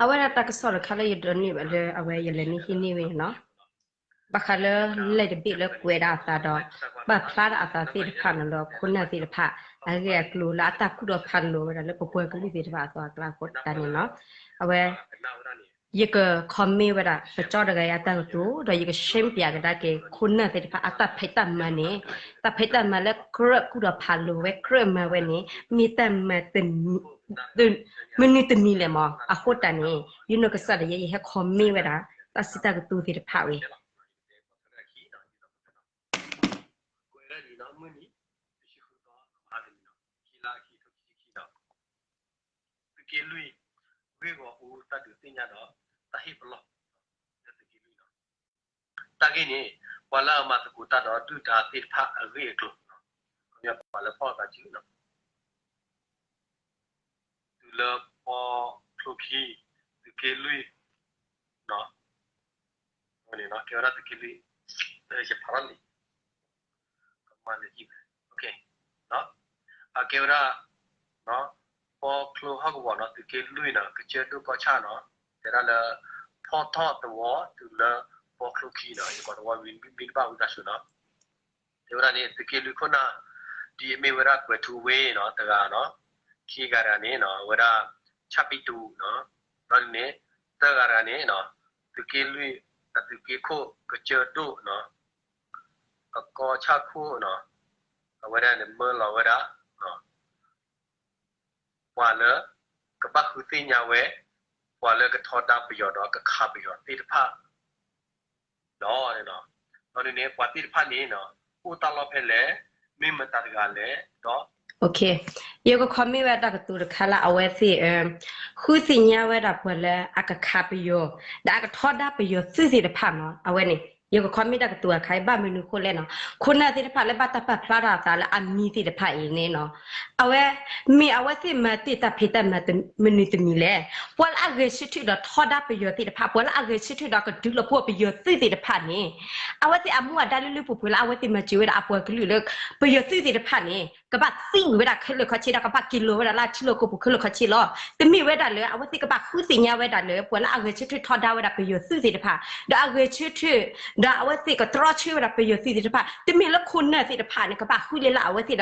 အဝဲဒၣ်တၢ်ကစီၣ်တခါလၢယဒိးန့ၢ်ဘၣ်လၢအဝဲယလဲၤန့ၢ်ဟံးန့ၢ်ဝဲန့ၣ်နီၤ, ဘၣ်ဃးလၢလဲၣ်တဘ့ၣ်လၢကွဲးဒၣ်အသးဒီး ပာ်ဖျါဒၣ်အသးသ့ၣ်တဖၣ်န့ၣ်လၢခိၣ်နၢ်သ့ၣ်တဖၣ် အဂ့ၢ်အကျိၤလၢအတၢ်ကူၣ်ထီၣ်ဖးလီၤဝဲဒၣ်လၢပပှၤကလုာ်သ့ၣ်တဖၣ်အသီအကျါအဃိတၢ်န့ၣ်နီၤ, အဝဲ ယက comment ဝဲဒၣ် ပကၠီတဂၤအံၤအတၢ်ကတိၤ ဒီးယက share ပၠးကဒါက့ၤခိၣ်နၢ်သ့ၣ်တဖၣ်အတၢ်ဖံးတၢ်မၤန့ၣ်, တၢ်ဖံးတၢ်မၤလၢကြၢးကူၣ်ထီၣ်ဖးလီၤဝဲ ကြၢးမၤဝဲန့ၣ် မ့ၢ်တၢ်မၤ မနုၤတမံၤလဲၣ်မး. အဃိတၢ်န့ၣ် ယနီၢ်ကစၢ်ဒၣ်ယဲ ယဟဲ comment ဝဲဒၣ် တၢ်စံးတၢ်ကတိၤသ့ၣ်တဖၣ်ဝဲ သုးက့လွံၢ် ဂ့ၢ်ဂီၢ်အူတၢ်ဒုးသ့ၣ်ညါဒီး တၢ်ဟ့ၣ်ပလီၢ် လၢသုးက့လွံၢ်လီၤ. တၢ်ဂ့ၢ်န့ၣ် ပှၤလၢအမၤသကိးတၢ်ဒီးဒုၣ်ဒါသ့ၣ်တဖၣ်အဂ့ၢ်အကျိၤ, ခီပညီပှၤလၢဖီၣ်သးစုလီၤ. တုၤလၢပီချိခံ, သုးက့လွံၢ် န့ၣ် ကဲဝဲဒၣ်သုးက့လွံၢ် ယဖးထီၣ်လံ ကမၤနၢၤ အကဲဝဲဒၣ် ပီချိဟီၣ်ကဝီၤနီၤ သုးက့လွံၢ်နီၤ ကစၢၢ်ဒိၣ်ကီၢ်ဆၣ်နီၤ တဲဒၣ်လၢ ဖီၣ်ထီၣ်သဝီတုၤလၢပီချိခံနီၤ ယကိးသဝီမံၤတဘၣ်ဝံသးစူၤနီၤ တဲဝဲဒၣ်န့ၣ် သုးက့လွံၢ်ခိၣ်နၢ် ဒ်အမ့ၢ်ဝဲဒၣ်ကွဲၤထူဝ့နီၤ တဂၤနီၤ ခံဂၤတဂၤန့ၣ်နီၤ အဝဲဒၣ် ဆၣ်ပံတူးနီၤ ဒီးန့ၣ် သၢဂၤတဂၤန့ၣ်နီၤ သုးက့လွံၢ် အသုးက့ခိၣ်ကစၢၢ်ဒိၣ်နီၤ အကီၢ်ဆၣ်ခိၣ်နီၤ အဝဲဒၣ်န့ၣ်မၢလီၤဝဲဒၣ် ပှၤလၢ ကဘၣ်ဃုသ့ၣ်ညါဝဲ ပှၤလၢကထီဒါပယီၤဒီးကခးပယီၤသ့ၣ်တဖၣ် ဒီး ဒီးန့ၣ်န့ၣ် ပှၤသ့ၣ်တဖၣ်န့ၣ် အိၣ်တၢ်လီၢ်ဖဲလဲၣ် မ့ၢ်မတၤတဂၤလဲၣ် ဒီး ယက comment ဝဲတၢ်ကတိၤတခါလၢအဝဲသ့ၣ် ဃုသ့ၣ်ညါဝဲဒၣ်ပှၤလၢအကခးပယီၤ ဒီးအကထီဒါပယီၤသုးသ့ၣ်တဖၣ်နီၤ အဝဲန့ၣ် ယက comment တၢ်ကတိၤအခါအံၤ ဘၣ်မနုၤအဃိလဲၣ်နီၤ ခိၣ်နၢ်သ့ၣ်တဖၣ်လၢဘၣ်တၢ်ပာ်ဖျါထီၣ်အသးလၢအမံၤသ့ၣ်တဖၣ်အံၤန့ၣ်နီၤ အဝဲ မ့ၢ်အဝဲသ့ၣ်မၤတ့ၢ်တၢ်ဖံးတၢ်မၤမနုၤတမံၤလဲၣ် ပှၤလၢအဂဲၤဆၢထၢၣ်ဒီးထီဒါပယီၤသ့ၣ်တဖၣ် ပှၤလၢအဂဲၤဆၢထၢၣ်ဒီးကဒုးလီၤပှီၢ်ပယီၤသုးသ့ၣ်တဖၣ်န့ၣ် အဝဲသ့ၣ်အမူအဒါလၢလၢပှဲၤပှဲၤလၢအဝဲသ့ၣ်မၤစၢၤဝဲဒၣ်အပှၤကလုာ်လၢ ပယီၤသုးသ့ၣ်တဖၣ်န့ၣ် ကဘၣ်သံဝဲဒၣ်ခဲလၢာ်ခဲဆ့ဒီး ကဘၣ်က့ၤလီၤဝဲဒၣ်လၢထံလီၢ်ကီၢ်ပူၤခဲလၢာ်ခဲဆ့လီၤ. တမ့ၢ်ဝဲဒၣ်လၢအဝဲသ့ၣ်ကဘၣ်ဃုသ့ၣ်ညါဝဲဒၣ်လၢ ပှၤလၢအဂဲၤဆၢထၢၣ်ထီဒါဝဲဒၣ်ပယီၤသုးသ့ၣ်တဖၣ် ဒီးအဂဲၤဆၢထၢၣ် ဒီးအဝဲသ့ၣ်ကတြီဆၢဝဲဒၣ်ပယီၤသုးသ့ၣ်တဖၣ် တမ့ၢ်လၢခိၣ်နၢ်သ့ၣ်တဖၣ်န့ၣ် ကဘၣ်ဃုလ့လၢအဝဲသ့ၣ်ဒီး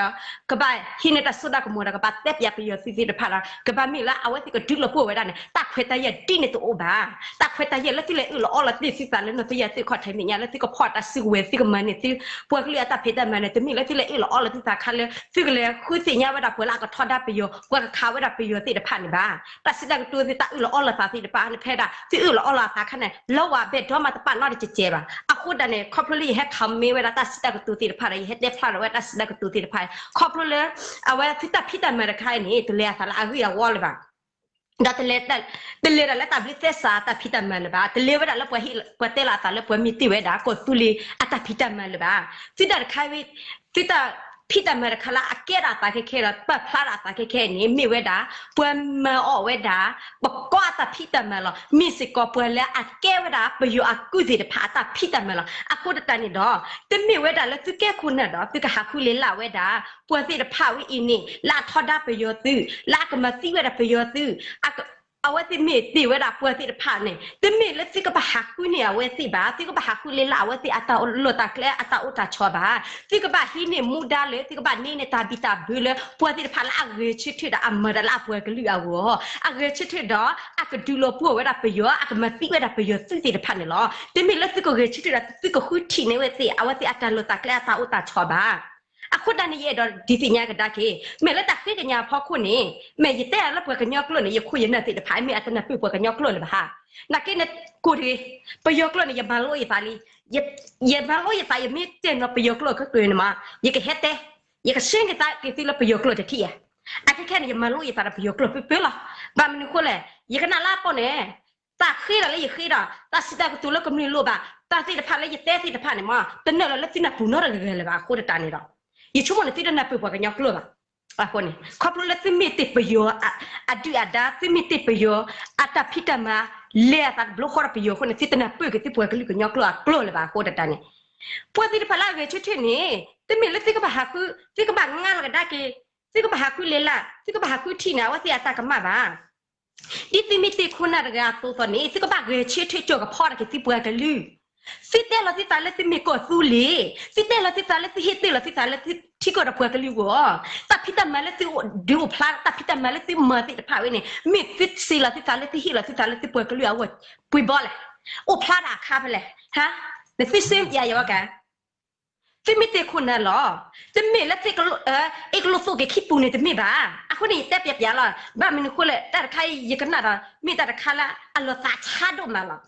ကဘၣ်ဟံးန့ၢ်တၢ်စိတၢ်ကမီၤဒီး ကဘၣ်တဲပၠးပယီၤသုးသ့ၣ်တဖၣ်ဒီး ကဘၣ်မ့ၢ်လၢအဝဲသ့ၣ်ကဒုးလီၤပှီၢ်ဝဲဒၣ်န့ၣ် တၢ်ခွဲးတၢ်ယာ်ဒ်န့ၣ်တအိၣ်ဘၣ်. တၢ်ခွဲးတၢ်ယာ်လၢသုလဲၤအၢၣ်လီၤအီလီၤတ့ၢ်သုသးလၢနီၢ်သယၢၢ်သုခီၣ်ထံးမဲာ်ညါ လၢသုကဖီၣ်တၢ်စုကဝဲၤ သုကမၤန့ၢ်သု ပှၤကလုာ်အတၢ်ဖံးတၢ်မၤန့ၣ် တမ့ၢ်လၢသုလဲၤအၢၣ်လီၤအီလီၤသုသးခါလၢ သုကလဲၤဃုသ့ၣ်ညါဝဲဒၣ်ပှၤလၢအကထီဒါပယီၤ ပှၤကခးဝဲဒၣ်ပယီၤသ့ၣ်တဖၣ်န့ၣ်ဘၣ်. တၢ်စံးတၢ်ကတိၤသုတၢ်အၢၣ်လီၤအီလီၤသးသ့ၣ်တဖၣ်န့ၣ် ဖဲဒၣ်သုအၢၣ်လီၤအီလီၤသးခါန့ၣ် လၢဝဲဘဲၣ်ဒီမါတပာ်နီတစဲးစဲးဘၣ်. အဃိဒၣ်န့ၣ် ခီဖျိလၢယဟဲ comment ဝဲဒၣ်တၢ်စံးတၢ်ကတိၤသ့ၣ်တဖၣ်ဒီး ယဟဲတဲဖျါထီၣ်ဝဲတၢ်စံးတၢ်ကတိၤသ့ၣ်တဖၣ် ခီဖျိလၢ အဝဲသုတၢ်ဖံးတၢ်မၤတခါအံၤန့ၣ် တလဲၤအသးလၢအဂ့ၢ်အဝီလၢၤဘၣ်. ဒီး တလဲၤဒၣ်လၢတၢ်ဘျုးသဲစးတၢ်ဖံးတၢ်မၤလၢၤဘၣ်. တလဲၤဝဲဒၣ်လၢပှၤဟ့ၣ် ပှၤတဲလီၤအသးလၢပှၤမ့ၢ်တ့ၢ်ဝဲဒၣ်ကီၢ်သူလ့ၤအတၢ်ဖံးတၢ်မၤလၢၤဘၣ်. သုတၢ်တခါဝဲ သုတၢ်ဖံးတၢ်မၤတခါလၢအကဲဒၣ်အသးခဲခဲဒီး ပာ်ဖျါဒၣ်အသးခဲခဲအံၤန့ၣ် မ့ၢ်ဝဲဒၣ် ပှၤမၤအီၣ်ဝဲဒၣ် ပကီၢ်အတၢ်ဖံးတၢ်မၤလီၤ. မ့ၢ်စ့ၢ်ကီးပှၤလၢအကဲဝဲဒၣ် ပယီၤအကုၢ်သ့ၣ်တဖၣ်အတၢ်ဖံးတၢ်မၤလီၤ. အဃိသတးန့ၣ်ဒီး တမ့ၢ်ဝဲဒၣ်လၢသုကဲခိၣ်နၢ်ဒီး သုကဟးဃုလ့လၢ်ဝဲဒၣ် ပှၤသ့ၣ်တဖၣ်ဝဲအံၤန့ၣ် လၢအထီဒါပယီၤသုး လၢအကမၤသံဝဲဒၣ်ပယီၤသုး အဝဲသ့ၣ်မ့ၢ်တ့ၢ်ဝဲဒၣ်ပှၤသ့ၣ်တဖၣ်န့ၣ် တမ့ၢ်လၢသုကဘၣ်ဟးဃုန့ၢ်အဝဲသ့ၣ်ဘၣ်. သုကဘၣ်ဟးဃုလ့လၢ်အဝဲသ့ၣ်အတၢ်လိာ်တၢ်ကျဲ အတၢ်အိၣ်တၢ်ဆိးဘၣ်. သုကဘၣ်ဟံးန့ၢ်မူဒါလၢ သုကဘၣ်န့ၢ်န့ၢ်တၢ်ဘံၣ်တၢ်ဘၢလၢ ပှၤသ့ၣ်တဖၣ်လၢအဂဲၤဆၢထၢၣ်ဒီးအမၤတၢ်လၢအပှၤကလုာ်အဂီၢ် အဂဲၤဆၢထၢၣ်ဒီး အကဒုးလီၤပှီၢ်ဝဲဒၣ်ပယီၤ အကမၤသံဝဲဒၣ်ပယီၤသုးသ့ၣ်တဖၣ်န့ၣ်လီၤ. တမ့ၢ်လၢသုကဂဲၤဆၢထၢၣ်ဒီး သုကဃုထံၣ်န့ၢ်ဝဲသ့ၣ် အဝဲသ့ၣ်အတၢ်လိာ်တၢ်ကျဲ အတၢ်အိၣ်တၢ်ဆိးဘၣ်. အဃိဒၣ်န့ၣ် ယအဲၣ်ဒိးဒုးသ့ၣ်ညါကဒါက့ၤ မ့ၢ်လၢတၢ်ဃ့ကညးအဖီခိၣ်န့ၣ် မ့ၢ်ယတဲအီၤလၢပှၤကညီကျိာ်န့ၣ် ယခိၣ်ယနၢ်သ့ၣ်တဖၣ် မ့ၢ်အတနၢ်ပၢၢ်ပှၤကညီကျိာ်လၢၤဘၣ်ဧါ. နာ်က့န့ၣ် ကိၢ်တဂ့ၤ ပယီၤကျိာ်န့ၣ် ယမၤလိအသးလံ ယမၤလိယသး ယမ့ၢ်တဲနီၤပယီၤကျိာ်ခဲကၢန့ၣ်မး ယကဟဲတဲ ယကရှင်းက့ၤသးက့ၤသုလၢပယီၤကျိာ်တထံၣ်ဧါ. အခဲခဲန့ၣ် ယမၤလိယသးဒီးပယီၤကျိာ်ပၢပၢလီၤ. ဘၣ်မနုၤအဃိလဲၣ် ယကနၣ်လၢအပီၢ်န့ၣ် တၢ်ဃ့ဒီးလၢယဃ့ဒီး တၢ်စံးတၢ်ကတိၤလၢကမျၢၢ်လိၣ်ဘၣ် တၢ်သ့ၣ်တဖၣ်လၢယတဲသ့ၣ်တဖၣ်န့ၣ်မး တနၢၤလီၤလၢသုနၢ်ပၢၢ်နီတဂၤဂၤလၢၤဘၣ်. အဃိသတးန့ၣ်ဒီး ယဆိကမိၣ်န့ၣ် သုတနၢ်ပၢၢ်ပှၤကညီကျိာ်ဘၣ်. အဃိန့ၣ် ခီဖျိလၢသုမ့ၢ်တ့ၢ်ပယီၤ အဒုၣ်အဒါ သုမ့ၢ်တ့ၢ်ပယီၤ အတၢ်ဖံးတၢ်မၤ လဲၤအသးတဘျီဃီဒီးပယီၤအဃိန့ၣ် သုတနၢ်ပၢၢ်က့ၤသုပှၤကလုာ်ကညီကျိာ်အကျိာ်လၢၤဘၣ်. အဃိသတးန့ၣ် ပှၤသ့ၣ်တဖၣ်လၢအဂဲၤဆၢထၢၣ်န့ၣ် တမ့ၢ်လၢသုကဘၣ်ဟးဃု သုကဘၣ်ငါလီၤကဒါက့ၤ သုကဘၣ်ဟးဃုလ့လၢ် သုကဘၣ်ဟးဃုထံၣ်န့ၣ် အဝဲသ့ၣ်အတၢ်ကမၣ်ဘၣ်. ဒ်သုမ့ၢ်တ့ၢ်ခိၣ်နၢ်တဂၤအသိးသိးန့ၣ် သုကဘၣ်ဂဲၤဆၢထၢၣ်ကၠီၤကဖီတၢ်က့ၤသုပှၤကလုာ်. သုတဲလီၤသုသးလၢသုမ့ၢ်ကီၢ်သူလ့ၤ, သုတဲလီၤသုသးလၢသုဟ့ၣ်တ့ၢ်လီၤသုသးလၢသု ထံကီၢ်ဒီးပှၤကလုာ်အဂီၢ်, တၢ်ဖံးတၢ်မၤလၢသုဒုးအိၣ်ဖျါ တၢ်ဖံးတၢ်မၤလၢသုမၤသ့ၣ်တဖၣ်ဝဲန့ၣ် မ့ၢ်သုစံးလီၤသုသးလၢသုဟ့ၣ်လီၤသုသးလၢသုပှၤကလုာ်အဂီၢ် ပှ့ၤဘီလဲၣ်, အိၣ်ဖျါတၢ်အခါဖဲလဲၣ်, နသုစ့ယၤယၤဝဲက သုမ့ၢ်တ့ၢ်ခိၣ်နၢ်လီၤ. တမ့ၢ်လၢသု အ့ၣ်ကလိသိၣ်က့ၤခံပူၤန့ၣ်တမ့ၢ်ဘၣ်. အဃိန့ၣ် ယတဲပျးပျးလီၤ. ဘၣ်မနုၤအဃိလဲၣ် တၢ်တခါအံၤ ယကနၣ်ဒီး မ့ၢ်တၢ်တခါလၢအလီၤသးဆါဒိၣ်မးလီၤ.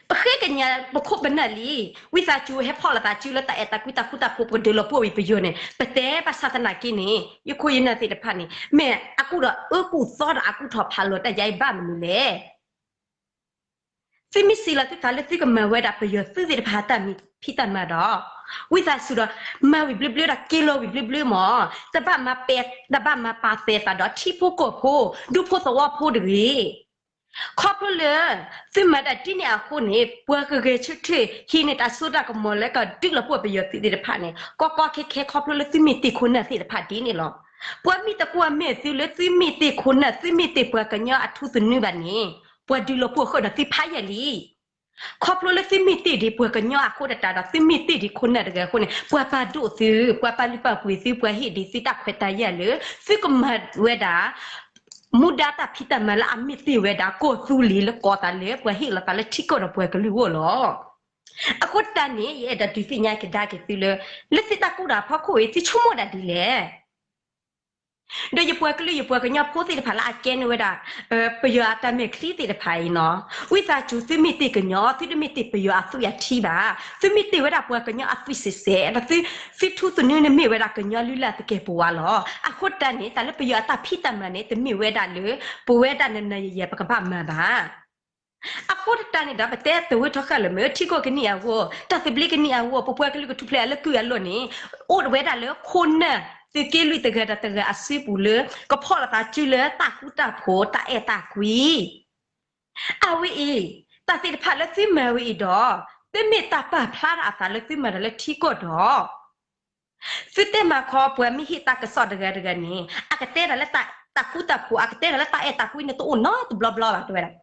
ပဃ့ကညးပခိၣ်ပနၢ်လံ, ဝံသးစူၤဟဲဖီၣ်လိာ်သးစုလၢတၢ်အဲၣ်တၢ်ကွံတၢ်ဃူတၢ်ဖိး ပကဒုးလီၤပှီၢ်ဝံၤပယီၤန့ၣ် ပတဲဘၣ်ဆၣ်သနာ်က့န့ၣ် ယခိၣ်ယနၢ်သ့ၣ်တဖၣ်န့ၣ် မ့ၢ်အကူၣ်ဒီးအၢကူၣ်သီဒီးအကူၣ်ထီၣ်ဖးလီၤတၢ်ယါအံၤဘၣ်မနုၤလဲၣ်. သုမ့ၢ်စံးလီၤသုသးလၢသုကမၤဝဲဒၣ်ပယီၤသုးသ့ၣ်တဖၣ်အတၢ်ဖံးတၢ်မၤဒီး ဝံသးစူၤဒီး မၤဝံၤဘျုးဘျုးဒီးက့ၤလီၤဝံၤဘျုးဘျုးမး, တဘၣ်မၤပှဲၤ တဘၣ်မၤပာ်သဲသးဒီး ထံဖိကီၢ်ဖိဒူဖိသဝီဖိတဂ့ၤ. ခီဖျိလၢ သုမၤတၢ်ဒ်န့ၣ်အဃိန့ၣ် ပှၤကဂဲၤဆၢထၢၣ်ဟံးန့ၢ်တၢ်စိတၢ်ကမီၤလၢကဒုးလီၤပှီၢ်ပယီၤသုးသ့ၣ်တဖၣ်န့ၣ် ကီကီခဲခဲ ခီဖျိလၢသုမ့ၢ်တ့ၢ်ခိၣ်နၢ်သ့ၣ်တဖၣ်ဒ်န့ၣ်လီၤ. ပှၤမ့ၢ်တကွၢ်မဲာ်သုလၢသုမ့ၢ်တ့ၢ်ခိၣ်နၢ် သုမ့ၢ်တ့ၢ်ပှၤကညီအထူသနူဘၣ်န့ၣ် ပှၤဒုးလီၤပှီၢ်ဃုာ်ဒီးသုဖးယံာ်လံ. ခီဖျိလၢသုမ့ၢ်တ့ၢ်ဒံးပှၤကညီအဃိသတးဒီး သုမ့ၢ်တ့ၢ်ဒံးခိၣ်နၢ်တဂၤအဃိန့ၣ် ပှၤပာ်ဒိၣ်သု, ပှၤပာ်လုၢ်ပာ်ပှ့ၤသု, ပှၤဟ့ၣ်ဒံးသုတၢ်ခွဲးတၢ်ယာ်လၢ သုကမၤဝဲဒၣ် မူဒါတၢ်ဖံးတၢ်မၤလၢအမ့ၢ်တ့ၢ်ဝဲဒၣ် ကီၢ်သူလ့ၤလၢကီၢ်သးလၢ ပှၤဟ့ၣ်လီၤသးလၢထံကီၢ်ဒီးပှၤကလုာ်အဂီၢ်လီၤ. အဃိသတးန့ၣ် ယအဲၣ်ဒိးဒုးသ့ၣ်ညါကဒါက့ၤသုလၢ လၢသုတၢ်ကူၣ်တၢ်ဖီခိၣ်အံၤ သုဆိကမိၣ်ဒၣ်ဒ်လဲၣ်. ဒီးယပှၤကလုာ်ယပှၤကညီဖိသ့ၣ်တဖၣ်လၢအကဲန့ၢ်ဝဲဒၣ် ပယီၤအတၢ်မဲာ်ချံသ့ၣ်တဖၣ်အံၤနီၤ, ဝံသးစူၤသုမ့ၢ်တ့ၢ်ကညီ သုတမ့ၢ်တ့ၢ်ပယီၤအသွံၣ်အထံဘၣ်, သုမ့ၢ်တ့ၢ်ဝဲဒၣ်ပှၤကညီအသွံၣ်စဲးစဲး ဒီးသု သုထူသနူန့ၣ်မ့ၢ်ဝဲဒၣ်ကညီလုၢ်လၢ်သကဲာ်ပဝးလီၤ. အဃိသတးန့ၣ် တၢ်လၢပယီၤအတၢ်ဖံးတၢ်မၤန့ၣ် တမ့ၢ်ဝဲဒၣ်လၢ ပဝဲဒၣ်နၤနၤယၤယၤပကဘၣ်မၤဘၣ်. အဃိသတးန့ၣ်ဒီး ပတဲသဝီထီဃာ်လၢမ့ၢ် ထံကီၢ်ကနံၣ်အဂီၢ် တၢ်သဘျ့ကနံၣ်အဂီၢ် ပပှၤကလုာ်ကထူၣ်ဖျဲးအလၢကုၢ်အလီၢ်န့ၣ် အိၣ်ဝဲဒၣ်လၢခိၣ်နၢ်သုးက့လွံၢ်တဂၤဒီးတဂၤအစုပူၤလၢ ကဖီၣ်လိာ်သးစုလၢတၢ်ဃူတၢ်ဖိး တၢ်အဲၣ်တၢ်ကွံ အဝဲအံၤ တၢ်သ့ၣ်တဖၣ်လၢသုမၤဝဲအံၤဒီး သုမ့ၢ်တၢ်ပာ်ဖျါထီၣ်အသးလၢသုမၤတၢ်လၢထံကီၢ်ဒီး သုတဲမၤခီ ပှၤမ့ၢ်ဟ့ၣ်တၢ်ကစီၣ်တဂၤတဂၤန့ၣ် အကတဲတၢ်လၢတၢ်ဃူတၢ်ဖိး အကတဲတၢ်လၢတၢ်အဲၣ်တၢ်ကွံန့ၣ် တအိၣ်နီတဘျီဘျီဘၣ် တဲဝဲဒၣ်.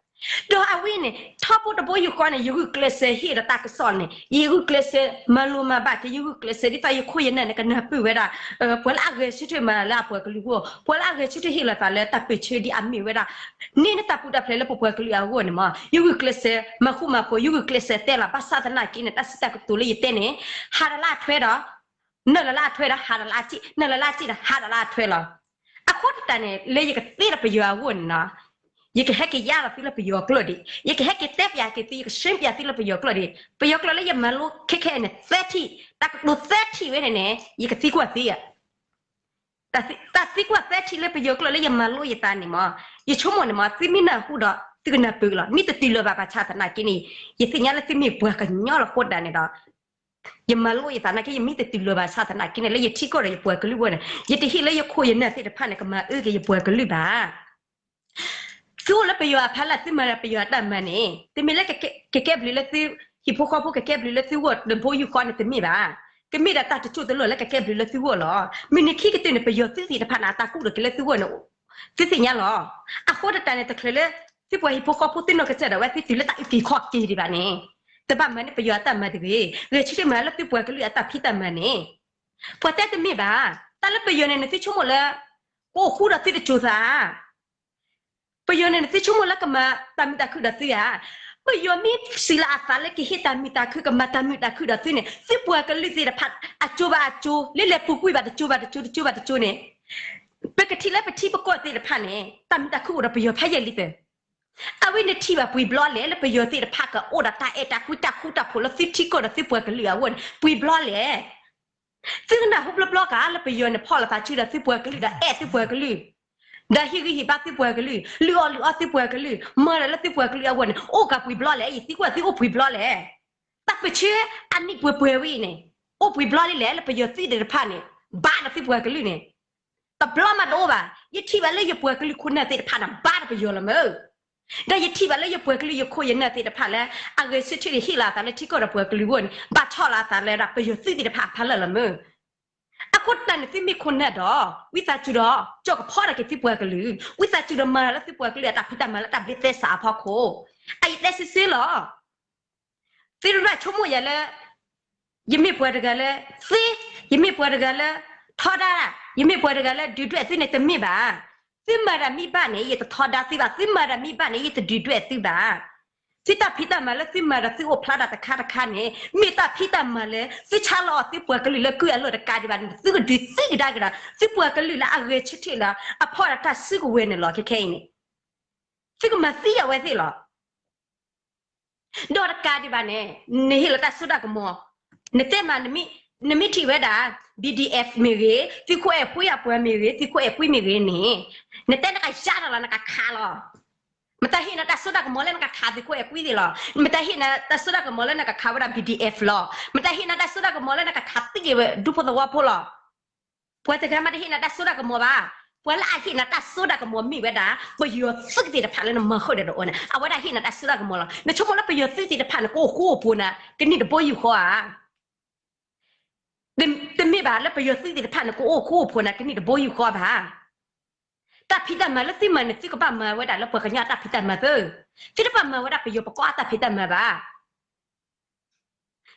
ဒီးအဝဲန့ၣ် ထီဘိတဘိယူၢ်ဃီန့ၣ် ယဂုာ်ကျဲးစၢးဟ့ၣ်ဒီးတၢ်ကစီၣ်န့ၣ် ယဂုာ်ကျဲးစၢးမၤလိမၤဘၣ်က့ၤ ယဂုာ်ကျဲးစၢးဒ်သိးယခိၣ်ယနၢ်န့ၣ် ကနၢ်ပၢၢ်ဝဲဒၣ် ပှၤလၢအဂဲၤဆၢထၢၣ်မၤလၢအပှၤကလုာ်အဂီၢ် ပှၤလၢအဂဲၤဆၢထၢၣ်ဟ့ၣ်လီၤသးလၢတၢ်ပၢၢ်ဆၢဒ်အမ့ၢ်ဝဲဒၣ် န့ၢ်နတၢ်ပူၤတၢ်ဖျဲးလၢပပှၤကလုာ်အဂီၢ်န့ၣ်မး ယဂုာ်ကျဲးစၢးမၤဃူမၤဖိး ယဂုာ်ကျဲးစၢးတဲလီၤ ဘၣ်ဆၣ်သနာ်က့န့ၣ် တၢ်စံးတၢ်ကတိၤလၢယတဲန့ၣ် ဟးဒီးလၢအထွဲဒီး နုာ်လီၤလၢအထွဲဒီး ဟးဒီးလၢအစံၣ် နုာ်လီၤလၢအစံၣ်ဒီး ဟးဒီးလၢအထွဲလီၤ. အဃိသတးန့ၣ် လၢယကသ့ဒီးပယီၤအဂီၢ်န့ၣ်နီၤ ယကဟဲက့ၤယါဒီးသုလၢပယီၤကျိာ်ဒံး ယကဟဲက့ၤတဲပျးက့ၤသု ယကရှင်းပျးသုလၢပယီၤကျိာ်ဒံး ပယီၤကျိာ်လၢယမၤလိခဲခဲအံၤန့ၣ် သၢထံၣ် တၢ်ကတိၤသၢထံၣ်ဝဲန့ၣ်န့ၣ် ယကသံကွၢ်သုဧါ တၢ်သံကွၢ်သၢထံၣ်လၢပယီၤကျိာ်လၢယမၤလိယသးန့ၣ်မး ယဆိကမိၣ်န့ၣ်မး သုမ့ၢ်နၢ်ဟူဒီး သုကနၢ်ပၢၢ်လီၤ မ့ၢ်တတုၤလၢၤဘၣ်ဘၣ်ဆၣ်သနာ်က့န့ၣ် ယသ့ၣ်ညါလၢသုမ့ၢ်ပှၤကညီလီၤအဃိသတးန့ၣ်ဒီး ယမၤလိယသးနာ်က့ ယမ့ၢ်တတုၤလၢၤဘၣ်ဆၣ်သနာ်က့န့ၣ် လၢယထံကီၢ်ဒီးယပှၤကလုာ်အဂီၢ်န့ၣ် ယတဟ့ၣ်လၢယခိၣ်ယနၢ်သ့ၣ်တဖၣ်န့ၣ် ကမၤအၢက့ၤယပှၤကလုာ်ဘၣ် သုအိၣ်လၢပယီၤအဖီလာ် သုမၤဒီးပယီၤအတၢ်မၤန့ၣ် တမ့ၢ်လၢကကဲဘျုးလၢသု ဟံၣ်ဖိဃီဖိကကဲဘျုးလၢသုဂီၢ် တဘိယူၢ်ဃီန့ၣ်တမ့ၢ်ဘၣ်. ကမ့ၢ်ဒၣ်တၢ်တစိၢ်တလီၢ်လၢကကဲဘျုးလၢသုဂီၢ်လီၤ. မုၢ်နံၤခံကတၢၢ်န့ၣ် ပယီၤသုးသ့ၣ်တဖၣ်န့ၣ် အတၢ်ကူၣ်ဒီးက့ၤလၢသုဂီၢ်န့ၣ် သုသ့ၣ်ညါလီၤ. အဃိသတးန့ၣ် တချုးလၢ သုပှၤဟံၣ်ဖိဃီဖိသုနီၢ်ကစၢ်ဒၣ်ဝဲ သုတုၤလၢတၢ်အုၣ်က့ၤခီၣ်က့ၤဒံးဘၣ်န့ၣ် တဘၣ်မၤန့ၢ်ပယီၤအတၢ်မၤတဂ့ၤ. ဂဲၤဆၢထၢၣ်မၤလၢသုပှၤကလုာ်အတၢ်ဖံးတၢ်မၤန့ၣ် ပှၤတဲတမ့ၢ်ဘၣ်. တၢ်လၢပယီၤန့ၣ် နသုဆိကမိၣ်လၢ ကအိၣ်ဃူဒီးသုတစိၤသး ပယီၤန့ၣ် နသုဆိကမိၣ်လၢကမၤတၢ်မုာ်တၢ်ခုၣ်ဒီးသုဧါ. ပယီၤမ့ၢ်စံးလၢအသးလၢကဟ့ၣ်တၢ်မုာ်တၢ်ခုၣ် ကမၤတၢ်မုာ်တၢ်ခုၣ်ဒီးသုန့ၣ် သုပှၤကလုာ်သ့ၣ်တဖၣ် အစိၤဘၣ်အစိၤ လၢလဲၤပူၤကွံာ်ဘၣ်တစိၤဘၣ်တစိၤ တစိၤဘၣ်တစိၤန့ၣ် ပကထံၣ်လၢပထံပကီၢ်သ့ၣ်တဖၣ်န့ၣ် တၢ်မုာ်တၢ်ခုၣ်အိၣ်ဒီးပယီၤဖးယံာ်လံသၢ အဝဲနထံၣ်ဘၣ်ပှဲၤဘျီလဲၣ် လၢပယီၤသ့ၣ်တဖၣ်ကအိၣ်ဒီးတၢ်အဲၣ်တၢ်ကွံတၢ်ဃူတၢ်ဖိးလၢသုထံကီၢ်ဒီးသုပှၤကလုာ်အဂီၢ်န့ၣ် ပှဲၤဘျီလဲၣ်. သုကနၢ်ဟူဘျီဘျီကါ လၢပယီၤန့ၣ်ဖီၣ်လိာ်သးစုဒီးသုပှၤကလုာ်ဒီးအဲၣ်သုပှၤကလုာ် ဒီးဟ့ၣ်ဂံၢ်ဟ့ၣ်ဘါသုပှၤကလုာ် လုၢ်အီၣ်လုၢ်အီသုပှၤကလုာ် မၤတၢ်လၢသုပှၤကလုာ်အဂီၢ်န့ၣ် အိၣ်ကးပှဲၤဘျီလဲၣ်. ယသံကွၢ်သုအိၣ်ပှဲၤဘျီလဲၣ်. တၢ်ပၢဆှၢအနံၣ်ပှဲၤပှဲၤဝဲအံၤန့ၣ် အိၣ်ပှဲၤဘျီလံလဲၣ် လၢပယီၤသုးသ့ၣ်တဖၣ်န့ၣ် ဘါဒီးသုပှၤကလုာ်န့ၣ် တဘျီမးတအိၣ်ဘၣ်. ယထံၣ်ဘၣ်လၢယပှၤကလုာ်ခိၣ်နၢ်သ့ၣ်တဖၣ်န့ၣ် ဘါဒီးပယီၤလီၤမ့ၢ် ဒီးယထံၣ်ဘၣ်လၢယပှၤကလုာ်ယခိၣ်ယနၢ်သ့ၣ်တဖၣ်လၢ အဂဲၤဆၢထၢၣ်ဒီးဟ့ၣ်လီၤအသးလၢထံကီၢ်ဒီးပှၤကလုာ်အဂီၢ်န့ၣ် ဘၣ်ဆီၣ်လီၤအသးလၢဒၣ်ပယီၤသုးသ့ၣ်တဖၣ်အဖီလာ်လီၤမ့ၢ်. အဃိတၢ်န့ၣ် သုမ့ၢ်ခိၣ်နၢ်ဒီး ဝံသးစူၤဒီး ကၠီၣ်ကဖီတၢ်က့ၤသုပှၤကလုာ်, ဝံသးစူၤဒီးမၤလၢသုပှၤကလုာ်အတၢ်ဖံးတၢ်မၤလၢတၢ်ဘျ့သဲစးအဖီခိၣ်, အအံၤတဲစ့စ့လီၤ. သုတဘၣ်ဆိကမိၣ်ယၤလၢ ယမ့ၢ်ပှၤတဂၤလၢ သ့, ယမ့ၢ်ပှၤတဂၤလၢ ထီဒါ, ယမ့ၢ်ပှၤတဂၤလၢဒုၣ်ဒွဲၣ်သုန့ၣ်တမ့ၢ်ဘၣ်. သုမၤတၢ်မ့ၢ်ဘၣ်န့ၣ် ယတထီဒါသုဘၣ်, သုမၤတၢ်မ့ၢ်ဘၣ်န့ၣ် ယတဒုၣ်ဒွဲၣ်သုဘၣ်. သုတၢ်ဖံးတၢ်မၤလၢသုမၤဒီးသုအိၣ်ဖျါတၢ်တခါတခါန့ၣ် မ့ၢ်တၢ်ဖံးတၢ်မၤလၢ သုဆါလီၤအီၤသုပှၤကလုာ်လၢကုၢ်အလီၢ်တကးဒံးဘၣ်န့ၣ် သုကဒုးသံကဒါက့ၤဒီး သုပှၤကလုာ်လၢအဂဲၤဆၢထၢၣ်လၢ အဖီၣ်ဒီးတၢ်စုကဝဲၤန့ၣ်လီၤ. ခဲခဲအံၤန့ၣ် သုကမၤသံအဝဲသ့ၣ်လီၤ. ဒီးတကးဒံးဘၣ်န့ၣ် နဟ့ၣ်လီၤတၢ်စိတၢ်ကမီၤ, နတဲမး နမ့ၢ်ထံၣ်ဝဲဒၣ် ဘံၣ်ဒံၣ်အဲၣ်မ့ၢ်ဂ့ၤ, သုးခိၣ်အဲၣ်ကွံအပှၤမ့ၢ်ဂ့ၤ, သုးခိၣ်အဲၣ်ကွံမ့ၢ်ဂ့ၤန့ၣ်, နတဲနကယါထီၣ်လီၤ နကခးလီၤ. မတၤဟ့ၣ်နၤတၢ်စိတၢ်ကမီၤလၢနကခးသုးခိၣ်အဲၣ်ကွံသ့ၣ်လီၤ. မတၤဟ့ၣ်နၤတၢ်စိတၢ်ကမီၤလၢနကခးဝဲဒၣ် ဘံၣ်ဒံၣ်အဲၣ်လီၤ. မတၤဟ့ၣ်နၤတၢ်စိတၢ်ကမီၤလၢနကခးသံက့ၤဝဲဒူဖိသဝီဖိလီၤ. ပှၤတဂၤမးတဟ့ၣ်နၤတၢ်စိတၢ်ကမီၤဘၣ်. ပှၤလၢအဟ့ၣ်နၤတၢ်စိတၢ်ကမီၤမ့ၢ်ဝဲဒၣ် ပယီၤသုးသ့ၣ်တဖၣ်လၢနမၤဃုာ်ဒီးအီၤန့ၣ် အဝဲဒၣ်ဟ့ၣ်နၤတၢ်စိတၢ်ကမီၤလီၤ. နဆိကမိၣ်လၢပယီၤသုးသ့ၣ်တဖၣ်န့ၣ် ကအိၣ်ဃူအိၣ်ဖိးနၤ ကနံၣ်တဘိယူၢ်ဃီဧါ. တမ့ၢ်ဘၣ်လၢပယီၤသုးသ့ၣ်တဖၣ်န့ၣ် ကအိၣ်ဃူအိၣ်ဖိးနၤ ကနံၣ်တဘိယူၢ်ဃီဘၣ်. တၢ်ဖံးတၢ်မၤလၢသုမၤန့ၣ် သုကဘၣ်မၤဝဲဒၣ်လၢပှၤကညီအတၢ်ဖံးတၢ်မၤသ့. သုတဘၣ်မၤဝဲဒၣ်ပယီၤပကီၢ်အတၢ်ဖံးတၢ်မၤဘၣ်.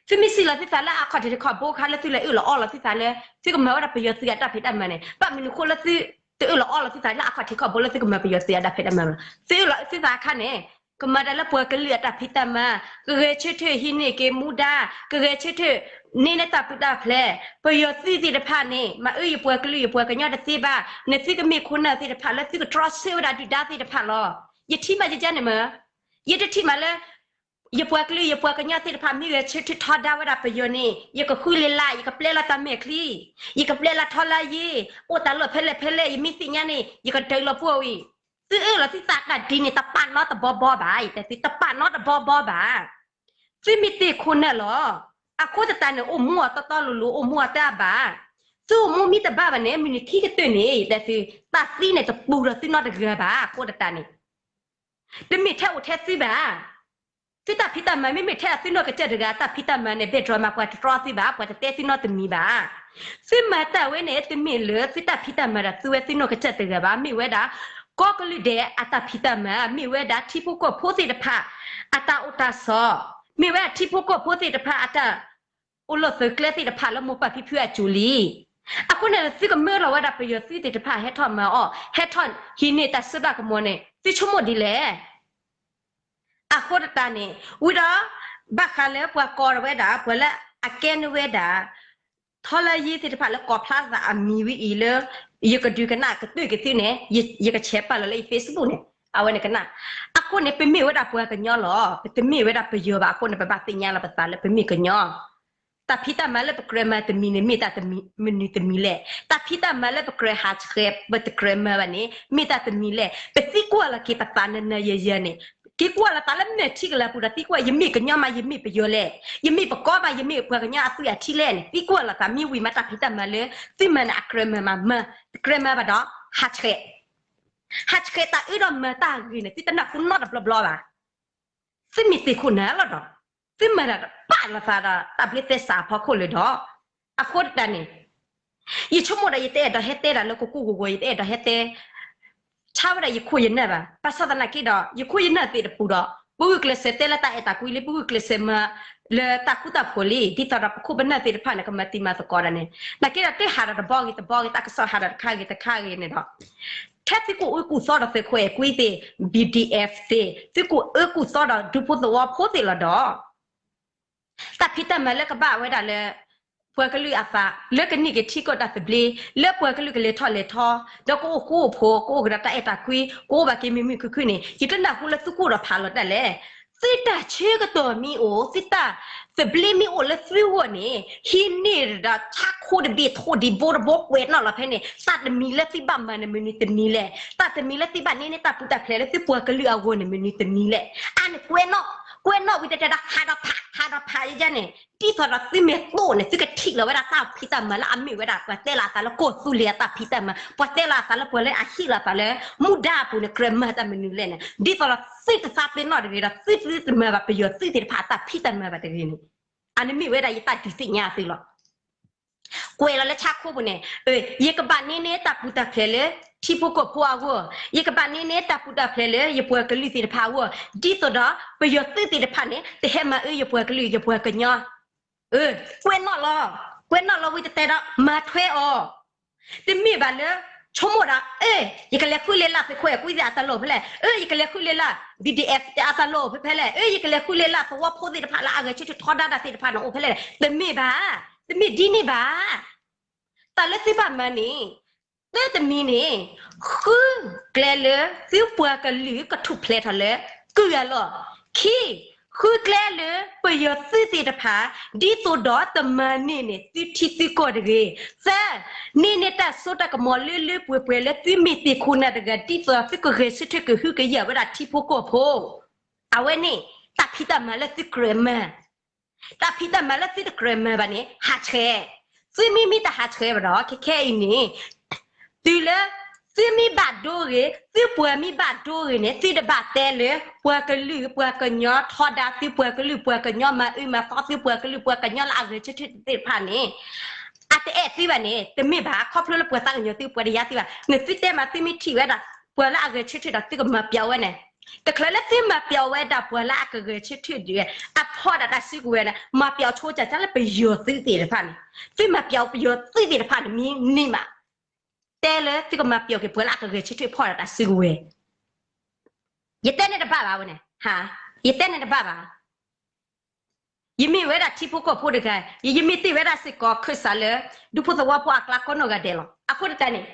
သုမ့ၢ်စံးလီၤသုသးလၢအခီၣ်ထံးတခီၣ်ဘိအခါလၢသုလဲၤအၢၣ်လီၤအီလီၤသုသးလၢ သုကမၤဝဲဒၣ်ပယီၤသုးအတၢ်ဖံးတၢ်မၤန့ၣ် ဘၣ်မနုၤဃိလၢသုတအၢၣ်လီၤအီလီၤသုသးလၢအခီၣ်ထံးခီၣ်ဘိလၢသုကမၤပယီၤသုးအတၢ်ဖံးတၢ်မၤလီၤ. သုအၢၣ်လီၤသုသးအခါန့ၣ် ကမၤတၢ်လၢပှၤကလုာ်အတၢ်ဖံးတၢ်မၤ, ကဂဲၤဆၢထၢၣ်ဟံးန့ၢ်က့ၤမူဒါ, ကဂဲၤဆၢထၢၣ်န့ၢ်နတၢ်ပူၤတၢ်ဖျဲး, ပယီၤသုးသ့ၣ်တဖၣ်န့ၣ် မၤအၢယပှၤကလုာ်ယပှၤကညီတသ့ဘၣ်, နသုကမ့ၢ်ခိၣ်နၢ်သ့ၣ်တဖၣ်လၢသုကတြီဆၢဝဲဒၣ်ဒုၣ်ဒါသ့ၣ်တဖၣ်လီၤ. ယထံၣ်မးယကန့ၣ်မး ယတထံၣ်မးလၢ ယပှၤကလုာ်ယပှၤကညီသ့ၣ်တဖၣ်မ့ၢ်ဂဲၤဆၢထၢၣ်ထီဒါဝဲဒၣ်ပယီၤန့ၣ် ယကဃုလ့ၤလၢ် ယကပျဲလီၤသးမဲာ်ချံ, ယကပျဲလီၤထီလါယ့, အိၣ်တၢ်လီၢ်ဖဲလဲၣ်ဖဲလဲၣ် ယမ့ၢ်သ့ၣ်ညါန့ၣ် ယကဒုးလီၤပှီၢ်ဝံၤ, သုအၢၣ်လီၤသုသးတၢ်ဒ်န့ၣ် တပာ်နီတဘီဘီဘၣ်, ယတဲသု တပာ်နီတဘီဘီဘၣ်. သုမ့ၢ်တ့ၢ်ခိၣ်နၢ်လီၤ. အဃိသတးန့ၣ် အိၣ်မူအီၤတီတီလိၤလိၤ အိၣ်မူအီၤတၢ်ဘၣ်. သုအိၣ်မူမ့ၢ်တဘၣ်ဘၣ်န့ၣ် မုၢ်နံၤခံကတၢၢ်န့ၣ် ယတဲသု တၢ်သံန့ၣ်တပူၤဒီးသုနီတဂၤဘၣ်. အဃိသတးန့ၣ် တမ့ၢ်ထဲအိၣ်ထဲသုဘၣ်. သုတၢ်ဖံးတၢ်မၤမ့မ့ၢ်ထဲအသုနီၢ်ကစၢ်တဂၤအတၢ်ဖံးတၢ်မၤန့ၣ် ဘဲၣ်ဒြီမးပှၤတတြီသုဘၣ်, ပှၤတတဲသုနီတမံၤဘၣ်. သုမၤတၢ်ဝဲန့ၣ် တမ့ၢ်လၢသုတၢ်ဖံးတၢ်မၤဒီးသုဝဲသုနီၢ်ကစၢ်တဂၤဘၣ်, မ့ၢ်ဝဲဒၣ် ကီၢ်ကလုာ်ဒဲးအတၢ်ဖံးတၢ်မၤ, မ့ၢ်ဝဲဒၣ်ထံဖိကီၢ်ဖိသ့ၣ်တဖၣ် အတၢ်အိၣ်တၢ်ဆိး, မ့ၢ်ဝဲဒၣ်ထံဖိကီၢ်ဖိသ့ၣ်တဖၣ်အတၢ် အိၣ်လီၢ်သုးကျဲသ့ၣ်တဖၣ်လၢမိၢ်ပၢ်ဖံဖုအစိၤလံ. အဃိန့ၣ် သုကမၢလီၤဝဲဒၣ်ပယီၤသုးသ့ၣ်တဖၣ်ဟဲထီၣ်မၤအီၣ် ဟဲထီၣ်ဟံးန့ၢ်တၢ်စိတၢ်ကမီၤန့ၣ် သုဆိကမိၣ်ဒ်လဲၣ်. အဃိသတးန့ၣ် ဝံၤဒီး ဘၣ်ဃးလၢပှၤကိးဝဲဒၣ် ပှၤလၢအကဲန့ၢ်ဝဲဒၣ် ထီလါယ့သ့ၣ်တဖၣ်လၢကိးဖျါသးအမံၤဝံၤအံၤလၢ ယကဒုးကနၣ်ကတၢၢ်က့ၤသုန့ၣ် ယကဆဲးပာ်လီၤလၢယ Facebook န့ၣ် အဝဲန့ၣ်ကနၣ်. အဃိန့ၣ် ပမ့ၢ်ဝဲဒၣ်ပှၤကညီလီၤ. ပတမ့ၢ်ဝဲဒၣ်ပယီၤဘၣ်. အဃိန့ၣ် ပဘၣ်သ့ၣ်ညါလီၤပသးလၢပမ့ၢ်ကညီ တၢ်ဖံးတၢ်မၤလၢပကြၢးမၤတမံၤန့ၣ် မ့ၢ်တၢ်မနုၤတမံၤလဲၣ်. တၢ်ဖံးတၢ်မၤလၢပကြၢးဟးဆှဲး ပတကြၢးမၤဘၣ်န့ၣ် မ့ၢ်တၢ်တမံၤလဲၣ်. ပသံကွၢ်လီၤက့ၤပသးနၤနၤယၤယၤန့ၣ် က့ၤကွၢ်လီၤသးလၢမဲာ်ထံကလၤပူၤဒီး သံကွၢ် ယမ့ၢ်ကညီမး ယမ့ၢ်ပယီၤလဲၣ်, ယမ့ၢ်ပကီၢ်မး ယမ့ၢ်ပှၤကညီအသွံၣ်အထံလဲၣ်န့ၣ် သံကွၢ်လီၤသး မ့ၢ်ဝံၤမးတၢ်ဖံးတၢ်မၤလၢ သုမၤန့ၣ် အကြၢးမၤမး မၤ တကြၢးမၤဘၣ်ဒီး ဟးဆှဲး ဟးဆှဲးတၢ်အၢဒီးမၤတၢ်ဂ့ၤန့ၣ် သုတနၢ်ဟူနီတဘျီဘျီဘၣ်. သုမ့ၢ်သ့ၣ်ခိၣ်နၢ်လီၤဒီး သုမၤတၢ်တပာ်လီၤသးဒီး တၢ်ဘျ့သဲစးအဖီခိၣ်လၢၤဒီး အဃိသတးန့ၣ် ယဆိကမိၣ်ဒီး ယတအဲၣ်ဒိးဟဲတဲဒၣ်လၢကကိၢ်ကဝီၤ ယတအဲၣ်ဒိးဟဲတဲ ဆါဝဲဒၣ်ယခိၣ်ယနၢ်ဘၣ်. ဘၣ်ဆၣ်သနာ်က့ဒီး ယခိၣ်ယနၢ်သ့ၣ်တပူၤဒီး ပဂုာ်ကျဲးစၢးတဲလၢတၢ်အဲၣ်တၢ်ကွံလံ ပဂုာ်ကျဲးစၢးမၤလၢတၢ်ဃူတၢ်ဖိးလံ ဒ်သိးဒီးပခိၣ်ပနၢ်သ့ၣ်တဖၣ်န့ၣ် ကမၤတံၤမၤသကိးဒီးန့ၣ် နာ်က့ဒီး တဟးဒီးတဘီဂ့ၤတဘီဂ့ၤ တၢ်ကစီၣ်ဟးဒီးတခါဂ့ၤတခါဂ့ၤန့ၣ်ဒီး ထဲသုကအိၣ်အၢကူၣ်သီဒီးသုးခိၣ်အဲၣ်ကွံသ့ၣ် ဘံၣ်ဒံၣ်အဲၣ်သ့ၣ် သုကအိၣ်အၢကူၣ်သီဒီးဒူဖိသဝီဖိသ့ၣ်လီၤဒီး တၢ်ဖံးတၢ်မၤလၢကဘၣ်ဝဲဒၣ်လၢ ပှၤကလုာ်အသး လၢကန့ၢ်က့ၤထံကီၢ်တၢ်သဘျ့ လၢပှၤကလုာ်ကလဲၤထီၣ်လဲၤထီ ဒီးကအိၣ်ဃူအိၣ်ဖိး ကအိၣ်ကဒီးတၢ်အဲၣ်တၢ်ကွံ ကအိၣ်ဘၣ်က့ၤမုာ်မုာ်ခုၣ်ခုၣ်န့ၣ် ယတနၢ်ဟူလၢသုကအိၣ်ဒီးဖးလီၤတၢ်လဲၣ်. သုတၢ်ဆၢကတီၢ်မ့ၢ်အိၣ် သုတၢ်သဘျ့မ့ၢ်အိၣ်လၢသုဂီၢ်န့ၣ် ဟံးန့ၢ်ဒီးဆါခိတဘ့ၣ်ထိၣ်ဒံးဘိတဘိကွဲးနီၣ်လီၤဖဲန့ၣ် တၢ်တမံၤလၢသုဘၣ်မၤန့ၣ် မနုၤတမံၤလဲၣ်. တၢ်တမံၤလၢသုဘၣ်န့ၢ်န့ၢ်တၢ်ပူၤတၢ်ဖျဲးလၢသုပှၤကလုာ်အဂီၢ်န့ၣ် မနုၤတမံၤလဲၣ်. အါန့ၣ်ကွဲးနီၣ် ကွဲးနီၣ်ဝံၤတဲတဲဒီး ဟးဒီးဖး ဟးဒီးဖးယဲယဲန့ၣ် ဒ်သိးဒီးသုမ့ၢ်တိၢ်န့ၣ် သုကထံၣ်လီၤဝဲဒၣ်တၢ်ဖံးတၢ်မၤလၢအမ့ၢ်ဝဲဒၣ် ပှၤတဲလီၤအသးလၢကီၢ်သူလ့ၤအတၢ်ဖံးတၢ်မၤ ပှၤတဲလီၤအသးလၢပှၤလၢအဟ့ၣ်လီၤအသးလၢ မူဒါအပူၤန့ၣ် ကြၢးမၤတၢ်မနုၤလဲၣ်န့ၣ် ဒ်သိးဒီးသုတသးပ့ၤနီၣ်တဂ့ၤဒီး သုသုတမၤဘၣ်ပယီၤသုးသ့ၣ်တဖၣ်အတၢ်ဖံးတၢ်မၤဘၣ်တဂ့ၤန့ၣ် အန့ၣ်မ့ၢ်ဝဲဒၣ်ယတၢ်ဒုးသ့ၣ်ညါသုလီၤ. ကွဲးလီၤလၢဆၣ်ခိၣ်ပူၤန့ၣ်, ယကဘၣ်န့ၢ်န့ၢ်တၢ်ပူၤတၢ်ဖျဲးလၢ ထံဖိကီၢ်ဖိအဂီၢ်, ယကဘၣ်န့ၢ်န့ၢ်တၢ်ပူၤတၢ်ဖျဲးလၢယပှၤကလုာ်သ့ၣ်တဖၣ်အဂီၢ်, ဒ်သိးဒီးပယီၤသုးသ့ၣ်တဖၣ်န့ၣ် တဟဲမၤအၢယပှၤကလုာ်ယပှၤကညီ. ကွဲးနီၣ်လီၤ, ကွဲးနီၣ်လီၤဝံၤတတဲဒီး မၤထွဲအီၤ. တမ့ၢ်ဘၣ်လၢ ဆိကမိၣ်ဒီး အ့ ယကလဲၤဃုလ့လၢ်သုးခိၣ်အဲၤကွံသ့ၣ်အတၢ်လီၢ်ဖဲလဲၣ်, အ့ ယကလဲၤဃုလ့လၢ် ဘံၣ်ဒံၣ်အဲၣ် အတၢ်လီၢ်ဖဲဖဲလဲၣ်, အ့ ယကလဲၤဃုလ့လၢ်သဝီဖိသ့ၣ်တဖၣ်လၢအဂဲၤဆၢထၢၣ်ထီဒါတၢ်သ့ၣ်တဖၣ်န့ၣ်အိၣ်ဖဲလဲၣ်, တမ့ၢ်ဘၣ်, တမ့ၢ်ဒ်န့ၣ်ဘၣ်. တၢ်လၢသုဘၣ်မၤန့ၣ် တၢတမံၤန့ၣ် ဃုကျဲလၢသုပှၤကလုာ်ကထူၣ်ဖျဲးထီၣ်လၢ ကုၢ်အလီၢ်, ခံ, ဃုကျဲလၢပယီၤသုးသ့ၣ်တဖၣ် ဒ်သိးဒီးတမၤန့ၢ်န့ၢ်သုထံသုကီၢ်တဂ့ၤ, သၢ, န့ၢ်န့ၢ်တၢ်စိတၢ်ကမီၤလၢလၢပှဲၤပှဲၤလၢသုမ့ၢ်သ့ၣ်ခိၣ်နၢ်တဂၤ ဒ်သိးသုကဂဲၤဆၢထၢၣ်ကဟုကယာ်ဝဲဒၣ်ထံဖိကီၢ်ဖိ. အဝဲန့ၣ် တၢ်ဖံးတၢ်မၤလၢသုကြၢးမၤ တၢ်ဖံးတၢ်မၤလၢသုတကြၢးမၤဘၣ်န့ၣ် ဟးဆှဲး, သုမ့ၢ်မ့ၢ်တဟးဆှဲးဘၣ်ဒီး ခဲခဲအံၤန့ၣ် တုၤလၢ သုမ့ၢ်ဘၣ်ဒိဂ့ၤ သုပှၤမ့ၢ်ဘၣ်ဒိဂ့ၤန့ၣ် သုတဘၣ်တဲလၢ ပှၤကလုာ်ပှၤကညီထီဒါသုပှၤကလုာ်ပှၤကညီမၤအၢမၤသီသုပှၤကလုာ်ပှၤကညီလၢအဂဲၤဆၢထၢၣ်သ့ၣ်တဖၣ်န့ၣ် အတအဲၣ်သုဘၣ်န့ၣ် တမ့ၢ်ဘၣ် ခီဖျိလၢပှၤသးကညီၤသုပှၤတယာ်သုဘၣ် နသုတဲမးသုမ့ၢ်ထံၣ်ဝဲဒၣ် ပှၤလၢအဂဲၤဆၢထၢၣ်ဒီးသုကမၤပျီဝဲန့ၣ် တချုးလၢသုမၤပျီဝဲဒၣ်ပှၤလၢအကဂဲၤဆၢထၢၣ်ဒ်အဖီဒၣ်တၢ်စုကဝဲၤန့ၣ် မၤပျီဆိကစၢ်လၢပယီၤသုးသ့ၣ်တဖၣ်န့ၣ် သုမၤပျီပယီၤသုးသ့ၣ်တဖၣ်န့ၣ်မ့ၢ်န့ၢ်မး တဲလၢသုကမၤပျီက့ၤပှၤလၢအကဂဲၤဆၢထၢၣ်ဖီဒၣ်တၢ်စုကဝဲၤ ယတဲန့ၣ်တဘၣ်ဘၣ်ဝဲန့ၣ်, ယတဲန့ၣ်တဘၣ်ဘၣ်. ယမ့ၢ်ဝဲဒၣ်ထံဖိကီၢ်ဖိတဂၤ, ယမ့ၢ်တ့ၢ်ဝဲဒၣ်စ့ၢ်ကီးခၢၣ်စးလၢ ဒူဖိသဝီဖိအကျါကိးနီၢ်ဂၤဒဲးလီၤ. အဃိသတးန့ၣ်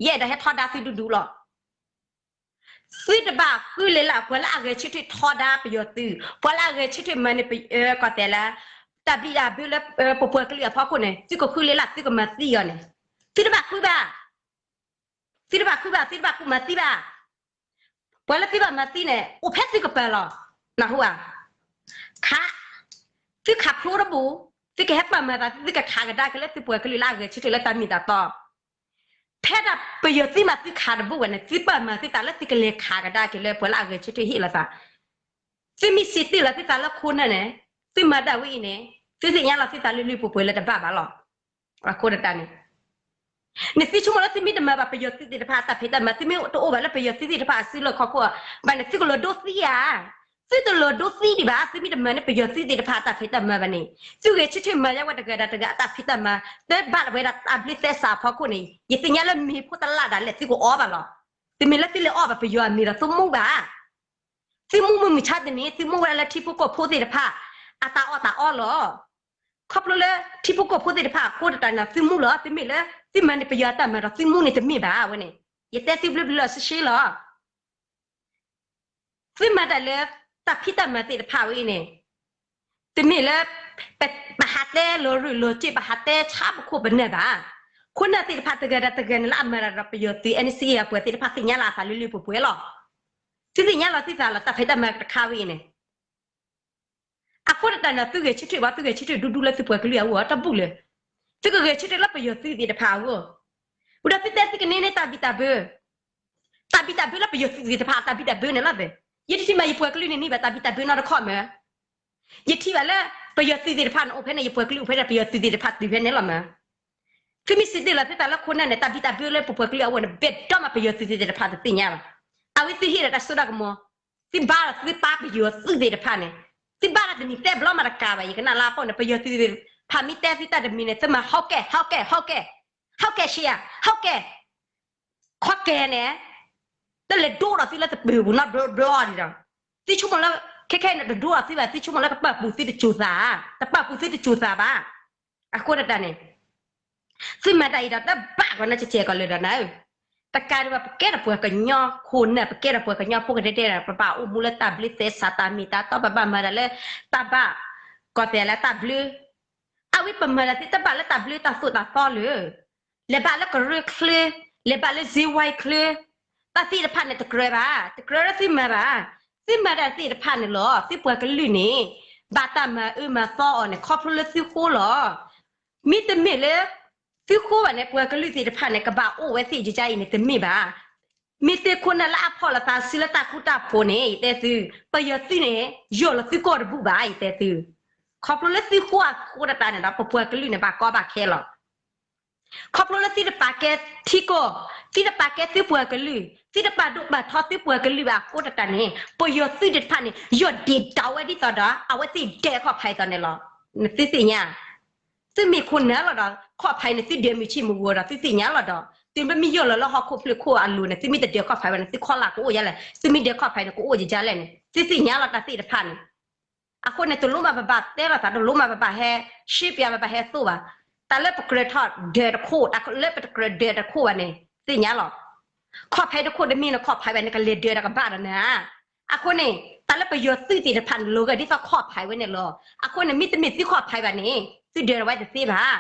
ယအဲၣ်ဒိးဟဲထီဒါသုဒူဒူလီၤ. သုတဘၣ်ဃုလ့လၢ် ပှၤလၢအဂဲၤဆၢထၢၣ်ထီဒါပယီၤသုး, ပှၤလၢအဂဲၤဆၢထၢၣ်မၤန့ၢ် ကီၢ်သဲးလၢ တၢ်ဘံၣ်တၢ်ဘၢလၢပပှၤကလုာ်အဖီခိၣ်န့ၣ် သုကဃုလ့လၢ်သုကမၤသံအီၤန့ၣ် သုတဘၣ်ဃုဘၣ် သုတဘၣ်ဃုဘၣ် သုတဘၣ်ဃုမၤသံဘၣ်. ပှၤလၢသုဘၣ်မၤသံန့ၣ် အိၣ်ဖဲသုကပၤလီၤ. နၢ်ဟူဧါ. ခး, သုခးဖျိတဘူၣ်, သုကဟဲပာ်မၤသး သုကခးကဒါက့ၤလၢသုပှၤကလုာ်လၢအဂဲၤဆၢထၢၣ်လၢတၢ်မ့ၢ်တၢ်တီ ဖဲဒၣ်ပယီၤသုးမၤသုခးတဘူၣ်ဝဲန့ၣ် သုပာ်မၤသုသးလၢသုကလဲၤခးကဒါက့ၤလၢပှၤလၢအဂဲၤဆၢထၢၣ်ဟ့ၣ်လီၤသး သုမ့ၢ်စံးတ့ၢ်လီၤသုသးလၢခိၣ်နၢ်န့ၣ် သုမၤဒၣ်ဝဲအံၤန့ၣ် သုသ့ၣ်ညါလီၤသုသးလၢလၢပှဲၤပှဲၤလၢတဘၣ်ဘၣ်လီၤ. အဃိတၢ်န့ၣ် နသုဆိကမိၣ်လၢသုမ့ၢ်တမၤဘၣ်ပယီၤသုးသ့ၣ်တဖၣ်အတၢ်ဖံးတၢ်မၤ သုမ့ၢ်တအိၣ်ဘၣ်လၢပယီၤသုးသ့ၣ်တဖၣ်အစုလီၢ်ခီၣ်ခိၣ်ဘၣ်န့ၣ် သုကလီၤဒိသံဧါ. သုတလီၤဒိသံဒံးဘၣ် သုမ့ၢ်တမၤန့ၢ်ပယီၤသုးသ့ၣ်တဖၣ်အတၢ်ဖံးတၢ်မၤဘၣ်န့ၣ် သုဂဲၤဆၢထၢၣ်မၤယါဝဲတဂၤဒီးတဂၤအတၢ်ဖံးတၢ်မၤ တဘၣ်ဝဲဒၣ်တၢ်ဘျုးသဲစးအဖီခိၣ်န့ၣ် ယသ့ၣ်ညါလၢမ့ၤဖိတလၢ်ဒၣ်လဲာ် သုကအိၣ်ဘၣ်လီၤ. တမ့ၢ်လၢသုလဲၤအီၣ်ဘၣ်ပယီၤအမ့ၤဒီးသုမူဘၣ် သုမူမုၢ်မဆါတနံၤ သုမူဝဲဒၣ်လၢထံဖိကီၢ်ဖိသ့ၣ်တဖၣ် အတၢ်အီၣ်တၢ်အီလီၤ. ခီဖျိလၢထံဖိကီၢ်ဖိသ့ၣ်တဖၣ်အဃိတၢ်န့ၣ် သုမူလီၤ တမ့ၢ်လၢ သုမၤန့ၢ်ပယီၤအတၢ်မၤဒီးသုမူန့ၣ်တမ့ၢ်ဘၣ်ဝဲန့ၣ် ယတဲသုဘျုးဘျုးလီၤစ့ၢ်လီၤ. သုမၤတၢ်လၢ တၢ်ဖံးတၢ်မၤသ့ၣ်တဖၣ်ဝဲအံၤန့ၣ် တမ့ၢ်လၢ ပဟးတဲလီၤရူၢ်လီၤစ့ၢ် ပဟးတဲဆါပခိၣ်ပနၢ်ဘၣ်. ခိၣ်နၢ်သ့ၣ်တဖၣ်တဂၤဒီးတဂၤန့ၣ်လၢအမၤတၢ်ဒီးပယီၤသုး NCA အပှၤသ့ၣ်တဖၣ်သ့ၣ်ညါလီၤအသးလၢလၢပှဲၤပှဲၤလီၤ. သုသ့ၣ်ညါလီၤသုသးလီၤ တၢ်ဖံးတၢ်မၤတခါဝဲအံၤန့ၣ် အဃိတၢ်န့ၣ် သုဂဲၤဆၢထၢၣ်ဘၣ် သုဂဲၤဆၢထၢၣ်ဒူဒူလၢသုပှၤကလုာ်အဂီၢ်တဘူၣ်လၢၤ. သုကဂဲၤဆၢထၢၣ်လၢပယီၤသုးသ့ၣ်တဖၣ်အဂီၢ် ဝံၤဒီးသုတဲသုကန့ၢ်န့ၢ်တၢ်ဘံၣ်တၢ်ဘၢ တၢ်ဘံၣ်တၢ်ဘၢလၢပယီၤသုးသ့ၣ်တဖၣ် တၢ်ဘံၣ်တၢ်ဘၢန့ၣ်လီၤ. ယတထံၣ်မးယပှၤကလုာ်န့ၣ်န့ၢ်ဘၣ်တၢ်ဘံၣ်တၢ်ဘၢနီတခီၣ်မး ယထံၣ်ဘၣ်လၢ ပယီၤသုးသ့ၣ်တဖၣ်န့ၣ်အိၣ်ဖဲန့ၣ် ယပှၤကလုာ်အိၣ်ဖဲန့ၣ် ပယီၤသုးသ့ၣ်တဖၣ်တုၤဖဲန့ၣ်လီၤမး. သုမ့ၢ်စံးတ့ၢ်လီၤသုသးလၢခိၣ်နၢ်န့ၣ် တၢ်ဘံၣ်တၢ်ဘၢလၢပပှၤကလုာ်အဂီၢ်န့ၣ် ဘၣ်ဒိမးပယီၤသုးသ့ၣ်တဖၣ်တသ့ၣ်ညါဘၣ်. အဝဲသုဟ့ၣ်ဒီးတၢ်စိတၢ်ကမီၤ သုဘါဒီးသုပၢ်ပယီၤသုးသ့ၣ်တဖၣ်န့ၣ် သုဘါဒီးတနံၤတဲဘျီမးတကးဘၣ် ယကနၣ်လၢအဖီန့ၣ် ပယီၤသုးသ့ၣ်တဖၣ်မ့ၢ်တဲသုတၢ်တမံၤန့ၣ် သုမၤဟီၣ်ကဲ ဟီၣ်ကဲ ဟီၣ်ကဲ ဟီၣ်ကဲရှံယၤ ဟီၣ်ကဲ ခီၣ်ကဲန့ၣ် တလဲၤဒိဒီးသုလၢတပၢၤပူၤနီတဘျီဒံးဒီး သုဆိကမိၣ်လၢ ခဲခဲအံၤန့ၣ် တဒိဒီးသုဘၣ် သုဆိကမိၣ်လၢတပာ်ပူၤသုတစိၤသး တပာ်ပူၤသုတစိၤသးဘၣ်. အဃိတၢ်န့ၣ် သုမၤတၢ်အံၤဒီးတဘၣ်ကီးနၢ်ကဲကဲကီးလၢၤဒီးနၤဧၢ, တကးဒံးဘၣ် ပကဲထီၣ်ပှၤကညီခိၣ်နၢ် ပကဲထီၣ်ပှၤကညီဖိကဒဲဒဲဒီး ပဘၣ်အိၣ်မူလၢတၢ်ဘျုးသဲစးတၢ်မ့ၢ်တၢ်တီ ပဘၣ်မၤတၢ်လၢတၢ်ဘၣ် ကီၢ်သဲးလၢတၢ်ဘျုး အဝဲပမၤတၢ်သ့တဘၣ်လၢတၢ်ဘျုးတၢ်သိၣ်တၢ်သီလၢၤ လဲၤဘၣ်လၢကရၢချၢ, လဲၤဘၣ်လၢစ့ဝါချၢ, တၢ်သ့ၣ်တဖၣ်န့ၣ်တကြၢးဘၣ်, တကြၢးလၢသုမၤဘၣ်. သုမၤတၢ်သ့ၣ်တဖၣ်န့ၣ်လီၤ. သုပှၤကလုာ်န့ၣ် ဘၣ်တၢ်မၤအၢမၤသီအီၤန့ၣ် ခီဖျိလၢသုဃိလီၤ. မ့တမ့ၢ်လၢ သုဃိဘၣ်န့ၣ် ပှၤကလုာ်သ့ၣ်တဖၣ်န့ၣ် ကဘၣ်အိၣ်ဝဲသ့ၣ်ယါအံၤန့ၣ်တမ့ၢ်ဘၣ်. မ့ၢ်သ့ၣ်ခိၣ်နၢ်လၢအဖီၣ်လိာ်သးစုလၢတၢ်ဃူတၢ်ဖိးန့ၣ် ယတဲသု, ပယီၤသုးန့ၣ် ယီၢ်လီၤသုကီၢ်တဘူၣ်ဘၣ် ယတဲသု. ခီဖျိလၢသုဃိအဃိတၢ်န့ၣ်ဒီး ပပှၤကလုာ်န့ၣ် ဘၣ်ကီဘၣ်ခဲလီၤ. ခီဖျိလၢသုတပာ်ကဲထံကီၢ်, သုတပာ်ကဲသုပှၤကလုာ်, သုတပာ်ဒိၣ်ပာ်ထီသုပှၤကလုာ်ဘၣ်အဃိသတးန့ၣ် ပယီၤသုးသ့ၣ်တဖၣ်န့ၣ် ယီၢ်ဒံးဒၣ်ဝဲဒ်သိးဒီး အဝဲသ့ၣ်ဒၢခီၣ်ဖးသိးန့ၣ်လီၤ. နသုသ့ၣ်ညါ သုမ့ၢ်ခိၣ်နၢ်လီၤဒီး ခီၣ်ဖးန့ၣ် သုဒၢမုၢ်ဆ့ၣ်မုၢ်ဂီၤဒီး သုသ့ၣ်ညါလီၤဒီး သုမ့ၢ်ယီၢ်လီၤလၢဟီၣ်ခိၣ်ဖျၢၣ်ခိၣ်အလိၤန့ၣ် သုမ့ၢ်တဒၢခီၣ်ဖးဝဲန့ၣ် သုခီၣ်လာ်ကအိၣ်ယါလဲၣ်, သုမ့ၢ်ဒၢခီၣ်ဖးန့ၣ် ကအိၣ်ယါလဲၣ်န့ၣ် သုသ့ၣ်ညါလီၤတၢ်သ့ၣ်တဖၣ်န့ၣ်. အဃိန့ၣ် တလိၣ်မၤပဘၣ်တဲလီၤသး တလိၣ်မၤပဘၣ်ဟဲ ရှ့ပျး ပဘၣ်ဟဲသိၣ်ဘၣ်. တၢ်လၢပကြၢးထီၣ်ဒၢးတခိၣ် တၢ်လၢပတကြၢးဒၢးတခိၣ်ဘၣ်န့ၣ် သ့ၣ်ညါလီၤ. ခီၣ်ဖးတခိၣ်တမ့ၢ်နခီၣ်ဖးဘၣ် နကလဲၤဒၢးတကဘၣ်ဒီးနၤ. အဃိန့ၣ် တၢ်လၢပယီၤသုးသ့ၣ်တဖၣ်န့ၣ် လီၤဂာ်ဒ်သိးခီၣ်ဖးဝဲန့ၣ်လီၤ. အဃိန့ၣ် မ့တမ့ၢ်သုခီၣ်ဖးဘၣ်န့ၣ် သုဒၢးဝဲတသ့ဘၣ်.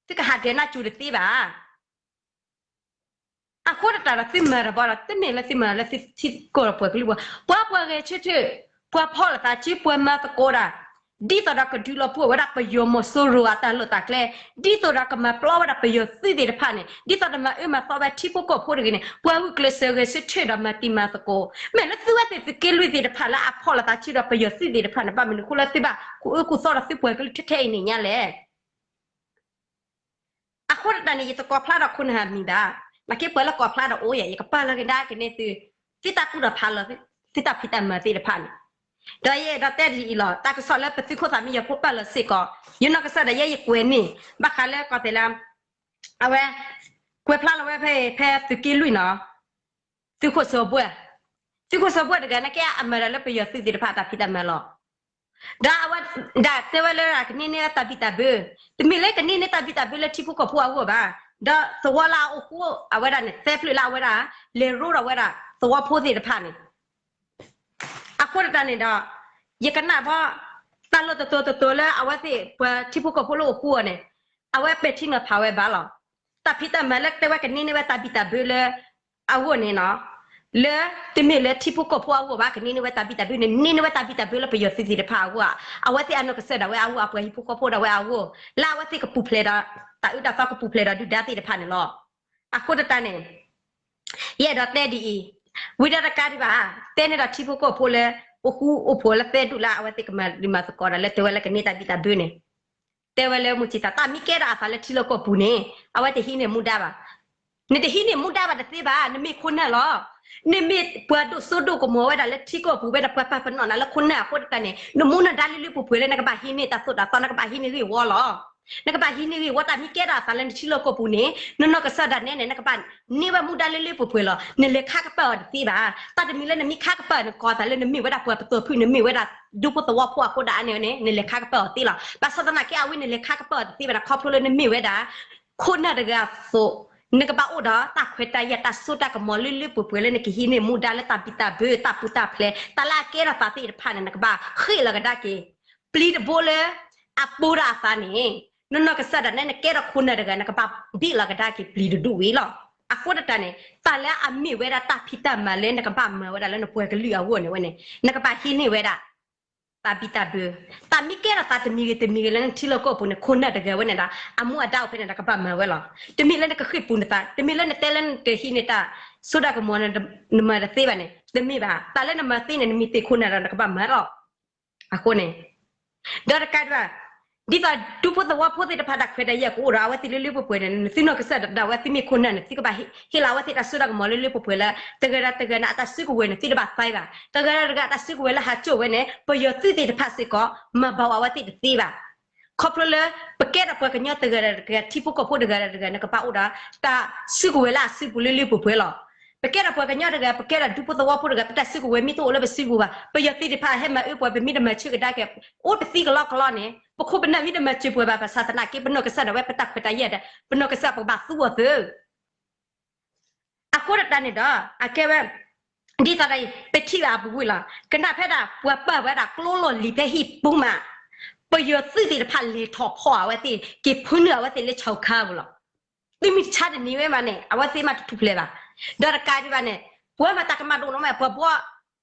သုကဟးဒၢးနၢ်စူၤတသ့ဘၣ်. အဃိသတးဒီး သုမၤတဘီဒီး တမ့ၢ်လၢသုမၤလၢသုထံကီၢ်ဒီးပှၤကလုာ်ပှၤ, ပှၤပှၤဂဲၤဆၢထၢၣ်, ပှၤဖီၣ်လိာ်သးစု ပှၤမၤသကိးတၢ်, ဒ်သိးဒီးကဒုးလီၤပှီၢ်ဝဲဒၣ်ပယီၤမီၤစိရိၤအတၢ်လီၢ်တၢ်ကျဲ, ဒ်သိးဒီးကမၤပျီဝဲဒၣ်ပယီၤသုးသ့ၣ်တဖၣ်န့ၣ်, ဒ်သိးဒီးမၤအၢမၤသီဝဲထံဖိကီၢ်ဖိတဂ့ၤန့ၣ် ပှၤဂုာ်ကျဲးစၢးဂဲၤဆၢထၢၣ်ဒီးမၤတံၤမၤသကိး, မ့ၢ်လၢသုဝဲသ့ၣ်သုးက့လွံၢ်သ့ၣ်တဖၣ်လၢအဖီၣ်လိာ်သးစုဒီးပယီၤသုးသ့ၣ်တဖၣ်န့ၣ် ဘၣ်မနုၤအဃိလၢသုဘၣ်ကူၣ်အၢကူၣ်သီဒီးသုပှၤကလုာ်ထဲထဲအံၤန့ၣ်ညါလဲၣ်. အဃိသတးန့ၣ် ယတကိးဖျါဒီးခိၣ်နၢ်အမံၤဘၣ်. နာ်က့ပှၤလၢကိးဖျါဒီးအိၣ်ယဲ ယကပာ်လီၤကဒါက့ၤန့ၢ်သု, သုတၢ်ကူၣ်တၢ်ဖးလီၤ, သုတၢ်ဖံးတၢ်မၤသ့ၣ်တဖၣ်န့ၣ်. ဒီးယအဲၣ်ဒိးတဲဒ်အံၤလီၤ, တၢ်ကစီၣ်လၢပသုးခိၣ်သးမံယီၤဖိပာ်လီၤစ့ၢ်ကီး, ယနီၢ်ကစၢ်ဒၣ်ယဲယကွဲးန့ၢ်, ဘၣ်ဃးလၢကီၢ်သဲးလၢ အဝဲ ကွဲးဖျါလီၤဝဲဖဲ ဖဲသုးက့လွံၢ်နီၤ, သုးခိၣ်စီၤဘှဲၣ်, သုးခိၣ်စီၤဘှဲၣ်တဂၤန့ၣ် ကဲအမၤတၢ်လၢပယီၤသုးသ့ၣ်တဖၣ်တၢ်ဖံးတၢ်မၤလီၤ. ဒီးအဝဲဒၣ်တဲဝဲလၢကန့ၢ်န့ၢ်တၢ်ဘံၣ်တၢ်ဘၢ, တမ့ၢ်လၢကန့ၢ်န့ၢ်တၢ်ဘံၣ်တၢ်ဘၢလၢထံဖိကီၢ်ဖိအဂီၢ်ဘၣ်, ဒီးသဝီလၢအအိၣ်ဃူအဝဲဒၣ်န့ၣ် သၢဖျၢၣ်လၢအဝဲဒၣ် လဲၤရိဒီးဝဲဒၣ်သဝီဖိသ့ၣ်တဖၣ်န့ၣ် အဃိသတးန့ၣ်ဒီး ယကနၣ်ဘၣ် တၢ်လီၢ်တတီၤတတီၤလၢအဝဲသ့ၣ်ပှၤထံဖိကီၢ်ဖိလၢအိၣ်ဃူအီၤန့ၣ် အဝဲပဲာ်ထံနီၤဖးဝဲဘၣ်လီၤ. တၢ်ဖံးတၢ်မၤလၢတဲဝဲကန့ၢ်န့ၢ်ဝဲတၢ်ဘံၣ်တၢ်ဘၢလၢအဂီၢ်န့ၣ်နီၤ, လၢတမ့ၢ်လၢထံဖိကီၢ်ဖိအဂီၢ်ဘၣ် ကန့ၢ်န့ၢ်ဝဲတၢ်ဘံၣ်တၢ်ဘၢန့ၣ် န့ၢ်န့ၢ်ဝဲတၢ်ဘံၣ်တၢ်ဘၢလၢပယီၤသုးသ့ၣ်တဖၣ်အဂီၢ်, အဝဲသ့ၣ်အနီၢ်ကစၢ်ဒၣ်ဝဲအဂီၢ် အပှၤဟံၣ်ဖိဃီဖိဒၣ်ဝဲအဂီၢ်, လၢအဝဲသ့ၣ်ကပူၤဖျဲးဒီး တၢ်အုၣ်တၢ်သီကပူၤဖျဲးဒီးဒုၣ်ဒါသ့ၣ်တဖၣ်န့ၣ်လီၤ. အဃိသတးန့ၣ် ယအဲၣ်ဒိးတဲဒ်အံၤ, ဝံၤဒီးတကးဒံးဘၣ်, တဲန့ၢ်ဒီးထံဖိကီၢ်ဖိလၢ အိၣ်ဃူအိၣ်ဖိးလၢသၢဒူၣ်လၢအဝဲသ့ၣ်ကမၤဒံးမၤသကိးဒီးလၢတဲဝဲလၢကန့ၢ်တၢ်ဘံၣ်တၢ်ဘၢန့ၣ်, တဲဝဲလၢမုၢ်ဆံသး တၢ်မ့ၢ်ကဲဒီးအသးလၢထံလီၢ်ကီၢ်ပူၤန့ၣ် အဝဲတဟံးန့ၢ်မူဒါဘၣ်. နတဟံးန့ၢ်မူဒါဘၣ်တသ့ဘၣ်, နမ့ၢ်ခိၣ်နၢ်လီၤ. နမ့ၢ်ပှၤဒိၣ်စိဒိၣ်ကမီၤဝဲဒၣ်လၢထံကီၢ်ပူၤဝဲဒၣ် ပှၤပာ်ပနီၣ်နၤလၢခိၣ်နၢ်အဃိသတးန့ၣ် နမူနဒါလၢလၢပှဲၤပှဲၤလၢနကဘၣ်ဟံးန့ၢ်တၢ်သိၣ်တၢ်သီ နကဘၣ်ဟံးန့ၢ်ဂ့ၢ်ဝီလီၤ. နကဘၣ်ဟံးန့ၢ်ဂ့ၢ်ဝီ တၢ်မ့ၢ်ကဲဒီးအသးလၢနထံလီၢ်ကီၢ်ပူၤန့ၣ် နနီၢ်ကစၢ်ဒၣ်နဲန့ၣ် နကဘၣ်န့ၢ်ဝဲမူဒါလၢလၢပှဲၤပှဲၤလီၤ. နလဲၤခါကပၢၢ်အီၤတသ့ဘၣ်. တၢ်တမံၤလၢနမ့ၢ်ခါကပၢၢ် နကိးသးလၢနမ့ၢ်ဝဲဒၣ်ပှၤပတီၢ်ဖုၣ် နမ့ၢ်ဝဲဒၣ်ဒူဖိသဝီဖိအဃိဒၣ်န့ၣ်န့ၣ် နလဲၤခါကပၢၢ်အီၤသ့လီၤ. ဘၣ်ဆၣ်သနာ်က့ အဝဲန့ၣ်လဲၤခါကပၢၢ်အီၤတသ့ဘၣ်န့ၣ် ခီဖျိလၢနမ့ၢ်ဝဲဒၣ် ခိၣ်နၢ်တဂၤအသိး နကဘၣ်အိၣ်ဒီးတၢ်ခွဲးတၢ်ယာ် တၢ်စိတၢ်ကမီၤလၢလၢပှဲၤပှဲၤလၢနကဟံးန့ၢ်မူဒါလၢတၢ်ဘံၣ်တၢ်ဘၢ တၢ်ပူၤတၢ်ဖျဲး တၢ်လၢအကဲထီၣ်သးသ့ၣ်တဖၣ်န့ၣ် နကဘၣ်ဃ့ၢ်လီၤကဒါက့ၤ ပျံၤတဘိလၢ အပိာ်ဒီးအသးန့ၣ် နနီၢ်ကစၢ်ဒၣ်နဲ နကဲထီၣ်ခိၣ်နၢ်တဂၤ နကဘၣ်ဘံၣ်လီၤကဒါက့ၤပျံၤတဒူၣ်ဝံၤလီၤ. အဃိသတးန့ၣ် တၢ်လၢအမ့ၢ်ဝဲဒၣ်တၢ်ဖံးတၢ်မၤလၢနကဘၣ်မၤဝဲဒၣ်လၢနပှၤကလုာ်အဂီၢ်န့ၣ်ဝဲန့ၣ် နကဘၣ်ဟံးန့ၢ်ဝဲဒၣ် တၢ်ဘံၣ်တၢ်ဘၢ တၢ်မ့ၢ်ကဲထီၣ်သးတမံၤဂ့ၤတမံၤဂ့ၤလၢနထံလီၢ်ကီၢ်ပူၤန့ၣ် ခိၣ်နၢ်တဂၤဝဲန့ၣ်ဒီး အမူအဒါအိၣ်ဖဲန့ၣ် နကဘၣ်မၤဝဲလီၤ. တမ့ၢ်လၢနကဃ့ၢ်ပူၤနသး တမ့ၢ်လၢနတဲလၢနတဟံးန့ၢ်တၢ်စိတၢ်ကမီၤ နမၤတသ့ဘၣ်န့ၣ် တမ့ၢ်ဘၣ်. တၢ်လၢနမၤသ့န့ၣ် နမ့ၢ်သ့ၣ်ခိၣ်နၢ်ဒီး နကဘၣ်မၤလီၤ. အဃိန့ၣ် ဒီးတကးဒံးဘၣ် ဒ်သိးဒူဖိသဝီဖိသ့ၣ်တဖၣ်တၢ်ခွဲးတၢ်ယာ်ကအိၣ်ဒီး အဝဲသ့ၣ်လၢလၢပှဲၤပှဲၤန့ၣ် သုနီၢ်ကစၢ်ဒၣ်ဝဲသုမ့ၢ်ခိၣ်နၢ်န့ၣ် သုကဘၣ်ဟ့ၣ်လီၤအဝဲသ့ၣ်တၢ်စိတၢ်ကမီၤလၢလၢပှဲၤပှဲၤလၢ တဂၤဒီးတဂၤန့ၣ် အတၢ်စုကဝဲၤန့ၣ် သုတဘၣ်သဲဘၣ်. တဂၤဒီးတဂၤအတၢ်စုကဝဲၤလၢဟးစိာ်ဝဲန့ၣ် ပယီၤသုးသ့ၣ်တဖၣ်စ့ၢ်ကီး မၤဘၣ်အဝဲသ့ၣ်တသ့ဘၣ်. ခီဖျိလၢ ပကဲထီၣ်ပှၤကညီတဂၤဒီးတဂၤ ထံဖိကီၢ်ဖိတဂၤဒီးတဂၤ နကဘၣ်အိၣ်ဒီး တၢ်စုကဝဲၤလၢအစုပူၤလၢလၢပှဲၤပှဲၤလီၤ. ပကဲထီၣ်ပှၤကညီတဂၤ ပကဲထီၣ်ဒူဖိသဝီဖိတဂၤ ပတၢ်စုကဝဲၤမ့ၢ်တအိၣ်လၢပစုပူၤဘၣ် ပယီၤသုးသ့ၣ်တဖၣ်ဟဲမၤအၢပှၤ ပမ့ၢ်တမၤဆၢကဒါက့ၤ အိၣ်တသံကလီကလီန့ၣ် ပခိၣ်ပနၢ်မ့ၢ်တမၤစၢၤပှၤဘၣ် ဘၣ်ဆၣ်သနာ်က့ ပနီၢ်ကစၢ်ဒၣ်ဝဲ ပတၢ်ခွဲးတၢ်ယာ်ဒီး ပနီၢ်ကစၢ်ပကဘၣ်သူအီၤသ့ အဃိသတးန့ၣ်ဒီး အကဲဝဲ ဒ်သိးဒီး ပထံၣ်ဘၣ်အပူၤကွံာ်လီၤ. ကနၣ်ဖဲဒၣ် ပှၤပာ်ဝဲဒၣ်ကျိလီၢ်လံၤဖဲဟံၣ်ပူၤမး ပယီၤသုးသ့ၣ်တဖၣ်လဲၤထီၣ်ဖီၣ်အဝဲသ့ၣ် က့ၤဖုနုာ်အဝဲသ့ၣ်လၢဆၣ်ခါပူၤလီၤ. သုမ့ၢ်ဆါတနံၤဝဲမးန့ၣ် အဝဲသ့ၣ်မးတထူၣ်ဖျဲးဘၣ်. ဒီးတကးဒံးဘၣ်န့ၣ် ပှၤမၤတၢ်ကမၣ်တအိၣ်နီၤမး ပှၤဘှီ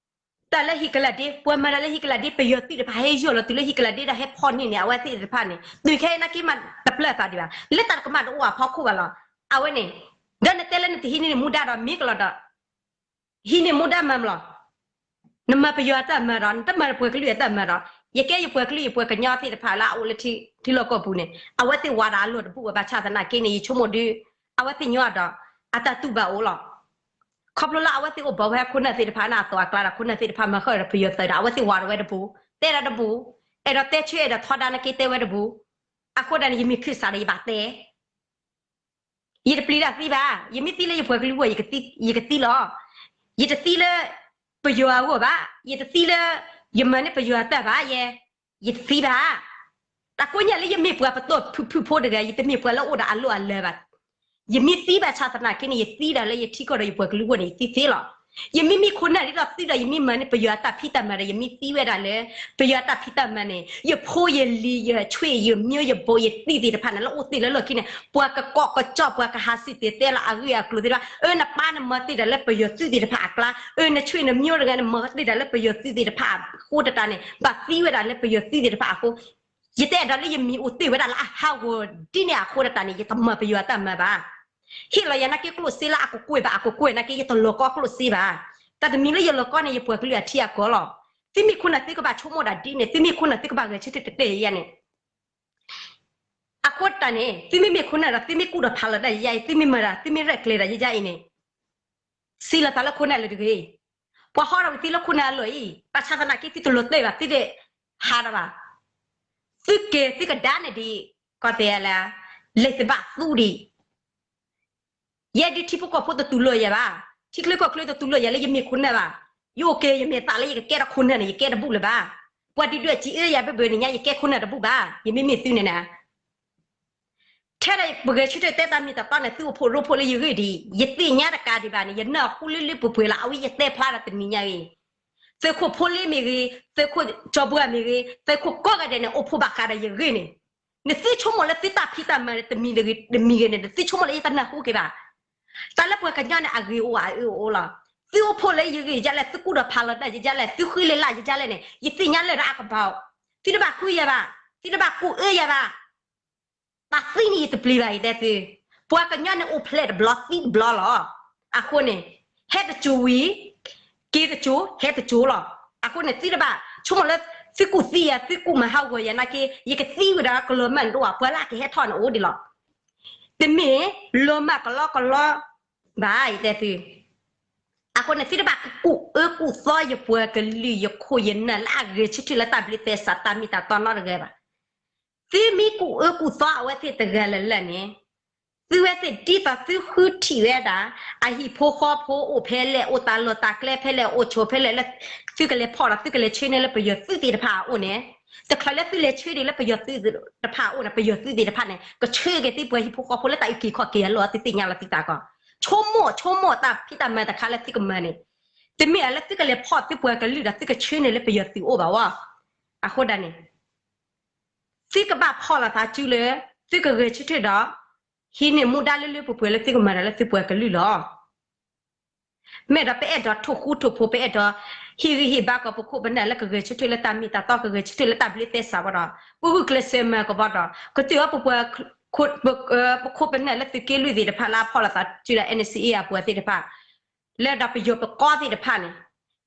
တၢ်လၢဟံၣ်ကလၤဒ့ ပှၤမၤတၢ်လၢဟံၣ်ကလၤဒ့ ပယီၤသုးတဖၣ်ဟဲယီၢ်လီၤတုၤလၢဟံၣ်ကလၤဒ့ဒီးဟဲဖီၣ်န့ၢ်န့ၣ် အဝဲသ့ၣ်တဖၣ်န့ၣ် သုခဲအံၤနာ်က့မးတပျၢ်သးဒံးဘၣ် လၢတၢ်တကမၣ်တအိၣ်အဖီခိၣ်ဘၣ်လီၤ. အဝဲန့ၣ် ဒီးနတဲလၢနတဟံးန့ၢ်မူဒါဒီးမ့ၢ်ကလီၤဒီး ဟံးန့ၢ်မူဒါမၤမးလီၤ. နမၤပယီၤအတၢ်မၤဒီး နတမၤပှၤကလုာ်အတၢ်မၤဒီး ယကဲယပှၤကလုာ်ယပှၤကညီသ့ၣ်တဖၣ်လၢအအိၣ်လၢထံလီၢ်ကီၢ်ပူၤန့ၣ် အဝဲသ့ၣ်ဝးဒီးအလီၢ်တဘူၣ်ဝဲဘၣ်ဆၣ်သနာ်က့န့ၣ် ယဆိကမိၣ်ဒုး အဝဲသ့ၣ်ညီဒီး အတၢ်တူၢ်ဘၣ်အိၣ်လီၤ. ခီဖျိလၢအဝဲသ့ၣ်အိၣ်ဘၣ်ဝဲခိၣ်နၢ်သ့ၣ်တဖၣ်န့ၣ် အသိးအကျါဒီးခိၣ်နၢ်သ့ၣ်တဖၣ်မၤဃၣ်ဒီးပယီၤသုးဒီး အဝဲသ့ၣ်ဝးဒီးဝဲတပူၤ, တဲဒီးတပူၤ, အဲၣ်ဒိးတဲဆၢအဲၣ်ဒိးထီဒါနာ်က့တဲဝဲတပူၤ, အဃိဒၣ်န့ၣ် ယမ့ၢ်ခရံာ်စးဒီးယဘၣ်တဲ ယတပျံၤတၢ်သံဘၣ်. ယမ့ၢ်သံလၢယပှၤကလုာ်အဂီၢ် ယကသံလီၤ. ယတသံလၢ ပယီၤအဂီၢ်ဘၣ်. ယတသံလၢ ယမၤန့ၢ်ပယီၤအတၢ်ဘၣ်ယဲ, ယတသံဘၣ်. တၢ်ကိးညါလၢယမ့ၢ်ပှၤပတီၢ်ဖုၣ်ဖုၣ်ဖိတဂၤ ယတမ့ၢ်ပှၤလၢအိၣ်ဒီးအလီၢ်အလၤဘၣ်. ယမ့ၢ်သံဘၣ်ဆၣ်သနာ်က့န့ၣ် ယသံဒၣ်လၢယထံကီၢ်ဒီးယပှၤကလုာ်အဂီၢ်န့ၣ် ယသံသ့လီၤ. ယမ့ၢ်မ့ၢ်ခိၣ်နၢ်ဒ်သိးသုဒီး ယမ့ၢ်မၤန့ၢ်ပယီၤအတၢ်ဖံးတၢ်မၤဒီး ယမ့ၢ်သံဝဲဒၣ်လၢ ပယီၤအတၢ်ဖံးတၢ်မၤန့ၣ် ယဖိယလံၤ ယဆွေ ယမျိုး ယဘိး ယသံၣ်သ့ၣ်တဖၣ်န့ၣ် လၢအိၣ်တ့ၢ်လၢလီၢ်ခံန့ၣ် ပှၤကကိးကကီၢ် ပှၤကဟးစံၣ်တဲၤတဲလီၤအဂ့ၢ်အကျိၤသ့ၣ်တဖၣ် အၢ နပၢ်နမၤတ့ၢ်တၢ်လၢပယီၤသုးသ့ၣ်တဖၣ်အကျါ, အၢ နဆွေ နမျိုးတဂၤန့ၣ် မၤတ့ၢ်တၢ်လၢပယီၤသုးသ့ၣ်တဖၣ်အဃိတတၢ်န့ၣ် ဘၣ်သံဝဲဒၣ်လၢပယီၤသုးသ့ၣ်တဖၣ်အဃိ, ယတအဲၣ်ဒိးလၢယမံၤအိၣ်တ့ၢ်ဝဲဒၣ်လၢအဟးဂီၤဒ်န့ၣ်အဃိတတၢ်န့ၣ် ယတမၤပယီၤအတၢ်မၤဘၣ်. ဟ့ၣ်လီၤယၤနာ်က့ကျိၣ်စ့လၢအကကွဲၢ်ဘၣ် အကကွဲၢ်နာ်က့ ယတလီၤကီကျိၣ်စ့ဘၣ်. တၢ်တမံၤလၢယလီၤကီန့ၣ် ယပှၤကလုာ်အထံအကီၢ်လီၤ. သုမ့ၢ်ခိၣ်နၢ်သုကဘၣ်ဆိကမိၣ်ဒၣ်ဒ်န့ၣ်, သုမ့ၢ်ခိၣ်နၢ်သုကဘၣ်ဂဲၤဆၢထၢၣ်တတဲာ်ယၤန့ၣ် အဃိတၢ်န့ၣ် သုမ့မ့ၢ်ခိၣ်နၢ်ဒီး သုမ့ၢ်ကူၣ်ဒီးဖးလီၤတၢ်ယဲယဲအံၤ, သုမ့ၢ်မၤတၢ် သုမ့ၢ်ရဲၣ်ကျဲၤတၢ်ယဲယဲအံၤန့ၣ် စံးလီၤသးလၢခိၣ်နၢ်လၢတဂ့ၤ. ပှၤဟီထီၣ်ကသံလၢခိၣ်နၢ်အလီၢ်အံၤ ဘၣ်ဆၣ်သနာ်က့ သုတလီၤတဲာ်ဘၣ် သုတဟးထီၣ်ဘၣ်. သုက့ၤသုကဒါန့ၣ်ဒံး ကီၢ်သဲးလၢ လဲၤသဘၣ်သူဒံး ယဲဒုးထံဖိကီၢ်ဖိတတူၢ်လိာ်ယၤဘၣ်, ထံချၢကီၢ်ချၢတတူၢ်လိာ်ယၤလၢယမ့ၢ်ခိၣ်နၢ်ဘၣ်. ယအိၣ်က့ၤ ယမ့ၢ်သးလၢယကကဲထီၣ်ခိၣ်နၢ်န့ၣ် ယကဲတဘူၣ်လၢၤဘၣ်. ပှၤဒုးဒွဲၣ်စံးအၢယၤဘၣ်ဘၣ်န့ၣ်ညါ ယကဲခိၣ်နၢ်တဘူၣ်ဘၣ်. ယမ့မ့ၢ်သုန့ၣ်န့ၣ် ထဲဒီးပဂဲၤဆၢထၢၣ်တဲတၢ်မ့ၢ်တၢ်တီန့ၣ် သုအိၣ်ဖှိၣ်ရိဖှိၣ်လၢယဂ့ၢ်ဒံး, ယသ့ၣ်ညါတကးဒံးဘၣ်န့ၣ် ယနၢ်ဟူလၢလၢပှဲၤပှဲၤလီၤ. အဝဲယတဲဖျါဒီးတနံၤညါအံၤ, သုးခိၣ်ဖိလ့မ့ၢ်ဂ့ၤ, သုးခိၣ်ကၠီၤပှၢ်မ့ၢ်ဂ့ၤ, သုးခိၣ်ကိးဂၤဒဲးန့ၣ် အိၣ်ဖှိၣ်ဘၣ်ဃးဒီးယဂ့ၢ်န့ၣ်, နသုဆိကမိၣ်လၢသုတၢ်ဖံးတၢ်မၤတမံၤတဂ့ၤတမံၤဂ့ၤန့ၣ် နသုဆိကမိၣ်လၢယတနၢ်ဟူက့ၤဘၣ်. တၢ်လၢပှၤကညီန့ၣ် အဂ့ၤအိၣ်အအၢအိၣ်လီၤ. သုအိၣ်ဖှိၣ်လၢယဂ့ၢ်ယဒ်လဲၣ်, သုကူၣ်ဒီးဖးလီၤတၢ်ယဒ်လဲၣ်, သုဃ့လ့လၢ်ယဒ်လဲၣ်န့ၣ် ယသ့ၣ်ညါလၢာ်ဒီးအကဘၣ်. သုတဘၣ်ဃုယၤဘၣ်, သုတဘၣ်ကူၣ်အၢယၤဘၣ်. တၢ်သံန့ၣ်ယတပျံၤဘၣ် ယတဲသု, ပှၤကညီန့ၣ်အိၣ်ဖျဲၣ်တဘျီသံတဘျီလီၤ. အဃိန့ၣ် ဟဲတစိၤဝံၤ က့ၤတစိၤ ဟဲတစိၤလီၤ. အဃိန့ၣ် သုတဘၣ်ဆိကမိၣ်လၢ သုကူၣ်သံယၤ သုကူၣ်မၤဟးဂီၤယၤနာ်က့ ယကသံဝံၤဒီးကလီၤမၢ်နဒိၣ်ဧါ, ပှၤလၢအကဟဲထီၣ်န့ၣ်အိၣ်ဒံးလီၤ. တမ့ၢ်လီၤမၢ်ကလီကလီဘၣ် ယတဲသု. အဃိန့ၣ် သုတဘၣ်ကူၣ်အၢကူၣ်သီယပှၤကလုာ်ယခိၣ်ယနၢ်လၢအဂဲၤဆၢထၢၣ်လၢတၢ်ဘျုးသဲစးတၢ်မ့ၢ်တၢ်တီနီတဂၤဘၣ်. သုမ့ၢ်ကူၣ်အၢကူၣ်သီအဝဲသ့ၣ်တဂၤလၢ်လၢ်န့ၣ် သုဝဲသ့ၣ်ဒ်သိးသုဃုထံၣ်ဝဲဒၣ် အဟံၣ်ဖိဃီဖိအိၣ်ဖဲလဲၣ် အိၣ်တၢ်လီၢ်တၢ်ကျဲဖဲလဲၣ် အိၣ်ဆိးဖဲလဲၣ်လၢ သုကလဲၤဖီၣ်ဒီး သုကလဲၤဆှၢန့ၢ်လၢပယီၤသုးသ့ၣ်တဖၣ်အအိၣ်န့ၣ်, တချုးလၢသုလဲၤဆှၢဒံးလၢပယီၤသုးတဖၣ်အအိၣ်န့ၣ် ပယီၤသုးသ့ၣ်တဖၣ်န့ၣ် ကဆှၢက့ၤသုပှၤဟံၣ်ဖိဃီဖိလၢတၢ်အုၣ်က့ၤခီၣ်က့ၤအလီၢ် သုသ့ၣ်ညါလီၤသုသးကီး. ဆိကမိၣ် ဆိကမိၣ်တၢ်ဖံးတၢ်မၤတခါလၢသုကမၤန့ၣ် တမ့ၢ်လၢသုကလဲၤဖီၣ်သုပှၤကလုာ်ဒီး သုကဆှၢန့ၢ်လၢပယီၤသုးအိၣ်ဘၣ်ဝဲ. အဃိဒၣ်န့ၣ် သုကဘၣ်ဖီၣ်လိာ်သးစုလၢ သုကဂဲၤဆၢထၢၣ်ဒီး ဟံးန့ၢ်မူဒါလၢလၢပှဲၤပှဲၤလၢသုကမၤတၢ်လၢသုပှၤကလုာ်လီၤ. မ့ၢ်ဒီးပအဲၣ်ဒိးထိၣ်ဃူထိၣ်ဖိး ပအဲၣ်ဒိး ဟ့ၣ်ဂံၢ်ဟ့ၣ်ဘါကီးပခိၣ်ပနၢ်လၢကဂဲၤဆၢထၢၣ်လၢတၢ်မ့ၢ်တၢ်တီ ကဂဲၤဆၢထၢၣ်လၢတၢ်ဘျုးသဲစးဘၣ်ဒီး ပဂုာ်ကျဲးစၢးမၤကဘီဒီး ကတုၤအီၤပပှၤ ပခိၣ်ပနၢ်လၢသုးက့လွံၢ်သ့ၣ်တဖၣ်လၢအဖီၣ်လိာ်သးစုဒီး NCA အပှၤသ့ၣ်တဖၣ် လၢဒီးပယီၤပကီၢ်သ့ၣ်တဖၣ်န့ၣ်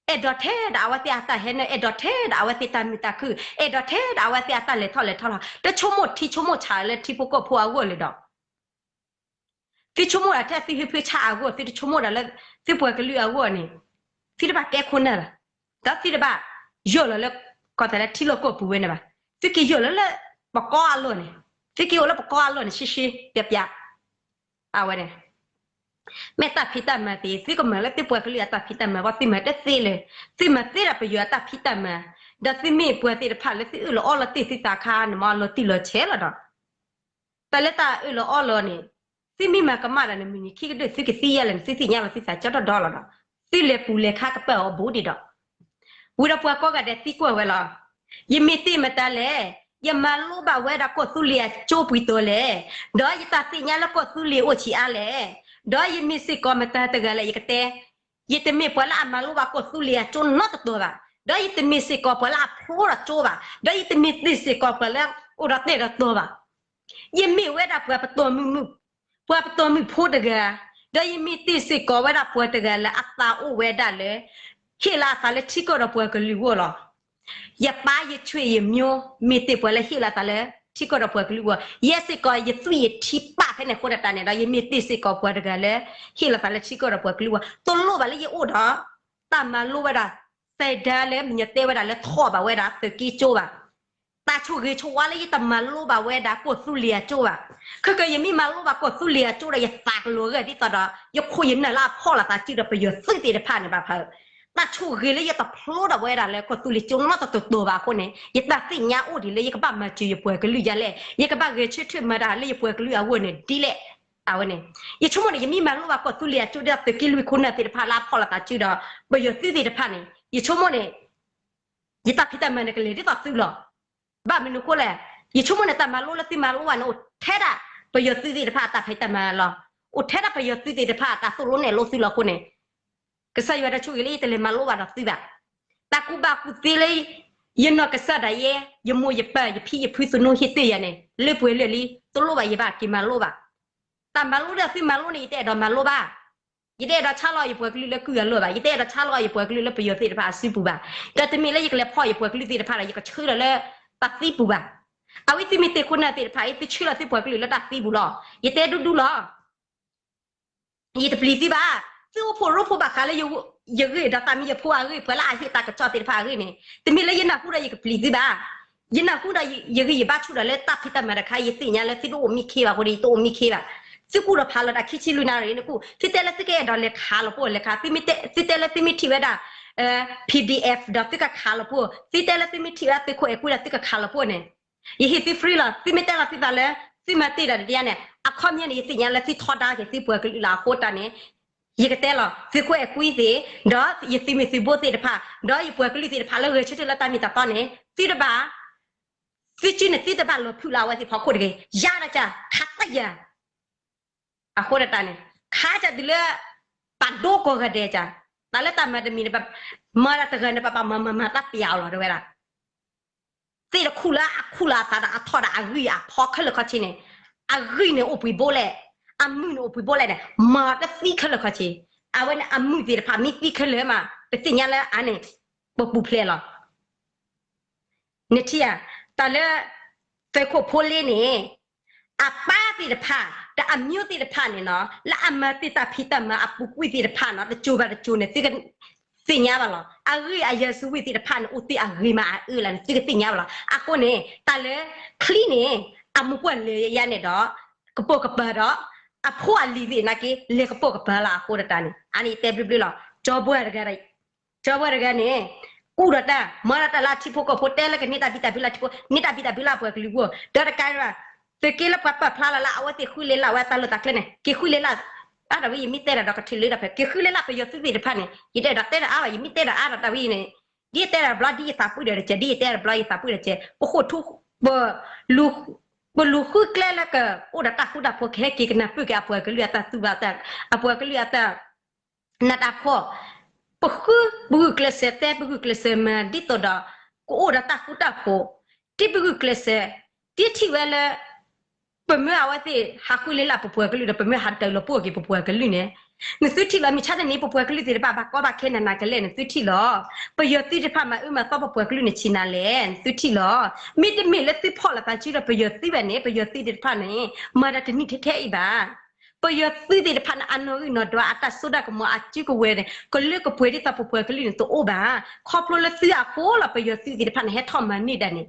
အဲၣ်ဒိးထဲဒၣ်အဝဲသ့ၣ်အတၢ်ဟဲနၢ် အဲၣ်ဒိးထဲဒၣ်အဝဲသ့ၣ်တၢ်မုာ်တၢ်ခုၣ် အဲၣ်ဒိးထဲဒၣ်အဝဲသ့ၣ်အတၢ်လဲၤထီၣ်လဲၤထီလီၤ. တဆိကမိၣ်ထံဆိကမိၣ်ဆးလၢထံဖိကီၢ်ဖိအဂီၢ်လၢၤဒီး သုဆိကမိၣ်ဒၣ်ထဲသုဟၢဖၢဆါအဂီၢ် သုတဆိကမိၣ်ဒၣ်လၢ သုပှၤကလုာ်အဂီၢ်န့ၣ် သုတဘၣ်ကဲခိၣ်နၢ်ဘၣ်. ဒီးသုတဘၣ်ယိၢ်လီၤလၢ ကီၢ်သဲးလၢထံလီၢ်ကီၢ်ပူၤဝဲန့ၣ်ဘၣ်. သုက့ၤယိၢ်လီၤလၢပကီၢ်အလီၢ်န့ၣ် သုက့ၤအိၣ်လၢပကီၢ်အလီၢ်န့ၣ် ရှဲရှဲပျးပျး အဝဲန့ၣ် မ့ၢ်တၢ်ဖံးတၢ်မၤသ့ သုကမၤလၢသုပှၤကလုာ်အတၢ်ဖံးတၢ်မၤဘၣ် သုမၤတသ့လၢၤ. သုမၤသ့ဒၣ်ပယီၤအတၢ်ဖံးတၢ်မၤ ဒီးသုမ့ၢ်ပှၤသ့ၣ်တဖၣ်လၢသုအၢၣ်လီၤအီလီၤတ့ၢ်သုသးခါန့ၣ် မ့ၢ်အလီၤတံၢ်လီၤဆဲးလီၤဒီး တၢ်လၢတၢ်အၢၣ်လီၤအီလီၤန့ၣ် သုမ့ၢ်မၤကမၣ်ဒီးန့ၣ် မုၢ်နံၤခံကဒၢၣ်သုကသံယဲၢ်လဲၣ်န့ၣ် သုသ့ၣ်ညါလီၤသုသးကၠီတီဒီလီၤဒီး သုလဲၤပူၤလဲၤခါကပၢၢ်အီၤဘူးဒံးဒီး ဝံၤဒီးပှၤကိးဂၤဒဲးသံကွၢ်ဝဲလီၤ. ယမ့ၢ်တ့ၢ်မတၤလဲၣ်, ယမၤလိဘၣ်ဝဲဒၣ်ကီၢ်သူလ့ၤအကၠိပှံၤတီၤလဲၣ်, ဒီးယတၢ်သ့ၣ်ညါလၢကီၢ်သူလ့ၤအိၣ်ဆံးအါလဲၣ်, ဒီးယမ့ၢ်စ့ၢ်ကီးမတၤတဂၤလဲၣ် ယကတဲ, ယတမ့ၢ်ပှၤလၢအမၤလိဘၣ်ကီၢ်သူလ့ၤအကၠိနီတတီၤဘၣ်, ဒီးယတမ့ၢ်စ့ၢ်ကီးပှၤလၢအဖျိဒီးကၠိဘၣ်, ဒီးယတမ့ၢ်သ့ၣ်စ့ၢ်ကီးပှၤလၢအိၣ်ဒီးတဲာ်ဒီးတီၤဘၣ်. ယမ့ၢ်ဝဲဒၣ်ပှၤပတီၢ်မုၢ်မုၢ်, ပှၤပတီၢ်မုၢ်ဖိတဂၤ, ဒီးယမ့ၢ်တ့ၢ်စ့ၢ်ကီးဝဲဒၣ်ပှၤတဂၤလၢအသးအိၣ်ဝဲဒၣ်လၢ ဟ့ၣ်လီၤအသးလၢထံကီၢ်ဒီးပှၤကလုာ်အဂီၢ်လီၤ. ယပၢ်ယဆွေယမျိုး မ့ၢ်တ့ၢ်ပှၤလၢဟ့ၣ်လီၤသးလၢ ထံကီၢ်ဒီးပှၤကလုာ်အဂီၢ်, ယဲစ့ၢ်ကီးယသွံၣ်ယထံပာ်ဖဲန့ၣ်အဃိဒၣ်တၢ်န့ၣ်ဒီး ယမ့ၢ်တ့ၢ်စ့ၢ်ကီးပှၤတဂၤလၢ ဟ့ၣ်လီၤသးလၢထံကီၢ်ဒီးပှၤကလုာ်အဂီၢ်, တလိၣ်ဘၣ်လၢယအိၣ်ဒီး တၢ်မၤလိဝဲဒၣ် သဲဒါလၢမညီတဲဝဲဒၣ်လၢထီၣ်ဘၣ်ဝဲဒၣ်သုးက့ကၠိဘၣ်. တၢ်ဆိၣ်ဂ့ၤဆိၣ်ဝါလၢယတမၤလိဘၣ်ဝဲဒၣ် ကီၢ်သူလ့ၤအကၠိဘၣ်. ခဲကၢ ယမ့ၢ်မၤလိဘၣ်ကီၢ်သူလ့ၤအကၠိဒီး ယသးကလီၤဂာ်ဒ်သိးဒီး ယခိၣ်ယနၢ်လၢအဖီၣ်လိာ်သးစုဒီးပယီၤသုးသ့ၣ်တဖၣ်န့ၣ်ဘၣ်ဖးဧၢ, တၢ်ဆိၣ်ဂ့ၤလၢယတဖျိဒၣ်ဝဲဒၣ်လၢကီၢ်သူလ့ၤကၠိနီတတီၤဘၣ်အဃိန့ၣ် ယတၢ်သ့ၣ်ညါအိၣ်ဒံးလၢယကဘၣ်မၤစၢၤယပှၤကလုာ်ဒ်လဲၣ်, ယကဘၣ်ဂဲၤဆၢထၢၣ်မၤတၢ်လၢယပှၤကလုာ်အဂီၢ်န့ၣ်ဒ်လဲၣ်. အဝဲန့ၣ် ယဆိကမိၣ်န့ၣ် ယမ့ၢ်မၤလိဘၣ်ကီၢ်သူလ့ၤအကၠိဒ်သုးက့လွံၢ်ခိၣ်နၢ်သ့ၣ်တဖၣ်လၢအဖီၣ်လိာ်သးစုဒီး ပယီၤသုးသ့ၣ်တဖၣ်န့ၣ် ယဆိကမိၣ်န့ၣ် ယတၢ်ဖံးတၢ်မၤန့ၣ်ကလဲၤဒ်သိးသုလီၤ. ဘၣ်မနုၤအဃိလဲၣ်, ယဆိကမိၣ်န့ၣ် တၢ်မၤလိလၢသုမၤလိဘၣ်န့ၣ် အိၣ်ထဲဒၣ်ပယီၤသုးသ့ၣ်တဖၣ်အတၢ်ဖံးတၢ်မၤလီၤ. အိၣ်ထဲဒၣ်ပယီၤသုးသ့ၣ်တဖၣ်အတၢ်သိၣ်လိနဲၣ်လိသုလီၤအဃိန့ၣ် ကစၢ်ယွၤတၢ်ဆိၣ်ဂ့ၤလၢယတလဲၤမၤလိဘၣ်ဒီးသုဘၣ်. တၢ်ကူၣ်ဘၣ်ကူၣ်သ့လၢ ယနီၢ်ကစၢ်ဒၣ်ယဲ ယမိၢ်ယပၢ်ယဖံယဖုသနူဟ့ၣ်တ့ၢ်ယၤန့ၣ် လၢပှဲၤလၢာ်လံ တလိၣ်ဘၣ်ယဘၣ်က့ၤမၤလိဘၣ်. တၢ်မၤလိလၢသုမၤလိန့ၣ် ယတအဲၣ်ဒိးမၤလိဘၣ်. ယတအဲၣ်ဒိးဆါလီၤယပှၤကလုာ်လၢကုၢ်အလီၢ်ဘၣ်, ယတအဲၣ်ဒိးဆါလီၤယပှၤကလုာ်လၢပယီၤသ့ၣ်တဖၣ်အစုပူၤဘၣ်. ဒီးတမ့ၢ်လၢယကလဲၤဖီၣ်ယပှၤကလုာ်သ့ၣ်တဖၣ်ဒီး ယကဆှၢလီၤလၢတၢ်သံပူၤဘၣ်. အဝဲသုမ့ၢ်တ့ၢ်ခိၣ်နၢ်သ့ၣ်တဖၣ်အံၤ သုဆှၢလီၤသုပှၤကလုာ်လၢတၢ်သံပူၤလီၤ. ယတဲဒူဒူလီၤ. ယတပျံၤသုဘၣ်. သုအိၣ်ဖှိၣ်ရိဖှိၣ်ဘၣ်ဃးလၢယဂ့ၢ်ဒီးသးမံယဖိအဂ့ၢ် ပှၤလၢအဟ့ၣ်တၢ်ကစီၣ်သ့ၣ်တဖၣ်အဂ့ၢ်န့ၣ် တမ့ၢ်လၢယနၢ်ဟူဒီးယကပျံၤသုဘၣ်. ယနၢ်ဟူဒီးယဂံၢ်ယဘါဆူၣ်ဒီးလၢတၢ်ဖံးတၢ်မၤတခါ ယသ့ၣ်ညါလၢသုတအိၣ်မံခ့ဘၣ်အဃိဒီး ယတအိၣ်မံခ့ဘၣ်. သုကူၣ်ဒီးဖးလီၤတၢ်ခံဆံလွံၢ်နၣ်ရံၣ်န့ၣ် သုတဲလၢသုကအဲၣ်ဒိးလဲၤခးလီၤပှိၢ်လဲၤခး, သုတဲလၢသုမ့ၢ်ထံၣ်ဝဲဒၣ် PDF ဒီးသုကခးလီၤပှိၢ်, သုတဲလၢသုမ့ၢ်ထံၣ်ဝဲဒၣ်သုးခိၣ်အဲၤကွံဒီးသုကခးလီၤပှိၢ်န့ၣ် ယဟ့ၣ်သု free လီၤ. သုမ့ၢ်တဲလီၤသုသးလၢ သုမၤတ့ၢ်ဒီးတယါန့ၣ် အခီပညီန့ၣ် ယသ့ၣ်ညါလၢသုထီဒါက့ၤသုပှၤကလုာ်လီၤအဃိတၢ်န့ၣ် ယကတဲလီၤ သုးခိၣ်အဲၤကွံသ့ၣ် ဒီးယသုးမုၢ်သုးဘိသ့ၣ်တဖၣ် ဒီးယပှၤကလုာ်သ့ၣ်တဖၣ်လၢဂဲၤဆၢထၢၣ်လၢတၢ်မ့ၢ်တၢ်တီန့ၣ် သုတဘၣ် သုစုန့ၣ် သုတဘၣ်လီၤဖုးလၢအဝဲသ့ၣ်ဖီခိၣ်တဂ့ၤ. ယၤဒီးကခးတယၤ အဃိတၢ်န့ၣ် ခးကတုၤလၢ ပာ်ဒိကိးဂၤဒဲးက, တၢ်လၢတၢ်မၤတမံၤန့ၣ် မၤတၢ်တဂၤန့ၣ် ပပာ်မၤမၤမၤတၢ်ပျးအီၤလီၤ တဲဝဲဒၣ် သ့ၣ်တခူၣ်လၢအခူၣ်လၢအသးဒီး အထီၣ်ဒီးအဂံၢ်အဖီခဲလၢာ်ခဲဆ့န့ၣ်, အဂံၢ်န့ၣ်အိၣ်ပှံၤဘိလဲၣ်, အမုၢ်န့ၣ်အိၣ်ပှံၤဘိလဲၣ်န့ၣ် မၤတသံခဲလၢာ်ခဲဆ့. အဝဲန့ၣ်အမုၢ်သ့ၣ်တဖၣ်မ့ၢ်သံခဲလၢာ်မး ပသ့ၣ်ညါလၢအန့ၣ် ပပူၤဖျဲးလီၤ. နထံၣ်ဧါ, တၢ်လၢ သုးခိၣ်ဖိလ့န့ၣ် အပၢ်သ့ၣ်တဖၣ် ဒီးအမျိုးသ့ၣ်တဖၣ်န့ၣ်နီၤ လၢအမၤတ့ၢ်တၢ်ဖံးတၢ်မၤအပူၤကွံာ်သ့ၣ်တဖၣ်နီၤ တစိၤဘၣ်တစိၤန့ၣ် သုကသ့ၣ်ညါဘၣ်လီၤ. အဂ့ၢ်အယၤစုဝံၣ်သ့ၣ်တဖၣ်န့ၣ် အိၣ်သ့ၣ်အဂ့ၤမးအအၢလၢန့ၣ် သုကသ့ၣ်ညါဘၣ်လီၤ. အဃိန့ၣ် တၢ်လၢ ချံန့ၣ် အမိၢ်ပှၢ်လဲၤယါန့ၣ်ဒီး ကပိာ်ကပၤဒီး အဖိအလံၤသ့ၣ်နာ်က့ လဲၤကပိာ်ကပၤလီၤ အဃိတၢ်န့ၣ် အန့ၣ်တဲဘျုးဘျုးလီၤ. ကၠီဘှၢ်တဂၤ ကၠီဘှၢ်တဂၤန့ၣ် ကူၣ်ဒီးတၢ် မၤဒီးတၢ်လၢအထံဖိကီၢ်ဖိ တဲလၢကန့ၢ်တၢ်ဘံၣ်တၢ်ဘၢလၢထံဖိ န့ၢ်တၢ်ဘံၣ်တၢ်ဘၢလၢအပှၤကလုာ်အဂီၢ် ဒီးတကးဒံးဘၣ် သုးက့လၢပှၤပာ်ဖျါလီၤလၢအဝဲသ့ၣ်ဃုလ့လၢ်ဝဲတၢ်လီၢ်တၢ်ကျဲန့ၣ် က့ၤဃုလ့လၢ် အါတၢ်ဝဲယမ့ၢ်တဲတၢ်ဒီး ကထံၣ်လၢတၢ်ဖဲ က့ၤဃုလ့လၢ်ပယီၤသုးသ့ၣ်တဖၣ်န့ၣ် ယတအဲၣ်ဒိးတဲတၢ်အါဘၣ် ယမ့ၢ်တဲတၢ်အါဒီးတၢ်ဝဲအံၤန့ၣ် ဒ်ယတဲတၢ်တဘျီ ဒ်ယသးပှၢ်ဒီးတကဲး ဒ်ယတဲတၢ်တဘျီ ယသးပှၢ်ဒီးတကဲး ပဃိထူ ပ ပလူၤဃုကျဲလၢကအိၣ်ဒီးတၢ်ဃူတၢ်ဖိး ကဟဲက့ၤကနၢ်ပၢၢ်က့ၤအပှၤကလုာ်အတၢ်သူၣ်ဘၣ် အပှၤကလုာ်အတၢ် နးတၢ်ဖှီၣ် ပဃုပဂုာ်ကျဲးစၢး တဲပဂုာ်ကျဲးစၢးမၤ ဒ်သိးဒီး ကအိၣ်ဒီးတၢ်ဃူတၢ်ဖိး တ့ပဂုာ်ကျဲးစၢး တ့ထံၣ်ဝဲလၢ ပမ့ၢ်အဝဲသ့ၣ်ဟးဃုလ့လၢ်ပပှၤကလုာ်ဒီး ပမ့ၢ်ဟးတၢ်လီၤပှီၢ်က့ၤပပှၤကလုာ်န့ၣ် နသုထံၣ်လီၤ မုၢ်ဆါတနံၤ ပပှၤကလုာ်သ့ၣ်တဖၣ် ဘၣ်ကီဘၣ်ခဲနးနးကလဲာ် နသုထံၣ်လီၤ. ပယီၤသုးတဖၣ်မၤအၢမၤသီပပှၤကလုာ်န့ၣ်ဆံးနၤလဲၣ် နသုထံၣ်လီၤ. မ့တမ့ၢ်လၢသုဖီၣ်လိာ်သးစုဒီးပယီၤသုးဘၣ်န့ၣ် ပယီၤသုးသ့ၣ်တဖၣ်န့ၣ် မၤတၢ်တနံၣ်ထဲထဲအံၤဘၣ်. ပယီၤသုးသ့ၣ်တဖၣ်န့ၣ် အနီၣ်ဂံၢ်နီၣ်ဒွး အတၢ်စိတၢ်ကမီၤ အစုကဝဲၤန့ၣ် ကလၢကပှဲၤဒ်သိးပပှၤကလုာ်န့ၣ်တအိၣ်ဘၣ်. ခီဖျိလၢသုအဃိလီၤ ပယီၤသုးသ့ၣ်တဖၣ်န့ၣ် ဟဲထီၣ်မၤန့ၢ်ဒၣ်န့ၣ်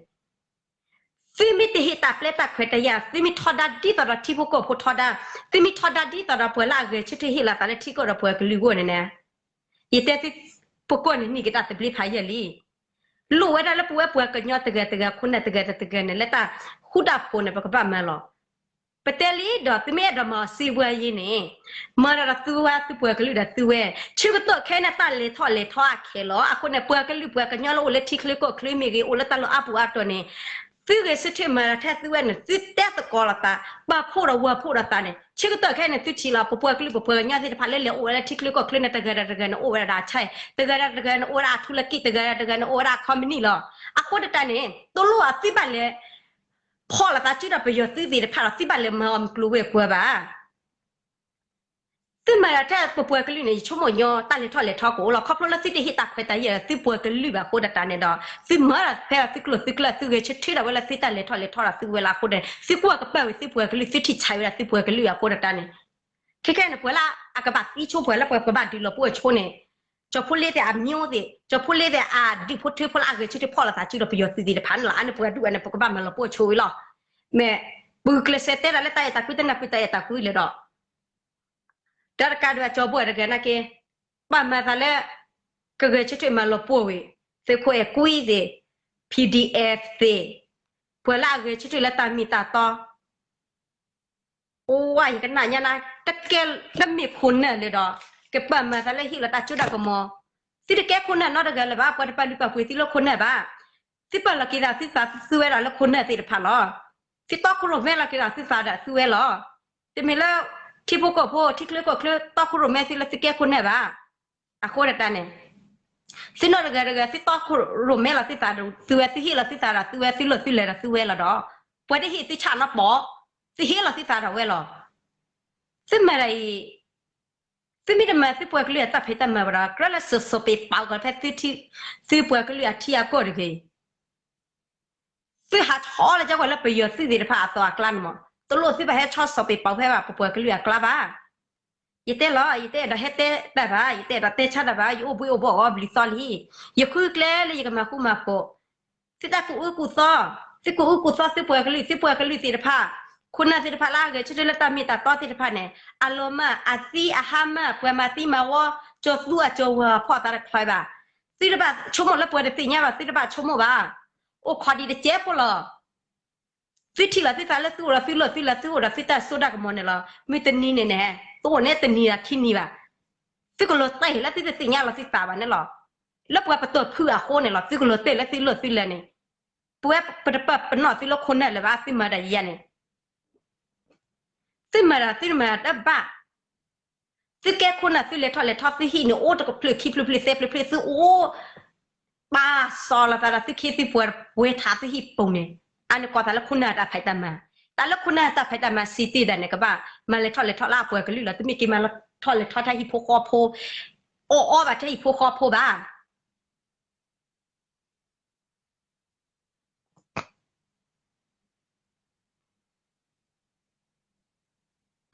သုမ့ၢ်တဟ့ၣ်တၢ်ပျဲတၢ်ခွဲးတၢ်ယာ် သုမ့ၢ်ထီဒါဒ်သိးဒီးထံဖိကီၢ်ဖိထီဒါ, သုမ့ၢ်ထီဒါဒ်သိးဒီးပှၤလၢအဂဲၤဆၢထၢၣ်ဟ့ၣ်လီၤသးလၢထံကီၢ်ဒီးပှၤကလုာ်အဂီၢ်န့ၣ်န့ၣ်, ယတဲသု ပကီၢ်န့ၣ်နံၣ်ကတၢၢ်သဘျ့ဖးယံာ်လံ. လိၣ်ဝဲဒၣ်လၢပဝဲပှၤကညီတဂၤတဂၤ ခိၣ်နၢ်တဂၤတဂၤန့ၣ် လၢတၢ်ဃူတၢ်ဖိးန့ၣ် ပကဘၣ်မၤလီၤ. ပတဲလံဒီး သုမ့ၢ်အဲၣ်ဒိးမၤအီၤစ့ဝါယံၤန့ၣ် မၤဒီးသုဝဲသုပှၤကလုာ်ဒီးသုဝဲ, ဆၢကတီၢ်ခဲအံၤန့ၣ် တၢ်လဲၤထီၣ်လဲၤထီအခဲလီၤ. အဃိန့ၣ် ပှၤကလုာ်ပှၤကညီလၢအိၣ်လၢထံချၢကီၢ်ချၢမ့ၢ်ဂ့ၤ အိၣ်လၢတၢ်လီၢ်အါပူၤအါတီၤန့ၣ် သုဂဲၤဆၢထၢၣ်မၤဒီးထဲသုဝဲန့ၣ် သုတဲသကိးလိာ်သး ပာ်ဖှိၣ်ဒီးဝၤဖှိၣ်ဒီးသးန့ၣ် ဆၢကတီၢ်ခဲအံၤန့ၣ် သုထံၣ်လီၤ ပပှၤကလုာ်ပပှၤကညီသ့ၣ်တဖၣ်လၢလဲၤအိၣ်ဝဲလၢထံချၢကီၢ်ချၢန့ၣ် တဂၤဒီးတဂၤန့ၣ် အိၣ်ဝဲဒၣ်ဒီးအဆၣ်, တဂၤဒီးတဂၤန့ၣ် အိၣ်ဝဲဒၣ်အထူလၢက့ၣ်, တဂၤဒီးတဂၤန့ၣ် အိၣ်ဝဲဒၣ်အခီပနံၣ်လီၤ. အဃိတၢ်န့ၣ် တလိၣ်အသုဘၣ်လဲၤ ဖီၣ်လိာ်သးစုဒီးပယီၤသုးသ့ၣ်တဖၣ်ဒီး သုဘၣ်လဲၤမၤအီၤမုၢ်ကျိၤဝဲၤကွာ်ဘၣ်. သုမၤဒၣ်ထဲပပှၤကလုာ်န့ၣ် ယဆိကမိၣ်ညီတၢ်လဲၤထီၣ်လဲၤထီကအိၣ်လီၤ. ခီဖျိလၢသုတဟ့ၣ်တၢ်ခွဲးတၢ်ယာ်ဒီးသုပှၤကလုာ်ဘၣ်အဃိဒၣ်တၢ်န့ၣ်ဒီး သုမၤဒၣ်ဖဲဒၣ်သုကျိာ်သုကျဲ သုဂဲၤဆၢထၢၣ်ဒၣ်ဝဲလၢသုတၢ်လဲၤထီၣ်လဲၤထီဒီးသုဝဲလၢအဃိန့ၣ် သုကွၢ်ကပၢၢ်ဝံၤသုပှၤကလုာ် သုထံၣ်ဆါဝဲဒၣ်သုပှၤကလုာ်အဃိဒၣ်တၢ်န့ၣ် ခဲခဲန့ၣ် ပှၤလၢအကဘၣ်သံဆိ ပှၤလၢပှၤကဘၣ်ဒုးလီၤပှီၢ်ဆိန့ၣ် ကၠီဖိလ့သ့ၣ်အမျိုးသ့ၣ် ကၠီဖိလ့သ့ၣ်အဒုးဖိထၢဖိလၢအဂဲၤဆၢထၢၣ်ဖီၣ်လိာ်သးစုဒီးပယီၤသုးသ့ၣ်တဖၣ်န့ၣ်လီၤ. အန့ၣ်ပှၤဒုးဝဲန့ၣ် ပကဘၣ်မၤလီၤပှီၢ်ဆိဝံၤလီၤ. မ့ၢ် ပဂုာ်ကျဲးစၢးတဲဒၣ်လၢတၢ်အဲၣ်တၢ်ကွံ တနၢ်ပၢၢ်တၢ်အဲၣ်တၢ်ကွံလၢၤဒီး တၢ်တကးဒံးဘၣ် ကၠီဘိၣ်တဂၤနာ်က့ ဘၣ်မၤသးလၢ ကဂဲၤဆၢထၢၣ်မၤလီၤပှီၢ်ဝံၤ သုးခိၣ်အဲၣ်ကွံသ့ၣ် PDF သ့ၣ် ပှၤလၢအဂဲၤဆၢထၢၣ်လၢတၢ်မ့ၢ်တၢ်တီ အိၣ်ဝဲ ယကနၣ်ညါနၤ တကဲတမ့ၢ်ခိၣ်နၢ်လၢၤဒီး ကပာ်မၤသးလၢဟ့ၣ်လီၤတၢ်စိတၢ်ကမီၤ, သုတကဲခိၣ်နၢ်နီတဂၤလၢၤဘၣ်, ပှၤတပာ်လုၢ်ပာ်ပှ့ၤသုလၢခိၣ်နၢ်ဘၣ်. သုပာ်လီၤက့ၤသးသုသးသုဝဲဒၣ်လၢခိၣ်နၢ်သ့ၣ်တဖၣ်လီၤ. သုတီခိၣ်ရိၣ်မဲလီၤက့ၤသးသုသးဒီးသုဝဲလီၤ. တမ့ၢ်လၢ ထံဖိကီၢ်ဖိ ထံချၢကီၢ်ချၢ တီခိၣ်ရိၣ်မဲသုလၢသုကဲခိၣ်နၢ်ဘၣ်. အဃိဒၣ်တၢ်န့ၣ် သုနီၢ်တဂၤတဂၤ သုတီခိၣ်ရိၣ်မဲလီၤသုသးဒီးသုဝဲ, သုဟ့ၣ်လီၤသုသးဒီးသုဝဲ, သုလီၢ်သုလဲၤဒီးသုဝဲလီၤဒီး ပှၤတဟ့ၣ်သုဆၣ်နီတပီၢ်, သုဟ့ၣ်လီၤသုသးဒီးဝဲလီၤ. သုမၤဒ်အံၤ, သုမ့ၢ်တမၤသုပှၤကလုာ်အတၢ်ဖံးတၢ်မၤဘၣ်ဒီး ကြၢးလၢစီၤစီၤပ့းပာ်ကီးဖဲသုထံ, သုပှၤကလုာ်အထံအကီၢ်တဂ့ၤ သုဟးထီၣ်လၢကကွၢ်လၢပယီၤသုးသ့ၣ်တဖၣ်အသိးအကျါန့ၣ်မး, တလိၣ်သုဘၣ်ဟဲဆီၣ်စီၤပ့းပာ်ဖဲဘၣ်ပပှၤကလုာ်အကျါဘၣ်. ယတဲလီၤ, ယတအဲၣ်ဒိးဟဲတဲတၢ်ဘၣ်, ယတအဲၣ်ဒိးတဲဆါတၢ်ဘၣ်, ယအိၣ်ဘှံးအိၣ်ဘှီၣ်အီၤဘျုးသီလံ. ယဃုကျဲလၢယကမၤဃူမၤဖိး သုတၢ်ကအုကူၣ်သီ, သုကအုကူၣ်သီသုပှၤကလုာ်, သုပှၤကလုာ်သ့ၣ်တဖၣ်, ခိၣ်နၢ်သ့ၣ်တဖၣ်လၢအဂဲၤဆၢထၢၣ်လၢတၢ်မ့ၢ်တၢ်တီသ့ၣ်တဖၣ်န့ၣ် အလီၤမၢ်အသံအဟါမၢ် ပှၤမၤသံမၤဝီ ကၠီၤသူအကၠီၤဝၤဖီၣ်အသးတချီဘၣ်. သုတဘၣ်ဆိကမိၣ်လၢပှၤတသ့ၣ်ညါဘၣ်, သုတဘၣ်ဆိကမိၣ်ဘၣ်. အိၣ်ခိးဒံးတကဲဖိလီၤ. သုထံၣ်လီၤသုသးလၢသုအိၣ်ဒီးသုလီၢ်သုလဲၤ သုအိၣ်ဒီးသုတၢ်စိတၢ်ကမီၤန့ၣ်လီၤ. မုၢ်တနံၤန့ၣ်န့ၣ် သုအိၣ်န့ၣ်တနံၤဒီးခံနံၤဘၣ်. သုကလီၤတဲာ်လၢသုတသ့ၣ်ညါလီၤသုသးဘၣ်န့ၣ်လီၤ. လၢပှၤပတီၢ်ဖုးအဃိန့ၣ်လီၤ. သုကလီၤတဲာ်လၢသုလီၢ်သုလဲၤန့ၣ် ပဝဲပတပာ်ပနီၣ်သုလၢခိၣ်နၢ်လၢၤဘၣ်, သုမၤဒ်ယဲန့ၣ် သုမၤဒၣ်သုမၤတဘၣ်. သုကဲခိၣ်နၢ်သုလဲၤထီၣ်လဲၤထီ သုဟံၣ်န့ၣ်အိၣ်တကဖျၢၣ်ခံဖျၢၣ်ဖျၢၣ်သၢဖျၢၣ်ဖျၢၣ် သုအိၣ် ပာ်စီၤလီၤသးဒီးသုခ့သုပှၤ ပှဲၤထးသုဟံၣ်ပူၤန့ၣ်, အန့ၣ်ကိးသးလၢခိၣ်နၢ်တၢ်ဖံးတၢ်မၤ, တၢ်လၢခိၣ်နၢ်တၢ်ဖံးတၢ်မၤစံးတ့ၢ်ဒၣ်န့ၣ် ကဘၣ်မၤလဲၤထီၣ်လဲၤထီလၢအပှၤကလုာ်လီၤ. တမ့ၢ်က့ၤမၤလဲၤထီၣ်လဲၤထီထဲဟံၣ်ဖိဃီဖိ, အီၣ်အီဘၣ်ထဲဟံၣ်ဖိဃီဖိဘၣ်.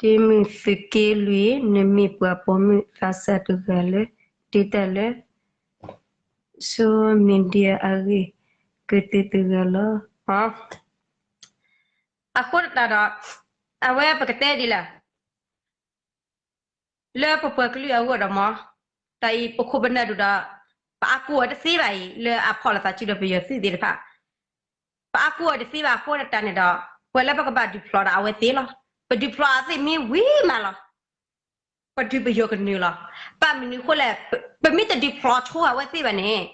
တ့မုၢ်သုးက့လွံၢ် နမ့ၢ်ပှၤပိာ်မုၣ်သးစၢ်တဂၤလၢ ဒ့တၢ်လၢ social media အဂ့ၢ် ကသ့တဂၤလီၤ. အဃိသတးဒီး အဝဲပကတဲဒ်လဲၣ် လၢပပှၤကလုာ်အဂီၢ်ဒီးမ့ၢ် တၢ်အံၤပခိၣ်ပနၢ်ဒိၣ်ဒီး ပအါကိၢ်အီၤတသ့ဘၣ်အံၤ လၢအဖီၣ်လိာ်သးစုဒီးပယီၤသုးသ့ၣ်တဖၣ်, ပအါကိၢ်အီၤတသ့ဘၣ်အဃိတၢ်န့ၣ်ဒီး ပှၤလၢပကဘၣ်ဒုးဖျိးဒီးအဝဲသ့ၣ်လီၤ. ပဒုးဖျိးအဝဲသ့ၣ်မ့ၢ်ဝံၤမးလီၤ ပဒုးပယီၤကနုာ်လီၤ. ဘၣ်မနုၤအဃိလဲၣ်, ပမ့ၢ်တဒုးဖျိးဆိအဝဲသ့ၣ်ဘၣ်န့ၣ်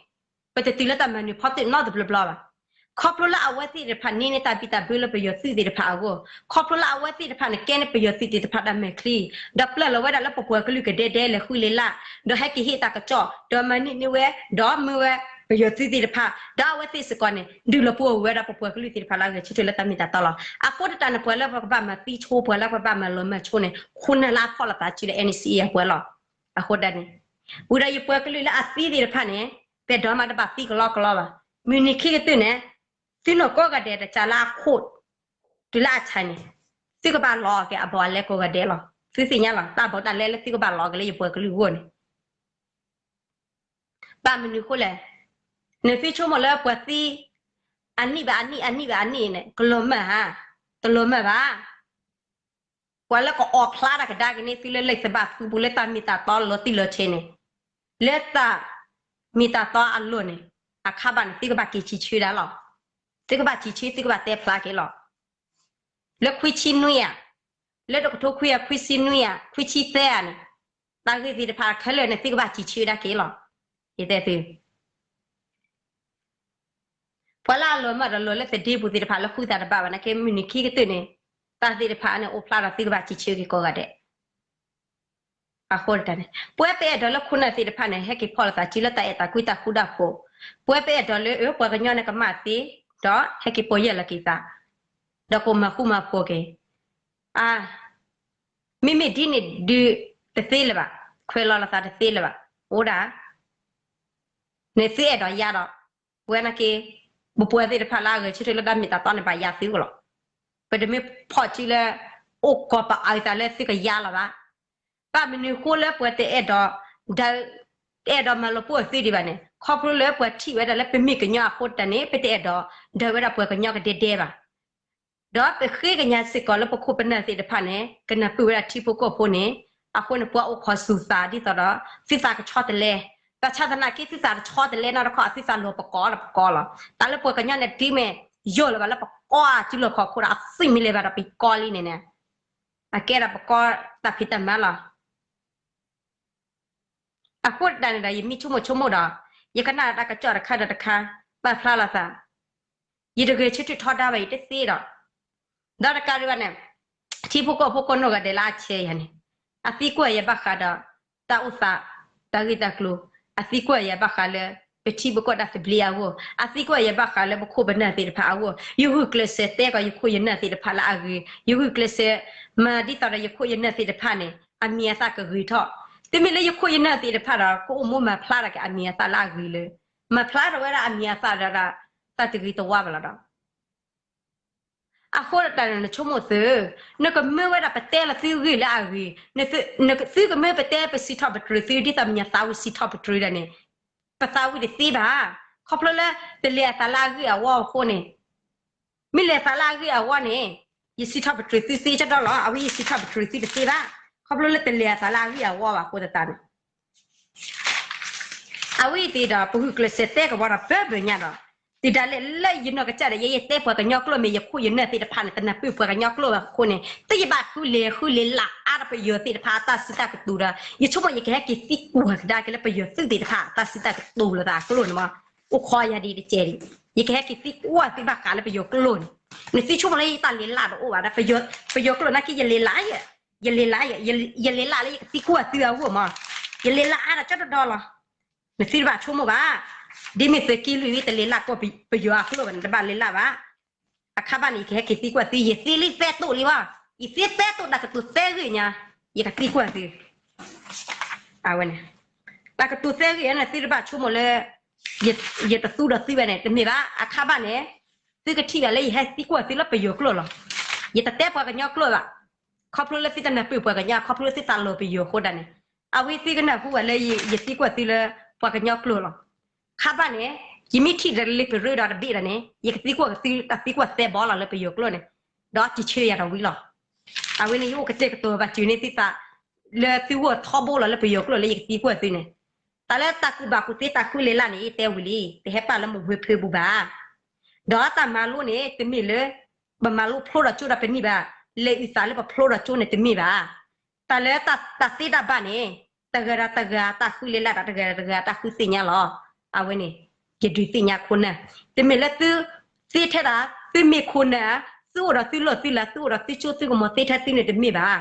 ပတတုၤလၢတၢ်မၤနၢၤဖီတၢၣ်နီတဘျီဘျီဘၣ်. ခီဖျိလၢအဝဲသ့ၣ်တဖၣ်န့ၢ်န့ၢ်တၢ်ဘံၣ်တၢ်ဘၢလၢပယီၤသုးသ့ၣ်တဖၣ်အဂီၢ်, ခီဖျိလၢအဝဲသ့ၣ်တဖၣ်န့ၣ် ကဲန့ၢ်ပယီၤသုးသ့ၣ်တဖၣ်တၢ်မဲာ်ချံ, ဒီးပျၢ်လီၤဝဲဒၣ်လၢပပှၤကလုာ်ကဒဲဒဲလဲၤဃုလဲၤလၢ်, ဒီးဟဲက့ၤဟ့ၣ်တၢ်ကစီၣ်, ဒီးမၤန့ၢ်န့ၢ်ဝဲ, ဒီးမၢဝဲပယီၤသုးသ့ၣ်တဖၣ်, ဒီးအဝဲသ့ၣ်စ့ၢ်ကီးန့ၣ် ဒုးလီၤပှီၢ်ဝဲဒၣ်ပပှၤကလုာ်သ့ၣ်တဖၣ်လၢအဂဲၤဆၢထၢၣ်လၢတၢ်မ့ၢ်တၢ်တီလီၤ. အဃိတၢ်န့ၣ် ပှၤလၢပကဘၣ်မၤသံဆိ ပှၤလၢပကဘၣ်မၤလီၤမၢ်ဆိန့ၣ် ခိၣ်နၢ်လၢအဖီၣ်လိာ်သးစုလၢ NCA အပှၤလီၤ. အဃိဒၣ်န့ၣ် ဝံၤဒီးယပှၤကလုာ်လၢအသံသ့ၣ်တဖၣ်န့ၣ် ပဒိးမးတဘၣ်သံကလီကလီဘၣ်. မုၢ်နံၤခံကတၢၢ်န့ၣ် သုနီၢ်ကိးဂၤဒဲးတကးလၢအခိၣ် တုၤလၢအဆါန့ၣ် သုကဘၣ်လီၤက့ၤအဘီအလဲကိးဂၤဒဲးလီၤ. သုသ့ၣ်ညါလီၤ တၢ်ဘီတၢ်လဲလၢသုကဘၣ်လီၤက့ၤလၢယပှၤကလုာ်အဂီၢ်န့ၣ် ဘၣ်မနုၤအဃိလဲၣ်, နသုဆိကမိၣ်လၢပှၤသံ အနံၣ်ဘၣ်အနံၣ် အနံၣ်ဘၣ်အနံၣ်န့ၣ် ကလီၤမၢ်ဧါ, တလီၤမၢ်ဘၣ်. ပှၤလၢကအီၣ်ဖျါတၢ်ကဒါက့ၤန့ၢ်သုလၢလံာ်သဘၣ်ဖုပူၤလၢတၢ်မ့ၢ်တၢ်တီလီၤတံၢ်လီၤဆဲးန့ၣ်, လၢတၢ်မ့ၢ်တၢ်တီအလိၤန့ၣ် အခါဘၣ်န့ၣ် သုကဘၣ်က့ၤဆံးဆၢဒၣ်လီၤ. သုကဘၣ်စံးဆၢ သုကဘၣ်တဲဖျါက့ၤလီၤ. လၢခွံဆံနွံဧါ, လၢတကထိခွံကယၤခွံဆံနွံဧါ ခွံဆံသၢဧါန့ၣ်, တၢ်ဂ့ၢ်သ့ၣ်တဖၣ်ခဲလၢာ်န့ၣ် သုကဘၣ်စံးဆၢဒၣ်က့ၤလီၤ. ယတဲသု ပှၤလၢအလီၤမၢ်ဒီးလီၤလၢသဒ့ပူၤသ့ၣ်တဖၣ်လၢဃုသးတဘၣ်ဘၣ်န့ၣ် ကဲမုၢ်နံၤခံကတၢၢ်န့ၣ် တၢ်သ့ၣ်တဖၣ်န့ၣ်အိၣ်ဖျါဒီးသုကဘၣ်စံးဆၢက့ၤကိးဂၤဒဲး. အဃိတၢ်န့ၣ် ပဝဲပအဲၣ်ဒိးလၢခိၣ်နၢ်သ့ၣ်တဖၣ်န့ၣ် ဟဲက့ၤဖီၣ်လိာ်သးစုလၢတၢ်အဲၣ်တၢ်ကွံတၢ်ဃူတၢ်ဖိး, ပဝဲပအဲၣ်ဒိးလၢအၢ ပှၤကညီန့ၣ်ကမၣ်သ့, ဒီးဟဲက့ၤပီၢ်ယၢ်လီၤက့ၤသး, ဒီးကမၤဃူမၤဖိးက့ၤ အါ မ့မ့ၢ်ဒ်န့ၣ်ဒုး တသ့လၢၤဘၣ်, ခွဲးလီၤလိာ်သးတသ့လၢၤဘၣ်, အိၣ်ဒၣ် န့ၣ်သုအဲၣ်ဒိးယါဒီး, ဝဲနာ်က့ ပပှၤသ့ၣ်တဖၣ်လၢအဂဲၤဆၢထၢၣ်လၢတၢ်မ့ၢ်တၢ်တီန့ၣ် ဘၣ်ယါသုကလီၤ. ပတမ့ၢ်ဖီၣ်စုလၢ အိၣ်ကီးပအုးသးလၢသုကယါလီၤဘၣ်. ဘၣ်မနုၤဃိလၢပှၤတအဲၣ်ဒိး တအဲၣ်ဒိးမၤလီၤပှီၢ်သုဒံးဘၣ်န့ၣ် ခီဖျိလၢပှၤထံၣ်ဝဲဒၣ်လၢပမ့ၢ်ကညီအဃိတၢ်န့ၣ် ပတအဲၣ်ဒိးဒၢဝဲဒၣ်ပှၤကညီကဒဲဒဲဘၣ်. ဒီးပဃ့ကညးစ့ၢ်ကီးလၢပခိၣ်ပနၢ်သ့ၣ်တဖၣ်န့ၣ် ကနၢ်ပၢၢ်ဝဲဒၣ်ထံဖိကီၢ်ဖိန့ၣ်, အဃိန့ၣ် ပှၤအိၣ်ခိးစူၤသးဒ်သိးဒီး သုသးကဆီတလဲ, ဘၣ်ဆၣ်သနာ်က့ သုသးတဆီတလဲနီတခီ သုသးလီၤပကိးဒီးပကိးလီၤ. တၢ်လၢပှၤကညီန့ၣ် ဒ်မ့ၢ်ယိာ်လၢၤဘၣ်လၢပကိးအစုလီၢ်ခီၣ်ခိၣ်ဒီး အသွံၣ်မ့ၢ်လဲၤဘၣ်ဒီးပကိးလံန့ၣ်န့ၣ်, အကဲဒီးပကိးတၢ်ဖံးတၢ်မၤလီၤ. အဃိတၢ်န့ၣ်ဒီး ယမ့ၢ်ဆိကမိၣ်ဆိကမိၣ်ဒီး ယကနၣ်ဒီးတၢ်ကစီၣ်တခါဒီးတခါ ပာ်ဖျါလိာ်သး, ယတဂဲၤဆၢထၢၣ်ထီဒါဘၣ် ယတသ့ဒီး, ဒီးတကးဒံးဘၣ်န့ၣ် ထံဖိကီၢ်ဖိကိးနီၢ်ဂၤဒဲးလၢအဆဲးယၤန့ၣ် အသံကွၢ်ယၤဘၣ်ဃးဒီး တၢ်အိၣ်သး တၢ်ဂ့ၢ်တၢ်ကျိၤ, အသံကွၢ်ယၤဘၣ်ဃးလၢ ပထံပကီၢ်တၢ်သဘျ့အဂီၢ်, အသံကွၢ်ယၤဘၣ်ဃးလၢပခိၣ်ပနၢ်သ့ၣ်တဖၣ်အဂီၢ်, ယဂုာ်ကျဲးစၢးတဲကီးယခိၣ်ယနၢ်သ့ၣ်တဖၣ်လၢအဂ့ၤ, ယဂုာ်ကျဲးစၢး မၤဒ်သိးဒီးယခိၣ်ယနၢ်သ့ၣ်တဖၣ်န့ၣ် အမံၤအသၣ်ကဂ့ၤထီၣ်, တမ့ၢ်လၢယခိၣ်ယနၢ်သ့ၣ်တဖၣ်ဒီး ကအိၣ်မူမၤဖျါတၢ်က့ၤအမံၤအသၣ်လၢအဂ့ၤလၢ မၤဖျါထီၣ်ဝဲဒၣ်အမံၤအသၣ်ဒီး တၢ်တဂ့ၤတဝါဘၣ်လီၤဒီး အဃိတၢ်န့ၣ် နဆိကမိၣ်သု, နကမၢဝဲဒၣ်ပတဲလီၤသုဂ့ၢ်လၢအဂ့ၤ, သုကမၢပတဲပစံးထီၣ်ပတြၢၤသု ဒ်သိးမဲာ်ညါသးဝံၣ်စံးထီၣ်ပတြၢၤဒၣ်န့ၣ်, ပသးဝံၣ်တသ့ဘၣ်, ခီဖျိလၢ တလဲၤအသးလၢအဂ့ၢ်အဝီအဃိန့ၣ်, မ့ၢ်လဲၤသးလၢအဂ့ၢ်အဝီန့ၣ်, ယစံးထီၣ်ပတြၢၤသုသ့ကဒီလီၤ, အဝဲယစံးထီၣ်ပတြၢၤသုတသ့ဘၣ်, ခီဖျိလၢတလဲၤအသးလၢအဂ့ၢ်အဝီဘၣ်အဃိသတးန့ၣ် အဝဲသ့ၣ်ဒီး ပဂုာ်ကျဲးစၢးတဲကဘီဒီး ဘၢဘၢညါဒီး, တုၤဒၣ်လဲာ်လၢယနီၢ်ကစၢ်ဒီး ယယတဲပှၤကညီကျိာ်မ့ၢ် ယခိၣ်ယနၢ်သ့ၣ်တဖၣ်န့ၣ် တနၢ်ပၢၢ်ပှၤကညီကျိာ်ဘၣ်အဃိန့ၣ် တယဘၣ်ဃုလဲၤဃုလဲၤလၢအါဒီးပယီၤသ့ၣ်တဖၣ်အတၢ်စံးတၢ်ကတိၤဒီး ယဆိကမိၣ်ယကဟဲက့ၤသံကွၢ်ကဒါက့ၤလၢပယီၤသုးသ့ၣ်တဖၣ် တၢ်စံးတၢ်ကတိၤလိာ်သးအကျိာ်န့ၣ်မး, အိၣ်ခိးယၤဒ်တကဲးဒံး, ယကဟဲက့ၤသံကွၢ်သုဘၣ်ဃးလၢပယီၤကျိာ်န့ၣ်, နသုဆိကမိၣ်လၢယတၢ်လဲၤလၢ်တအိၣ်ဘၣ်ဒီး ပယီၤကျိာ်နာ်က့ ယလဲၤလၢ်ယဲ ယလဲၤလၢ်ယဲ, ယလဲၤလၢ်လၢယကသံကွၢ်သုအဂီၢ်မး, ယလဲၤလၢ်အါဒီးကၠီတဒီလီၤ. နသုတဘၣ်ဆိကမိၣ်ဘၣ်, ဒ်မ့ၢ်သုးက့လွံၢ်ဝံၤ တလဲၤလၢ်ကွၢ်ပယီၤအကျိာ်ဘၣ်န့ၣ် တဘၣ်လဲၤလၢ်ဘၣ်. အခါဘၣ်န့ၣ် ယကဟဲက့ၤသံကွၢ်သု, ယသ့လံသဲတိာ်လံဘၣ်, ယသ့သဲတိာ်တၢ်ကတိၤသၢဂ့ၢ်ညါ, ယကသံကွၢ်သု အဝဲန့ၣ်, တၢ်ကတိၤသၢဂ့ၢ်ညါန့ၣ် သုတဘၣ်ဆိကမိၣ်လၢ ယတသူဒီးသုဘၣ်န့ၣ် တမ့ၢ်ဘၣ်. အခါဘၣ်န့ၣ် သုကထံၣ်ဘၣ်လၢယဟဲသံကွၢ်သုလၢပယီၤကျိာ်လီၤ. ယတတဲပှၤကညီကျိာ်ဘၣ်. ခီဖျိလၢသုတနၢ်ပၢၢ်ပှၤကညီ ခီဖျိသုသးလီၤပယီၤအဃိဒၣ်န့ၣ်, အဝဲသုကနၢ်ဟူဘၣ်လၢယသံကွၢ်သုလၢပှၤကညီကျိာ်လီၤ. ခါဘၣ်န့ၣ် ယမ့ၢ်ထံၣ်ဒီးလ့ပရၢဒီးတဘ့ၣ်ဒီးန့ၣ် ယကသံကွၢ်သုတၢ်သံကွၢ်သၢဘီလီၤလၢပယီၤကျိာ်န့ၣ်, ဒီးစံးဆၢယၤဒီးဝံၤလီၤ. အဝဲန့ၣ် ယအိၣ်ကတဲာ်ကတီၤဘၣ်စၢၤန့ၢ်သုသး လၢသုဂီၢ်ထီဘိလီၤလၢပယီၤကျိာ်လၢယကသံကွၢ်သုန့ၣ်, တၢ်လၢတၢ်ကူၣ်ဘၣ်ကူၣ်သ့တၢ်ဃုလဲၤလၢ်န့ၣ် ယတဲဝံၤလံ တဟဲပာ်လၢမုၢ်ဝ့ၤဖုပူၤဘၣ်. ဒီးတၢ်မၤလိန့ၣ် တမ့ၢ်လၢ ပမၤလိဖျိဒီးကၠိဒီးပနံၣ်ဘၣ်, လဲၤအုၣ်သးလၢပဖျိဒီးကၠိန့ၣ်တမ့ၢ်ဘၣ်. တၢ်လၢတၢ်သ့တၢ်ဘၣ်န့ၣ် တဂၤဒီးတဂၤတၢ်ဃုလဲၤလၢ်ဒီး တဂၤဒီးတဂၤတၢ်ဃုသ့ၣ်ညါလီၤ. အဝဲန့ၣ် ယဒုးသ့ၣ်ညါခိၣ်နၢ်, တမ့ၢ်လၢသုသ့ထဲဒၣ် သုမ့ၢ်ခိၣ်နၢ်ဧါ, သုအိၣ်ဒီးသုလီၢ်သုလၤ သုအိၣ်ဒီးသုကၠိသုကမီၤသ့ထဲသုန့ၣ်တမ့ၢ်ဘၣ်.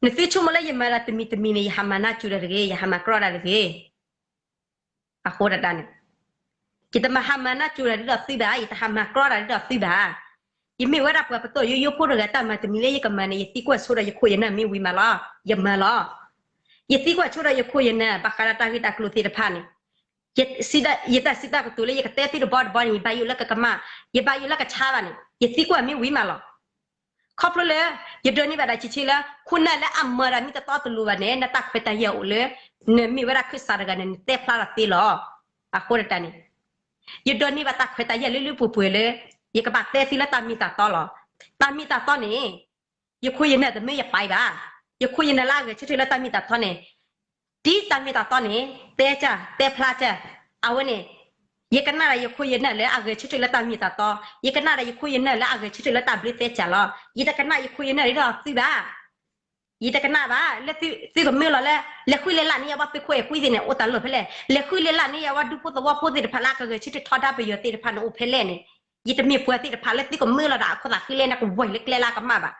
နသုဆိကမိၣ်လၢယမၤတၢ်တမံၤတမံၤန့ၣ် ယဟးမၤနၢ်စူၤတၢ်တဂ့ၤ, ယဟးမၤကြီတၢ်တဂ့ၤ. အဃိဒၣ်န့ၣ် ယတမၤဟးမၤနၢ်စူၤတၢ်ဒ်သိးသုဘၣ်, ယတဟးမၤကြီတၢ်ဒ်သိးသုဘၣ်. ယမ့ၢ်ဝဲဒၣ်ပှၤပတီၢ်ယိယိဖိတဂၤ တၢ်မၤတမံၤလၢယကမၤန့ၣ် ယသံကွၢ်ဆိဒီးယခိၣ်ယနၢ်မ့ၢ်ဝံၤမးလီၤ, ယမၤလီၤ. ယသံကွၢ်ဆိဒီးယခိၣ်ယနၢ် ဘၣ်ဃးဒီးတၢ်ဂ့ၢ်တၢ်ကျိၤသ့ၣ်တဖၣ်န့ၣ်, ယတၢ်စံးတၢ်ကတိၤလၢယကတဲသုတဘီတဘီန့ၣ် ယဘၣ်ယိၣ်လၢကကမၣ်, ယဘၣ်ယိၣ်လၢကဆါဘၣ်န့ၣ် ယသံကွၢ်မ့ၢ်ဝံၤမးလီၤ. ခီဖျိလၢ ယဒိးန့ၢ်ဘၣ်ဒၣ်ဆံးဆံးလၢ ခိၣ်နၢ်လၢအမၤတၢ်မ့ၢ်တတီတလိၤဘၣ်န့ၣ် နတၢ်ခွဲးတၢ်ယာ်အိၣ်လၢ နမ့ၢ်ဝဲဒၣ်ခၢၣ်စးတဂၤန့ၣ် နတဲဖျါထီၣ်သ့လီၤ. အဃိဒၣ်န့ၣ် ယဒိးန့ၢ်ဘၣ်တၢ်ခွဲးတၢ်ယာ်လၢလၢပှဲၤပှဲၤလၢ ယကဘၣ်တဲသုလၢတၢ်မ့ၢ်တၢ်တီလီၤ. တၢ်မ့ၢ်တၢ်တီန့ၣ် ယခိၣ်ယနၢ်တမ့ၢ်ယပာ်ဘၣ်. ယခိၣ်ယနၢ်လၢအဂဲၤဆၢထၢၣ်လၢတၢ်မ့ၢ်တၢ်တီန့ၣ် ဒ်တၢ်မ့ၢ်တၢ်တီန့ၣ် တဲကၢ် တဲဖျါကၢ်. အဝဲန့ၣ် ယကနၣ်ဒီးယခိၣ်ယနၢ်လၢအဂဲၤဆၢထၢၣ်လၢတၢ်မ့ၢ်တၢ်တီ, ယကနၣ်ဒီးယခိၣ်ယနၢ်လၢအဂဲၤဆၢထၢၣ်လၢတၢ်ဘျုးသဲကၢ်လီၤ. ယတကနၣ်ယခိၣ်ယနၢ်ဒ်သိးသုဘၣ်. ယတကနၣ်ဘၣ် လၢသုကမၢလီၤလၢ လဲၤဃုလဲၤလၢ်န့ၢ်ယၤဝဲသုးခိၣ်အဲၤကွံသ့ၣ်န့ၣ် အိၣ်တၢ်လီၢ်ဖဲလဲၣ်, လဲၤဃုလဲၤလၢ်န့ၢ်ယၤဝဲဒူဖိသဝီဖိသ့ၣ်တဖၣ်လၢအကဂဲၤဆၢထၢၣ်ထီဒါပယီၤသ့ၣ်တဖၣ်န့ၣ်အိၣ်ဖဲလဲၣ်န့ၣ်, ယတမ့ၢ်ပှၤသ့ၣ်တဖၣ်လၢသုကမၢလီၤဒၣ်အခိၣ်သးဃုလဲၢ်န့ၣ် ကဝဲၤလၢကျဲလၢအကမၣ်ဘၣ်.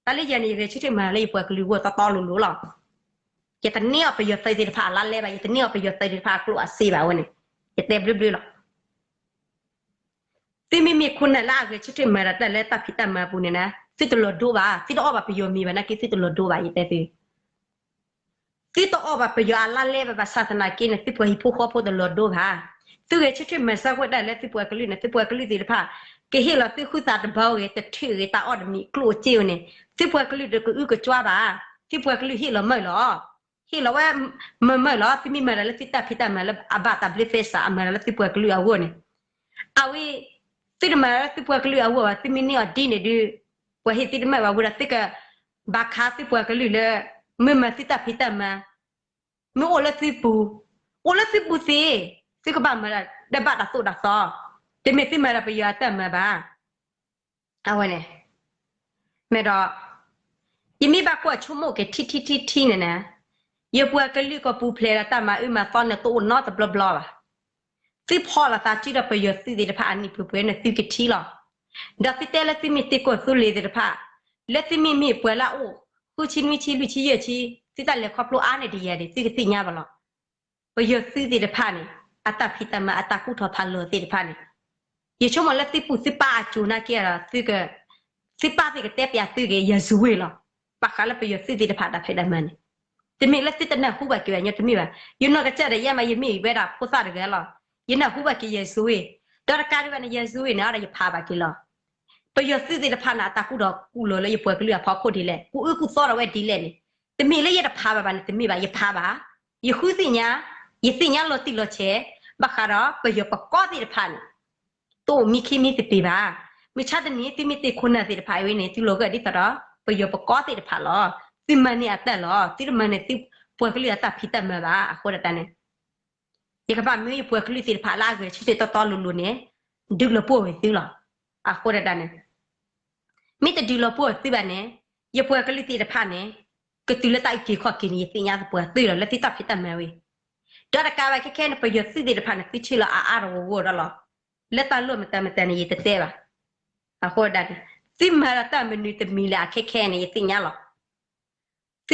တၢ်လၢယၤန့ၣ် ယဂဲၤဆၢထၢၣ်မၤလၢယပှၤကလုာ်အဂီၢ်တီတီလိၤလိၤလီၤ. ယတန့ၢ်အီၤပယီၤသုးသ့ၣ်တဖၣ်အလါလဲဘၣ်, ယတန့ၢ်အီၤပယီၤသုးသ့ၣ်တဖၣ်အကျိၣ်အစ့ဘၣ်ဝဲန့ၣ်, ယတဲဘျုးဘျုးလီၤ. သုမ့မ့ၢ်ခိၣ်နၢ်လၢအဂဲၤဆၢထၢၣ်မၤတၢ်လၢတၢ်ဖံးတၢ်မၤအပူၤန့ၣ်နၤ, သုတလီၤဒိဘၣ်, သုတအီၣ်ဘၣ်ပယီၤမံၤဘၣ်နာ်က့ သုတလီၤဒိဘၣ် ယတဲသု သုတအီၣ်ဘၣ်ပယီၤအလါလဲဘၣ်ဘၣ်ဆၣ်သနာ်က့န့ၣ် သုပှၤဟံၣ်ဖိဃီဖိတလီၤဒိဘၣ်. သုဂဲၤဆၢထၢၣ်မၤစၢၤဝဲဒၣ်လၢသုပှၤကလုာ်န့ၣ် သုပှၤကလုာ်သ့ၣ်တဖၣ် ကဟ့ၣ်လီၤသုဃုသးတဘီဂ့ၤ တထံၣ်ဂ့ၤ တၢ်အီၣ်တမံၤကျိၣ်စ့ဝဲန့ၣ် သုပှၤကလုာ်တကအုကစွါဘၣ်. သုပှၤကလုာ်ဟ့ၣ်လီၤမၢလီၤ, ဟ့ၣ်လီၤဝဲမၢမၢလီၤ. သုမ့ၢ်မၤတၢ်လၢသုတၢ်ဖံးတၢ်မၤလၢအဘၣ်တၢ်ဘျၢသဲစး အမၤတၢ်လၢသုပှၤကလုာ်အဂီၢ်န့ၣ် အဝဲ သုတမၤလၢသုပှၤကလုာ်အဂီၢ်ဘၣ်, သုမ့ၢ်န့ၢ်အီၤဒ်န့ၣ်ဒုး ပှၤဟ့ၣ်သုတမၢဘၣ်ဝဲဒီး သုကဘၣ်ခးသုပှၤကလုာ်လၢ မ့ၢ်မၤသုတၢ်ဖံးတၢ်မၤ, မ့ၢ်အိၣ်လၢသုပူၤ, အိၣ်လၢသုပူၤသ့, သုကဘၣ်မၤတၢ်ဒီးဘၣ်တၢ်သိၣ်တၢ်သီ, တမ့ၢ်သုမၤဒီးပယီၤအတၢ်မၤဘၣ်. အဝဲန့ၣ် မ့ၢ်ဒီး ယမ့ၢ်ဘၣ်ကွၢ်ဆိကမိၣ်က့ၤထံထံထံထံန့ၣ်န့ၣ်, ယပှၤကလုာ်ကပူၤဖျဲးဒီးတၢ်မၤအၢမၤသီန့ၣ် တအိၣ်နီတဘျီဘျီဘၣ်. သုဖီၣ်လိာ်သးစုဒီးပယီၤသုးသ့ၣ်တဖၣ်အနံၣ်ပှဲၤပှဲၤန့ၣ် သုကထံၣ်လီၤ. ဒီးသုတဲလၢသုမ့ၢ်တ့ၢ်ကီၢ်သူလ့ၤသ့ၣ်တဖၣ်, လၢသုမ့ၢ်မ့ၢ်ပှၤလၢအအိၣ် ဃုဆံနွံဆံလွံၢ်ဆံယဲၢ်ဆံ, သုတၢ်လဲၤခီဖျိအါန့ၢ်ဒံးယဲၢ်န့ၣ် သုကသ့ၣ်ညါဘၣ်လီၤ. ပယီၤသုးသ့ၣ်တဖၣ်န့ၣ် အတၢ်ဖံးတၢ်မၤအတၢ်ကူၣ်ထီၣ်ဖးလီၤသ့ၣ်တဖၣ်န့ၣ်, ယဆိကမိၣ်လၢသုပူၤသုပၢ်အစိၤနာ်က့ဒီး သုပၢ်သ့ၣ်ကတဲပျးသုက့ၤ ယၤစူၤဝ့ၢ်လီၤ. ဘၣ်ဃးလၢပယီၤသုးသ့ၣ်တဖၣ်တၢ်ဖံးတၢ်မၤန့ၣ်, တမ့ၢ်လၢသုတနၢ်ဟူဘၣ်က့ၤဘၣ်ညီတမ့ၢ်ဘၣ်. ယနီၢ်ကစၢ်ဒီးယဲမး ယမ့ၢ်ဝဲဒၣ်ဖိသၣ်တဂၤလီၤ. ယနၢ်ဟူဘၣ်က့ၤယၤစူၤဝ့ၢ်, ဒီးတကးဒံးဘၣ်န့ၣ် ယၤစူၤဝ့ၢ်န့ၣ်ဒီးယဖးဘၣ်က့ၤလီၤ. ပယီၤသုးသ့ၣ်တဖၣ်န့ၣ် အတၢ်ကူၣ်ထီၣ်ကူၣ်လီၤလၢယပှၤကလုာ်အဖီခိၣ်ဒ်လဲၣ်, ကူၣ်အၢကူၣ်သီဒီးဝဲဒ်လဲၣ်န့ၣ်, တမ့ၢ်လၢယတဖးဘၣ်ဘၣ်န့ၣ် တမ့ၢ်ဘၣ်, ယဖးဘၣ်. ယဃုသ့ၣ်ညါ, ယသ့ၣ်ညါလီၤတံၢ်လီၤဆဲး, ဘၣ်ဃးဒီးပယီၤပကီၢ်သ့ၣ်တဖၣ်န့ၣ် တအိၣ်မံခံမံသပ့ၤဘၣ်. မုၢ်ဆါတနံၤ သုမ့ၢ်တ့ၢ်ခိၣ်နၢ်သ့ၣ်တဖၣ်အံၤဝဲန့ၣ် သုလီၤဂာ်ဒ်သိးဒီး ပယီၤပကီၢ်သ့ၣ်တဖၣ်လီၤ. သုမၤန့ၢ်အတၢ်လီၤ. သုတမၤန့ၢ်သုပှၤကလုာ်အတၢ်ဖံးတၢ်မၤဘၣ်. အဃိဒၣ်တၢ်န့ၣ် ယကဘၣ်မၢယပှၤကလုာ်သ့ၣ်တဖၣ်လၢအဂဲၤဆၢထၢၣ်တီတီလိၤလိၤန့ၣ် ဒုးလီၤပှီၢ်ဝဲသုလီၤ. အဃိဒၣ်တၢ်န့ၣ် မ့ၢ်တဒုးလီၤပှီၢ်သုဘၣ်န့ၣ် ယပှၤကလုာ်သ့ၣ်တဖၣ်န့ၣ် ကတုၤလၢတၢ်အုၣ်က့ၤခီၣ်က့ၤန့ၣ် ယသ့ၣ်ညါသပှၢ်သုလီၤ လၢသုတၢ်ဖံးတၢ်မၤဝဲ. ဒီးတကးဘၣ်ခဲခဲန့ၣ် ပယီၤသုးသ့ၣ်တဖၣ်န့ၣ် သုထံၣ်လီၤအါအါတဂီၤဂီၤဒီးလီၤ. လၢတၢ်လိၣ်မတၤမတၤန့ၣ် ယတတဲဘၣ်. အဃိဒၣ်န့ၣ် သုမၤဒီးတၢ်မနုၤတမံၤလၢအခဲခဲန့ၣ် ယသ့ၣ်ညါလီၤ. သု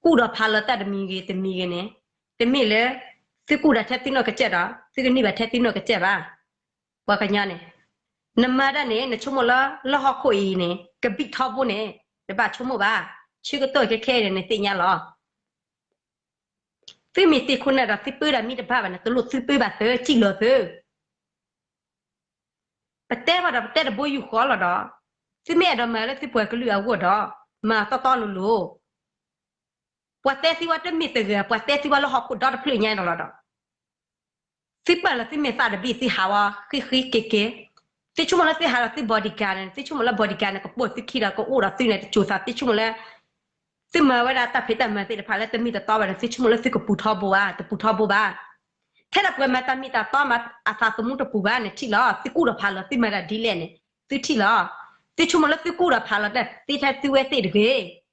ကူၣ်ဒီးဖးလီၤတၢ်တမံၤဂ့ၤတမံၤဂ့ၤန့ၣ် တမ့ၢ်လၢ သုကူၣ်ဒီးထဲသုနီၢ်ကစၢ်ဒီး သုကန့ၢ်ဘၣ်ထဲသုနီၢ်ကစၢ်ဘၣ်. ပှၤကညီန့ၣ် နမၤတၢ်န့ၣ် နဆိကမိၣ်လၢလၢဟီၣ်ခိၣ်အံၤန့ၣ် ကဘံၣ်ထီဘိန့ၣ် တဘၣ်ဆိကမိၣ်ဘၣ်. ဆၢကတီၢ်ခဲခဲအံၤန့ၣ် နသ့ၣ်ညါလီၤ. သုမ့ၢ်တ့ၢ်ခိၣ်နၢ်ဒီးသုပၢတၢ်မ့ၢ်တဘၣ်ဘၣ်န့ၣ် တလိၣ်သုပၢဘၣ်သု စံၣ်လီၤသု ပတဲဘၣ်ဒီးပတဲတဘိယူၢ်ဃီလီၤဒီး သုမ့ၢ်အဲၣ်ဒိးမၤလၢသုပှၤကလုာ်အဂီၢ်ဒီး မၤတီတီလိၤလိၤ. ပှၤတဲသုဝဲတမ့ၢ်တဂၤ ပှၤတဲသုဝဲလၢဟီၣ်ခိၣ်ဒီတဖျၢၣ်ညါဒီးလီၤဒီး သုပာ်လီၤသုမဲာ်သၣ်တဘ့ၣ် သုဟးဝဲဃ့ဃ့က့ၤက့ၤ. သုဆိကမိၣ်လၢသုဟးဒီးသု bodyguard န့ၣ် သုဆိကမိၣ်လၢ bodyguard န့ၣ် ကပိာ်သုခံဒီးကအိၣ်ဒီးသုန့ၣ် တစိၤသး သုဆိကမိၣ်လၢ သုမၤဝဲဒၣ်တၢ်ဖံးတၢ်မၤသ့ၣ်တဖၣ်လၢတမ့ၢ်တတီဘၣ်န့ၣ် သုဆိကမိၣ်လၢသုကပူၤထီဘိဧါ, တပူၤထီဘိဘၣ်. ထဲဒၣ်ပှၤမၤတၢ်မ့ၢ်တၢ်တီမၤအသးသမူတပူၤဘၣ်န့ၣ်ထံၣ်လီၤ. သုကူၣ်ဒီးဖးလီၤ သုမၤတၢ်ဒ်လဲၣ်န့ၣ် သုထံၣ်လီၤ. သုဆိကမိၣ်လၢသုကူၣ်ဒီးဖးလီၤတၢ်သ့ထဲသုဝဲသ့ၣ်တဂ့ၤ.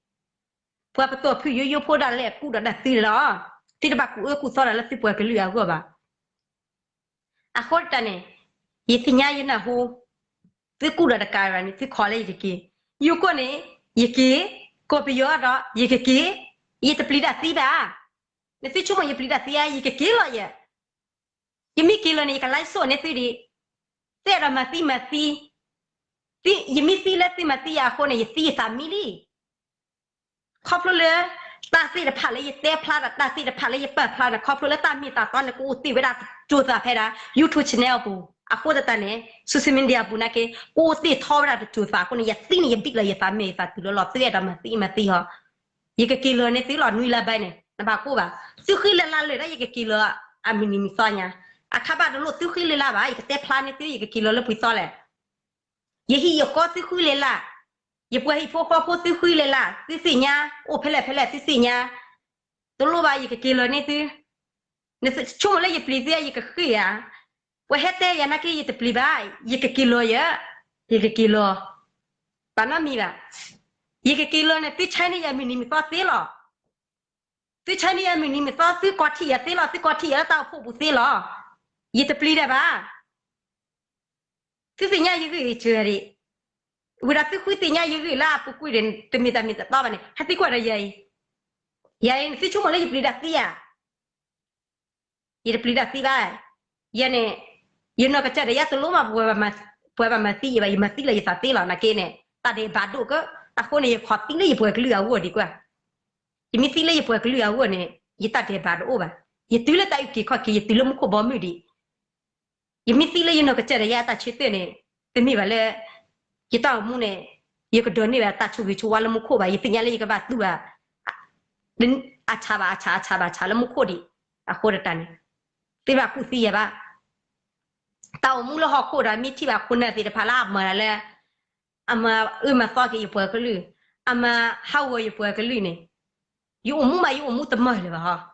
ပှၤပတီၢ်ဖုၣ်ယိယိဖိဒၣ်လဲာ်ကူၣ်ဒီးတၢ်သုလီၤ. သုတဘၣ်ကူၣ်အၢကူၣ်သီတၢ်လၢသုပှၤကလုာ်အဂီၢ်ဘၣ်. အဃိတၢ်န့ၣ် ယသ့ၣ်ညါယနၢ်ဟူ, သုကူၣ်ဒီးတကးဘၣ်န့ၣ် သုခိးလၢယကက့ၤ, ယိၤကီၢ်န့ၣ် ယက့ၤ, ကီၢ်ပယီၤဒီး ယကက့ၤ, ယတပျံၤတၢ်သံဘၣ်. နသုဆိကမိၣ်ယပျံၤတၢ်သံဧါ, ယကက့ၤလီၤယဲ. ယမ့ၢ်က့ၤလီၤန့ၣ် ယက live show န့ၢ်သုဒံး, သုအဲၣ်ဒိးမၤသံမၤသံ, ယမ့ၢ်သံလၢသုမၤသံယၤအဃိန့ၣ် ယသံယသးမံလံ. ခီဖျိလၢ တၢ်သ့ၣ်တဖၣ်လၢယတဲဖျါဒီး တၢ်သ့ၣ်တဖၣ်လၢယပာ်ဖျါန့ၣ် ခီဖျိလၢတၢ်မ့ၢ်တၢ်တီန့ၣ် ကအိၣ်တ့ၢ်ဝဲဒၣ်တစိၤသးဖဲဒၣ် YouTube channel အပူၤ, အဃိသတးန့ၣ် social media အပူၤနာ်က့ ကအိၣ်တ့ၢ်ထီဝဲဒၣ်တစိၤသးအဃိန့ၣ် ယသံန့ၣ် ယဘံၣ်လီၤယသးမ့ၢ်ယသးတုၤလၢလီၤ သုအဲၣ်ဒိးမၤသံမၤသံဟီ, ယကက့ၤလီၤန့ၢ်သုလီၤ နွံလါဘၣ်န့ၣ် နဘၣ်ကိၢ်ဘၣ်. သုဃ့လၢလါလၢာ်ဒီး ယကက့ၤလီၤအမုၢ်နံၤမုၢ်သီညါ, အခါဘၣ်တလိၣ်သုဃ့လၢလါဘၣ်, ယကတဲဖျါန့ၢ်သု ယကက့ၤလီၤလၢပှဲၤသီလဲၣ်. ယဟံၣ်ယဃီသုဃုလၢ်လၢ်, ယပှၤဟံၣ်ဖိဃီဖိသုဃုလၢ်လၢ်, သုသ့ၣ်ညါ, အိၣ်ဖဲလဲၣ်ဖဲလဲၣ်သုသ့ၣ်ညါ, တလိၣ်ဘၣ်ယကက့ၤလီၤန့ၢ်သု, နဆိကမိၣ်လၢယပျံၤသုဧါ ယကဃ့ဧါ, ပှၤဟဲတဲယၤနာ်က့ယတပျံၤဘၣ်, ယကက့ၤလီၤယဲ, ယကက့ၤလီၤ, ပနီတမံၤဘၣ်, ယကက့ၤလီၤန့ၣ် သုဆါန့ၢ်ယၤမုၢ်နံၤမုၢ်သီသ့လီၤ. သုဆါန့ၢ်ယၤမုၢ်နံၤမုၢ်သီ သုကီထံၣ်ယၤသ့လီၤ, သုကီထံၣ်ယၤလၢတၢ်အိၣ်ဖှိၣ်ပူၤသ့လီၤ. ယတပျံၤတၢ်ဘၣ်. သုသ့ၣ်ညါယဂ့ၢ်အံၤစှၤဒံး, ဝံၤဒီးသုဃုသ့ၣ်ညါယဂ့ၢ်လၢအပူၤကွံာ်ဒီး တမ့ၢ်တၢ်မ့ၢ်တၢ်တီဘၣ်န့ၣ် ဟဲသံကွၢ်ဒီးယၤအံၤ, ယၤအံၤ နသုဆိကမိၣ်လၢယပျံၤတၢ်သံဧါ, ယတပျံၤတၢ်သံဘၣ်, ယဲန့ၣ်, ယနီၢ်ကစၢ်ဒီးယတလိၣ်မး ပှၤဘၣ်မၤသံယၤဘၣ်, ယမၤသံလၢယသးသ့လီၤ နာ်က့န့ၣ်, တၢ်ဒဲးဘးဒိၣ်က, အဃိန့ၣ် ယခီသံလၢယပှၤကလုာ်အဂီၢ်ဒံးကွၢ်. ယမ့ၢ်သံလၢယပှၤကလုာ်အဂီၢ်န့ၣ် ယတၢ်ဒဲးဘးတအိၣ်ဘၣ်. ယတုၤလၢတၢ်အုၣ်က့ၤခီၣ်က့ၤ ယတုၤလၢမူခိၣ်ဘီမုၢ်ဒံး. ယမ့ၢ်သံလၢယနီၢ်ကစၢ်ဒီးယတၢ်ဆၢတဲာ်န့ၣ် တမ့ၢ်ဘၣ်လၢ ယတၢ်အိၣ်မူန့ၣ် ယကဒိးန့ၢ်ဘၣ်တၢ်ဆိၣ်ဂ့ၤဆိၣ်ဝါလၢမူခိၣ်ဘၣ်. ယသ့ၣ်ညါလၢယကဘၣ်တူၢ်ဘၣ် အဆၣ်ဘၣ်အဆၣ် အဆၣ်ဘၣ်အဆၣ်လၢမူခိၣ်ဒံး. အဃိတၢ်န့ၣ် သ့ၣ်ဘၣ်ကူၣ်သံယၤဘၣ်. တၢ်အိၣ်မူလၢဟီၣ်ခိၣ်ဒီး မ့ၢ်ထံၣ်ဘၣ်ခိၣ်နၢ်သ့ၣ်တဖၣ်လၢအမၤတၢ်လၢ အမၤအၢမၤသီက့ၤယပှၤကလုာ်, အမၤဟးဂီၤယပှၤကလုာ်န့ၣ်, ယအိၣ်မူမး ယအိၣ်မူတမၢလၢၤဘၣ်ဟီ.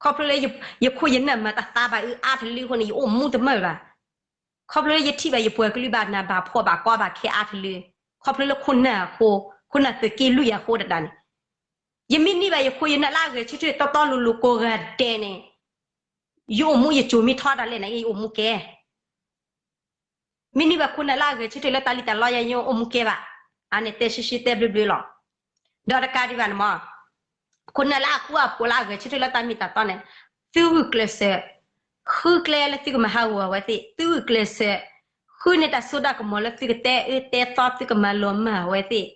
ခီဖျိလၢယခိၣ်ယနၢ်မၤတၢ်သါဘၣ်အုးအါတလၢအဃိန့ၣ် ယအိၣ်မူတမၢလၢၤဘၣ်. ခီဖျိလၢယထံၣ်ဘၣ်ယပှၤကလုာ်ဘၣ်နးဘၣ်ဖှီၣ်ဘၣ်ကီဘၣ်ခဲအါတလၢ, ခီဖျိလၢခိၣ်နၢ်အဃိ, ခိၣ်နၢ်သုးက့လွံၢ်အဃိတၢ်န့ၣ်, ယမ့ၢ်န့ၢ်ဘၣ်ယခိၣ်ယနၢ်လၢအဂဲၤဆၢထၢၣ်တီတီလိၤလိၤကိးဂၤဒဲးန့ၣ်, ယအိၣ်မူယစိၤမ့ၢ်ထီဒၣ်လဲာ်န့ၣ် ယအိၣ်မူကဲ မ့ၢ်န့ၢ်ဘၣ်ခိၣ်နၢ်လၢအဂဲၤဆၢထၢၣ်လၢတၢ်လံၣ်တၢ်လီယၤ ယအိၣ်မူကဲဘၣ်. အန့ၣ်တဲရှဲရှဲတဲဘျၢဘျၢလီၤ. ဒီးတကးဒံးဘၣ်န့ၣ်မ့ၢ်, ခိၣ်နၢ်လၢအဃူအဖိးလၢအဂဲၤဆၢထၢၣ်လၢတၢ်မ့ၢ်တၢ်တီန့ၣ်, သုဂုာ်ကျဲးစၢး, ဃုကျဲလၢသုကမၤဟးဂီၤအဝဲသ့ၣ်, သုဂုာ်ကျဲးစၢး, ဃုန့ၢ်တၢ်စိတၢ်ကမီၤလၢသုကတဲအၢတဲသီ သုကမၤလီၤမၢ်အဝဲသ့ၣ်,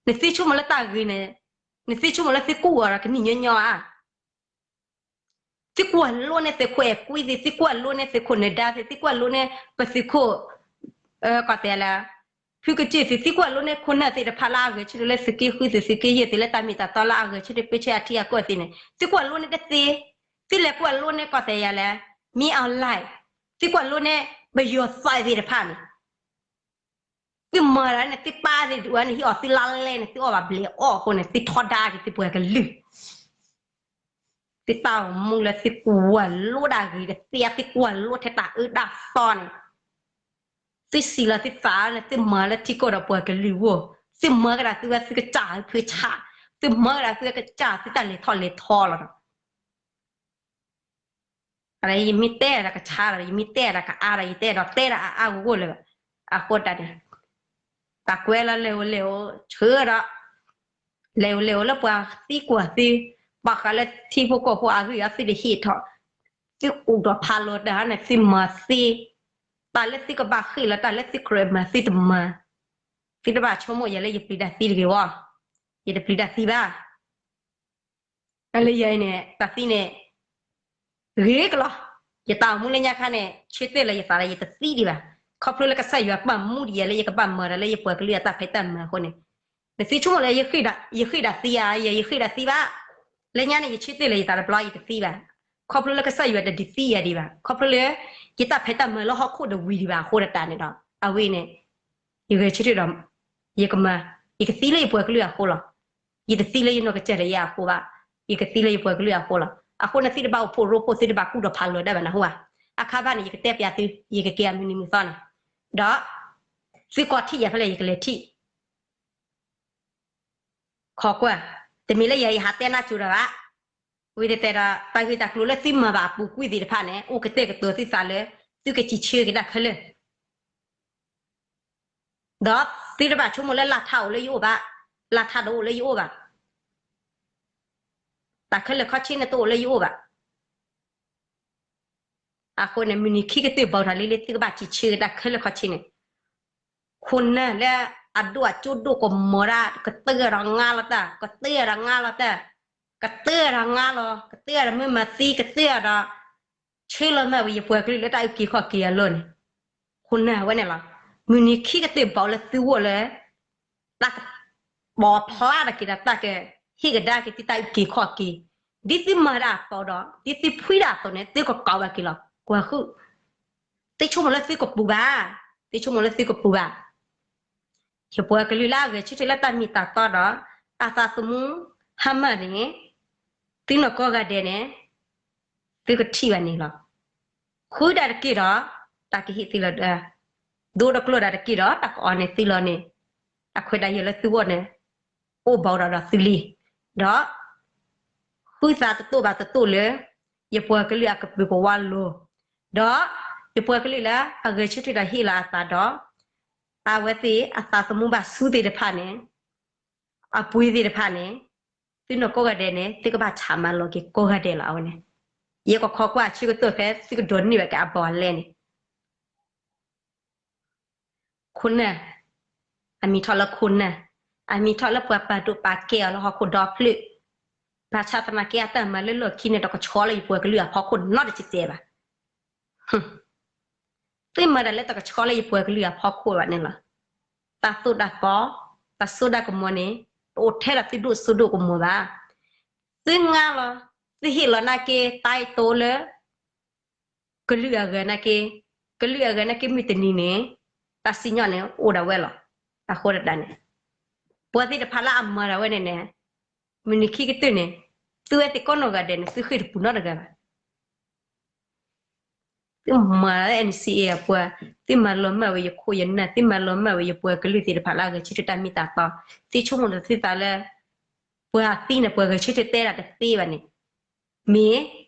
နသုဆိကမိၣ်လၢတၢ်ဂ့ၤန့ၣ်, နသုဆိကမိၣ်လၢသုကူၣ်ဂီၤဒီးကနံၣ်ညီညီဧါ. သုကွၢ်လိန့ၢ်သုးခိၣ်အဲၤကွံသ့ၣ်, သုကွၢ်လိန့ၢ်သုးခိၣ်နၢၤဒါသ့ၣ်, သုကွၢ်လိန့ၢ်ပသုးခိၣ်, ကီၢ်တဲလၢ, ဖုကစၢၢ်သ့ၣ်, သုကွၢ်လိန့ၢ်ခိၣ်နၢ်သ့ၣ်တဖၣ်လၢအဂဲၤဆၢထၢၣ်လၢသုးက့ဃု သုးက့ယဲၢ်သ့ၣ် လၢတၢ်မ့ၢ်တၢ်တီလၢအဂဲၤဆၢထၢၣ်ပၢဆှၢအထံအကီၢ်သ့ၣ်န့ၣ်, သုကွၢ်လိန့ၢ်တသ့, သုလဲၤကွၢ်လိန့ၢ်ကီၢ်တဲယၤလၢ, မင်းအောင်လှိုင်, သုကွၢ်လိန့ၢ်ပယီၤသုးသ့ၣ်တဖၣ်န့ၣ် သုမၤတၢ်န့ၣ် သုပၢ်သ့ၣ်ဒုးဝဲန့ၣ် ဟံၣ်အီၤသုလါလဲန့ၣ် သုအီၣ်ဘၣ်ဘျဲးအီၣ်အဃိန့ၣ် သုထီဒါက့ၤသုပှၤကလုာ်, သုတၢ်အိၣ်မူလၢသုကွၢ်လိတၢ်ဂ့ၤတသ့ သုကွၢ်လိထဲတၢ်အၢတၢ်သီန့ၣ်, သုစံးလီၤသုသးန့ၣ် သုမၤလၢထံကီၢ်ဒီးပှၤကလုာ်အဂီၢ်, သုမၤကဒါသုဝဲသုကစၢ်ဖုဆၣ်, သုမၤကဒါသုဝဲကစၢ်သုတၢ်လဲၤထီၣ်လဲၤထီလီၤဒီး ယမ့ၢ်တဲဒၣ်ကဆါဒီး ယမ့ၢ်တဲဒၣ်ကအါဒီး ယတဲဒီးတဲဒၣ်အါအါဂီၢ်ဂီၢ်လၢၤဘၣ်. အဃိတၢ်န့ၣ် တၢ်ကွဲးလီၤလဲၤအိၣ်လဲၤအိၣ်ဆၢဒီး လဲၤအိၣ်လဲၤအိၣ်လၢပှၤသံကွၢ်သု, ဘၣ်ဃးလၢထံဖိကီၢ်ဖိအဂ့ၢ်အံၤ သုတဟ့ၣ်ထီၣ်, သုကူၣ်ထီၣ်ဖးလီၤတၢ်န့ၣ် သုမၤသ့, တၢ်လၢသုကဘၣ်ဃ့ၢ်လီၤ တၢ်လၢသုကြၢးမၤသုတမၤ, သုတဘၣ်ဆိကမိၣ်ယၤလၢယပျံၤတၢ်သံတဂ့ၤဝဲ, ယတပျံၤတၢ်သံဘၣ်. တၢ်လၢယၤအံၤန့ၣ် တၢ်သံန့ၣ် ဂ့ၤကလီၤ, ယတၢ်အိၣ်မူလၢညါခါန့ၣ် ဆၢတဲာ်လၢယသးဒီး ယတသံဒံးဘၣ်, ခီဖျိလၢကစၢ်ယွၤပာ်မူဒံးယၤလၢယကဘၣ်မၤတၢ်လၢယပှၤကလုာ်အတၢ်ဖံးတၢ်မၤအဃိန့ၣ်, နသုဆိကမိၣ်လၢ ယဃ့ၢ်ဒၣ်သံဧါ, ယဃ့ၢ်ဒၣ်သံဘၣ်, လၢညါန့ၣ် ယဆၢတဲာ်လၢယသးတဘျီ ယတသံဘၣ်, ခီဖျိလၢကစၢ်ယွၤတဒုးသံယၤဒံးဘၣ်, ခီဖျိလၢ ယတၢ်ဖံးတၢ်မၤလၢဟီၣ်ခိၣ်တဝံၤဒံးဘၣ်အဃိတၢ်န့ၣ်ဒီး အဝဲန့ၣ် ယဂဲၤဆၢထၢၣ်ဒီး ယကမၤ, ယကသံလၢယပှၤကလုာ်အဃိလီၤ. ယတသံလၢယနီၢ်ကစၢ်ဒီးယၤအဃိဘၣ်, ယကသံလၢယပှၤကလုာ်အဃိလီၤ. အဃိန့ၣ် သုတဘၣ်အိၣ်ဖှိၣ်ရိဖှိၣ် သုတဘၣ်ကူၣ်ထီၣ်ဖးလီၤဒၣ်ဘၣ်နၢ်ဟူဧါ. အခါဘၣ်န့ၣ် ယကတဲပျးသု, ယကကဲအမုၢ်နံၤမုၢ်သီန့ၣ်, ဒီး သုကီၢ်ထံၣ်ယၤဖဲလဲၣ် ယကလဲၤထံၣ် ခိးကွၢ်, တမ့ၢ်လၢယၤယဟးတဲနၢ်ကၠိတၢ်ဘၣ်. ဝံၤတတဲဒီး တၢ်ဂ့ၢ်တၢ်ကျိၤလၢသုမၤဘၣ်အပူၤကွံာ်သ့ၣ်တဖၣ်န့ၣ် အိၣ်ကတဲာ်ကတီၤသုသးလၢ သုကစံးဆၢက့ၤတၢ်ခဲလၢာ်, ဒီးသုတဘၣ်ဆိကမိၣ်လၢလၢ်ထါအိၣ်လၢယအိၣ်ဘၣ်, လၢ်ထါတအိၣ်လၢယအိၣ်ဘၣ်, တၢ်ခဲလၢာ်ခီဆ့န့ၣ်တအိၣ်လၢယအိၣ်ဘၣ်. အဃိန့ၣ် မုၢ်နံၤခံကတၢၢ်ဘၣ်ထီၣ်လံလၢသုကဘၣ်စံးဆၢက့ၤတၢ်ခဲလၢာ်ခီဆ့န့ၣ်, ခိၣ်နၢ်လၢအဒိၣ်အကၠိဒိၣ်ကမီၤဒၣ် ကတၢၢ်ဒီးငါလီၤတၢ်, ကတၢၢ်ဒီးငါလီၤတၢ်, ကတၢၢ်ဒီးငါလီၤ, ကတၢၢ်ဒီးမ့ၢ်မၤသံ, ကတၢၢ်ဒီး ဆှၢလီၤမၢ်ဝံၤယပှၤကလုာ်လၢတၢ်အုၣ်က့ၤခီၣ်က့ၤအလီၢ်န့ၣ်, ခိၣ်နၢ်ဝဲန့ၣ်လီၤ. မုၢ်နံၤခံကတၢၢ်ဘၣ်လၢသုဂီၢ်လၢ တၢ်ကပိာ်ဖျါထီၣ်က့ၤဒီးတၢ်ကဟ့ၣ်ကဒါက့ၤသုတၢ်အုၣ်က့ၤခီၣ်က့ၤ, ဒ်သုမၤဒၣ်အသိးဒီး ဒ်သုဖှံဒၣ်အသိးန့ၣ် သုကကိးဘၣ်က့ၤလီၤ. ကွၢ်ဃုာ်, သုဆိကမိၣ်လၢသုကပူၤဘၣ်, သုဆိကမိၣ်လၢသုကပူၤဘၣ်. ယပှၤကလုာ်လၢအဂဲၤဆၢထၢၣ်လၢတၢ်မ့ၢ်တၢ်တီဒီး အသးသမူ ဟါမၢ်န့ၣ် သုနီၢ်ကိးဂၤဒဲးန့ၣ် သုကထံၣ်ဘၣ်န့ၣ်လီၤ. ဃုဒၣ်တက့ၢ်ဒီး တၢ်ကဟ့ၣ်သုလီၤ, ဒိတကျိၤဒၣ်တက့ၢ်ဒီး တၢ်ကအီၣ်န့ၢ်သုလီၤန့ၣ်, အခွဲးတၢ်ယာ်လၢသုဂီၢ်န့ၣ် အိၣ်ဘၣ်ဒီးဒီးသုလံ. ဒီး ဃုသးတတိၢ်ဘၣ်တတိၢ်လၢ ယပှၤကလုာ်အကပုာ်ကဝါလိၤ, ဒီးယပှၤကလုာ်လၢအဂဲၤဆၢထၢၣ်ဒီးဟ့ၣ်လီၤအသးဒီး အဝဲသ့ၣ်အသးသမူဘၣ်ဆူသ့ၣ်တဖၣ်န့ၣ်, အပှ့ၤသ့ၣ်တဖၣ်န့ၣ်, သုနီၢ်ကိးဂၤဒဲးန့ၣ် သုကဘၣ်ဆးမၤလီၤက့ၤကိးဂၤဒဲးလီၤ. အဝဲန့ၣ် ယကခိးကွၢ်အဆၢကတီၢ်ဖဲသုကဒိးန့ၢ်ဘၣ်က့ၤအဘီအလဲန့ၣ် ခိၣ်နၢ်, အ အမံၤထီၣ်လၢခိၣ်နၢ်, အမံၤထီၣ်လၢပှၤပာ်ဒိၣ်ပာ်ကဲအီၤလၢဟီၣ်ခိၣ်ဒီဖျၢၣ်, ဘၣ်ဆၣ်သနာ်က့အတၢ်မၤလၢလီၢ်ခံန့ၣ် တကဆှီလၢယပှၤကလုာ်အဖီခိၣ်နီတစဲးဘၣ်. သုမၤတၢ်လၢတကဆှီလၢယပှၤကလုာ်အဖီခိၣ်ဘၣ်န့ၣ်လီၤ. တၢ်သိၣ်တၢ်သီ, တၢ်စိတၢ်ကမီၤန့ၣ် တအိၣ်ထဲဒီးသုဒိၣ်စိဒိၣ်ကမီၤဘၣ်. သုငါလီၤ, သုဟ့ၣ်လီၤနာ်က့ တၢ်အဲၣ်တိလၢ ကလုာ်အဂၤနာ်က့, ကလုာ်အဂၤနာ်က့မုၢ်တနံၤန့ၣ် တၢ်စံၣ်ညီၣ်န့ၣ်အိၣ်ဒၣ်ဝဲလီၤ. အဃိဒၣ်န့ၣ် ပှၤသ့ၣ်တဖၣ်လၢအမၤဒၣ်ဝဲန့ၣ်န့ၣ် မုၢ်နံၤခံကတၢၢ်န့ၣ် သုဝဲသ့ၣ်ကိးနီၢ်ဂၤဒဲးန့ၣ် သုဃ့ၢ်တပူၤနီတဂၤဘၣ်. သုမၤလၢ N C A အပှၤ, သုမၤလီၤမၢ်ဝဲယခိၣ်ယနၢ်, သုမၤလီၤမၢ်ဝဲယပှၤကလုာ်သ့ၣ်တဖၣ်လၢအဂဲၤဆၢထၢၣ်တၢ်မ့ၢ်တၢ်တီ, သုဆိကမိၣ်ဒီးသုသးလၢ ပှၤအသံန့ၣ် ပှၤဂဲၤဆၢထၢၣ်တဲဒၣ်တသ့ဘၣ်န့ၣ်, မ့ၢ်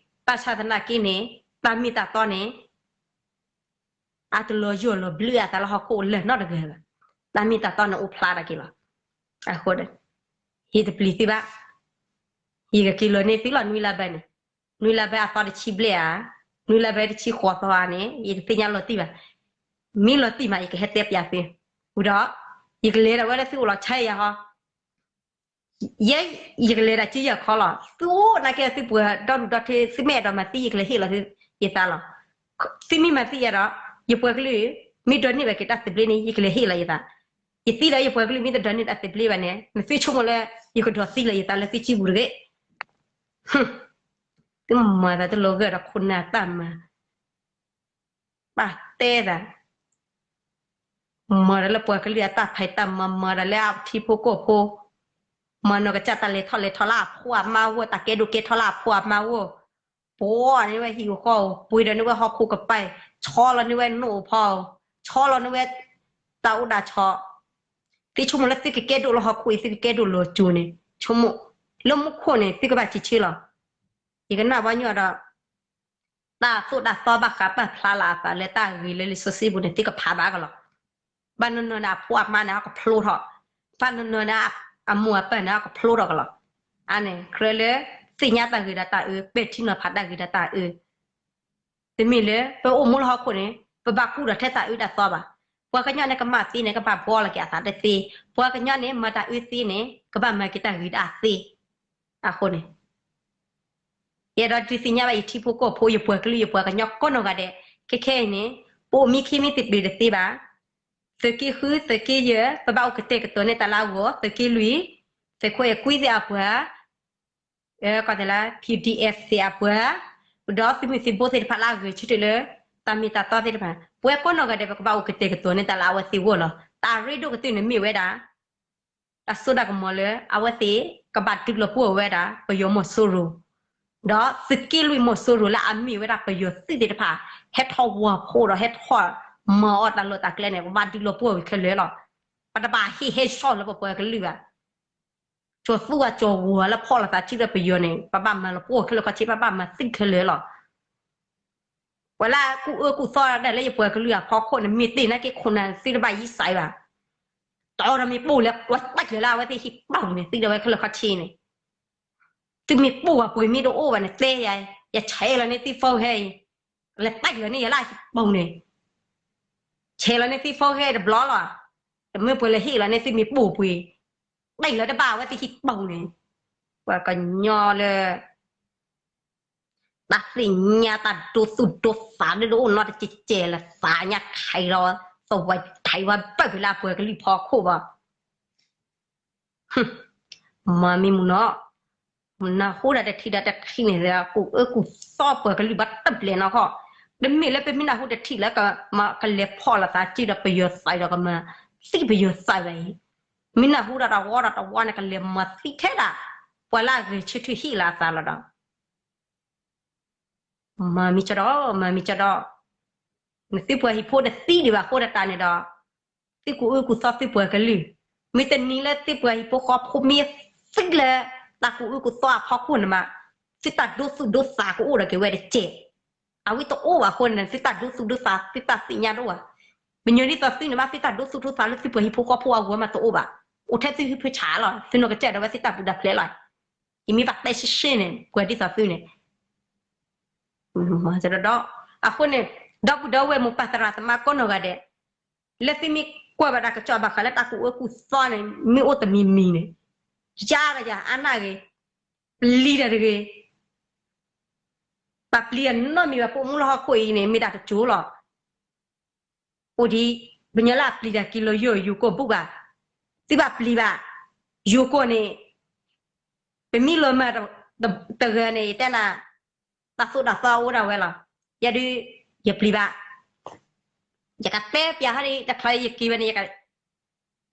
ဘၣ်ဆၣ်သနာ်က့န့ၣ် တၢ်မ့ၢ်တၢ်တီန့ၣ် အတလီၤယိာ်လီၤဘျၢအသးလၢဟီၣ်ခိၣ်လၢနီတဂၤဘၣ်. တၢ်မ့ၢ်တၢ်တီန့ၣ်အိၣ်ဖျါဒၣ်က့ၤလီၤ. အဃိဒီး ဟ့ၣ်တပျံၤသုဘၣ်, ယကက့ၤလီၤန့ၢ်သုလီၤ နွံလါဘၢၣ်န့ၣ်, နွံလါဘၢၣ်အသီတဆံဘျဲၣ်ဧါ, နွံလါဘၢၣ်တဆံဃိးသီဧါန့ၣ် ယတသ့ၣ်ညါလီၤတံၢ်ဘၣ်. မ့ၢ်လီၤတံၢ်မး ယကဟဲတဲပျးသု, ဝံၤဒီး ယကလဲၤဒၣ်ဝဲလၢသုအိၣ်လီၤဆါယၤဟီ ယဲ ယကလဲၤဒၣ်စုယၤခီလီၤ. သုအိၣ်နာ်က့သုပှၤဒီဒူၣ်ဒီထၢ သုမ့ၢ်အဲၣ်ဒိးမၤသံ ယကလဲၤဟ့ၣ်လီၤယသးလီၤ. သုမ့ၢ်မၤသံယၤဒီး ယပှၤကလုာ် မ့ၢ်ဒိးန့ၢ်ဘၣ်က့ၤတၢ်သဘျ့န့ၣ် ယကလဲၤဟ့ၣ်လီၤယသး. ယသံဒီးယပှၤကလုာ်မ့ၢ်တဒိးန့ၢ်တၢ်သဘျ့ဘၣ်န့ၣ် နသုဆိကမိၣ်လၢ ယကဒိးသံလီၤယသးလၢသုစုပူၤတဂ့ၤ. သုမၤသးတလိၤဂၢၢ်ဒီးခိၣ်နၢ်တၢ်မၤ ပာ်တဲသး မၤတၢ်လၢပှၤကလုာ်အတၢ်ဖံးတၢ်မၤ မၤတၢ်လၢအထံဖိကီၢ်ဖိ, မၤနီၢ်ကစၢ်တၢ်လဲၤထီၣ်လဲၤထီလၢအဖိအမါအဂီၢ်, တၢ်ကဲဒိၣ်ကဲထီလၢအဖိအမါအဂီၢ်, ပှၤန့ၢ်ဝဲဟံၣ်အဃီ, ပှ့ၤဒီးန့ၢ်ဝဲဟီၣ်ခိၣ်ကပၤ, ဆီလီၤန့ၢ်ဝဲနိၣ်အဖီ, ဆီလီၤန့ၢ်ဝဲ တၢ်အိၣ်တၢ်ဆိး, သုဆိကမိၣ်လၢသုကကဲဒိၣ်လၢဟီၣ်ခိၣ်အံၤ သုကကဲဒိၣ်လီၤစိၤန့ၣ် ဆိကမိၣ်, လၢမူခိၣ်န့ၣ် သုကဘၣ်စံးဆၢလီၤ. ယကနၣ်ဘီညီဒီး တၢ်သိၣ်တၢ်သီဘၣ်ဃးပာ်ဖျါလီၤအသးလၢတၢ်ဂ့ၤလၢလံာ်စီဆှံပူၤန့ၣ် သုကဖးဘၣ်ကလီၤ. ဘၣ်နီၢ်နီၢ်န့ၣ် အဖိအမါန့ၣ် အကဖျိထီၣ်, ဘၣ်နီၢ်နီၢ်န့ၣ် အမိၢ်အပၢ်န့ၣ် အကဖျိထီၣ်ကလီၤ. အန့ၣ် ကြၢးလၢ သ့ၣ်ညါတၢ်ဂ့ၤဒီးတၢ်အၢ, ပဲာ်ထံနီၤဖးတၢ်ဂ့ၤဒီးတၢ်အၢ တမ့ၢ်လၢ ပအိၣ်မူလၢဟီၣ်ခိၣ်န့ၣ် ပဘၣ်ကူၣ်ဒီးထဲတၢ်အၢတၢ်သီဘၣ်. ပှၤကညီန့ၣ်ကမၣ်သ့န့ၣ် ကဘၣ်ဘှီလီၤက့ၤအသးတသ့, ပှၤကညီန့ၣ် မၤတၢ်အၢသ့န့ၣ် ကဘၣ်မၤက့ၤတၢ်ဂ့ၤတၢ်သ့. အဃိန့ၣ် ယအဲၣ်ဒိးဒုးသ့ၣ်ညါဘၣ်ယထံဖိကီၢ်ဖိ ယပှၤကလုာ် ယပှၤကညီကိးနီၢ်ဂၤဒဲး, ခဲခဲအံၤန့ၣ် ပအိၣ်မံခံမံသ့ၣ်တဖၣ်တသ့ဘၣ်. သုးက့ဃု သုးက့ယဲၢ် ပဘၣ်အိၣ်ကတဲာ်ကတီၤန့ၢ်တၢ်လၢအဂီၢ်, သုးက့လွံၢ် သုးခိၣ်အဲၤကွံသ့ၣ်အပှၤ ကီၢ်သဲးလၢ P D F သ့ၣ်အပှၤ, ဒီးသုးမုၢ်သံၣ်ဘိသ့ၣ်တဖၣ်လၢအဂဲၤဆၢထၢၣ်လၢ တၢ်မ့ၢ်တၢ်တီသ့ၣ်တဖၣ်, ပဝဲကိးနီၢ်ဂၤဒဲး ပကဘၣ်အိၣ်ကတဲာ်ကတီၤန့ၢ်တၢ်လၢအဝဲသ့ၣ်အဂီၢ်လီၤ. တၢ်ရ့ဒိၣ်ကတၢၢ်န့ၣ်မ့ၢ်ဝဲဒၣ် တၢ်စိတၢ်ကမီၤလၢ အဝဲသ့ၣ်ကဘၣ်ဒုးလီၤပှီၢ်ဝဲဒၣ် ပယီၤမီၤစိရိၤ, ဒီးသုးက့လွံၢ်မီၤစိရိၤလၢအမ့ၢ်ဝဲဒၣ်ပယီၤသုးသ့ၣ်တဖၣ် ဟဲထီၣ်ဝီၤဖှိၣ်ဒီးဟဲထီၣ်မၤအီၣ်တၢ်လီၢ်တၢ်ကျဲန့ၣ် ပဘၣ်ဒုးလီၤပှီၢ်ဝံၤခဲလၢာ်လီၤ. ပတဘၣ်ဟ့ၣ်ဟဲဆှီလၢပပှၤကလုာ်ဘၣ်. ကၠီၤသူအကၠီၤဂီၤလၢဖီၣ်လိာ်သးစုဒီးပယီၤန့ၣ် ပဘၣ်မၤလီၤပှီၢ်ခဲလၢာ်ခဲဆ့ ပဘၣ်မၤသံခဲလၢာ်လီၤ. ပှၤလၢအကူၣ်အၢကူၣ်သီဒၣ်လၢယပှၤကလုာ်အဖီခိၣ်န့ၣ် မ့ၢ်တ့ၢ်နာ်က့ခိၣ်နၢ်သုတဘၣ်ယံစဲးဘၣ်. တီဒီးမ့ၢ်ပိၢ်လဲၤကွၢ်တၢ်ကျၢၤလၢအဝဲသ့ၣ်ဟံၣ်ပူၤန့ၣ် သုဒီးဝဲခဲလၢာ်ခဲဆ့န့ၣ် သုမ့ၢ်ပိၢ်ပှ့ၤမ့ၢ်တအိၣ်ဘၣ်န့ၣ် တဲယၤ, ယဆဲးလီၤန့ၢ်သု phone ဟဲအံၤ, လဲၤတဲာ်လီၤန့ၢ်ယၤလၢအဟံၣ်ပူၤန့ၣ်, ဆဲးလီၤန့ၢ်သု phone ဟဲတဘျီလီၤ. တမ့ၢ်ပှၤလဲၤဟ့ၣ်လီၤန့ၢ်သုမ့ၢ်ပိၢ်ပှ့ၤ, တဲာ်လီၤတဘၣ်အဝဲသ့ၣ်ဟံၣ်ပူၤန့ၣ်, ပှၤကညီလၢ တၢ်သ့ၣ်ညါတၢ်ဒိသူၣ်ဒိသးဒ်တအိၣ်နီတကဲးကဲးလၢသးညါ ခးလီၤ သဝဲထံဝဲဘၢၣ်က့ၤလၢအပှၤကလုာ်ဖီခိၣ်ဘၣ်. မၤမံမုၢ်နီၤ, မုၢ်နၢ်ဟူဒၣ်တထံၣ်ဒီးတထံၣ်န့ၣ် ကူၣ်အၢကူၣ်သီပှၤကလုာ်ဘၣ်တဘျဲၣ်နီၢ်ခီ, တမ့ၢ်လၢပမ့ၢ်နၢ်ဟူတထံၣ်လၢ ကလဲၤဖီၣ်လိာ်သးစုဒီးပယီၤသးဒီးကမၤသံပယီၤသးဝဲအံၤ, မ့ၢ်နၢ်ဟူဒၣ်တဝီဒီးတဝီန့ၣ် ကလဲၤမၤသံထဲဒၣ် ပှၤလၢအဂဲၤဆၢထၢၣ်ဟ့ၣ်လီၤအသးလီၤဒီး မၤမံကၠီဒီး မၤမံကၠီဒီး, နသုပှၤဟံၣ်ဖိတသံဒံးဘၣ်အဃိဒၣ်တၢ်န့ၣ်ဒီး, သုကူၣ်အၢကူၣ်သီသုပှၤကလုာ်, မ့ၢ်တနံၤလၢသုပှၤဟံၣ်ဖိဃီဖိမ့ၢ်သံလၢ တၢ်ကူၣ်အၢကူၣ်သီအဖီခိၣ်န့ၣ်မး, သုတၢ်ဒိသူၣ်ဒိသးကအိၣ်ဒီးက့ၤဝဲတက့ၢ်. အဝဲတအိၣ်ဘၣ်အဃိန့ၣ် သုတၢ်ဒိသူၣ်ဒိသး သုတၢ်သ့ၣ်ညါတအိၣ်ဘၣ်. ပညီဒ်သိးသုန့ၣ်မး သုတၢ်ဒိသူၣ်ဒိသးလၢသုပှၤဟံၣ်ဖိဃီဖိအဂီၢ်မးတအိၣ်ဘၣ်. အိၣ်ထဲသုဟံၣ်ဖၢဆးလီၤ, သုနီၢ်ကစၢ်ဒၣ်ဝဲသုတၢ်ပူၤတၢ်ဖျဲးလီၤ. ယမ့ၢ်ဘၣ်တဲရှဲရှဲန့ၣ် ပှၤဒ်သိးသုန့ၣ် ဒီး အဃိန့ၣ် ဒီပုၢ်ဒီဝဲၢ်မိၢ်ပၢ်သရၣ်သမါကိးနီၢ်ဂၤဒဲး, လၢသုမ့ၢ် ကွၢ်ဘၣ်တၢ်ကစီၣ်ဘၣ်ဃးလၢတၢ်ကူၣ်အၢကူၣ်သီန့ၣ် မ့ၢ်အိၣ်တမံၤမံၤန့ၣ်, ယါဒီးယၤအါနၢ်ဂ့ၤ, ပျံၤတၢ်တဂ့ၤ, ပပျံၤအနီတမံၤဘၣ် ပအိၣ်မူလၢဟီၣ်ခိၣ်အံၤန့ၣ် မ့ၢ်တၢ်တစိၤလီၤ. အိၣ်ဒံး, ပညီလၢအပျံၤတၢ်က့ၤလီၤယိာ်ယိၤကိာ်ဘူၣ်ဘၣ်, သုဘၣ်ပျံၤဘၣ်, ယိၤကိာ်န့ၣ် ပမ့ၢ်လီၤမၢ်တဂၤန့ၣ် ယတဲနၤ, တၢ်သိၣ်တၢ်သီအိၣ်ဒၣ်ဝဲလီၤ. ယဲဒုး, ယပျံၤဘၣ်, ယကတဲပျးဟီဒ် တချုးယက့ၤဝဲန့ၣ်,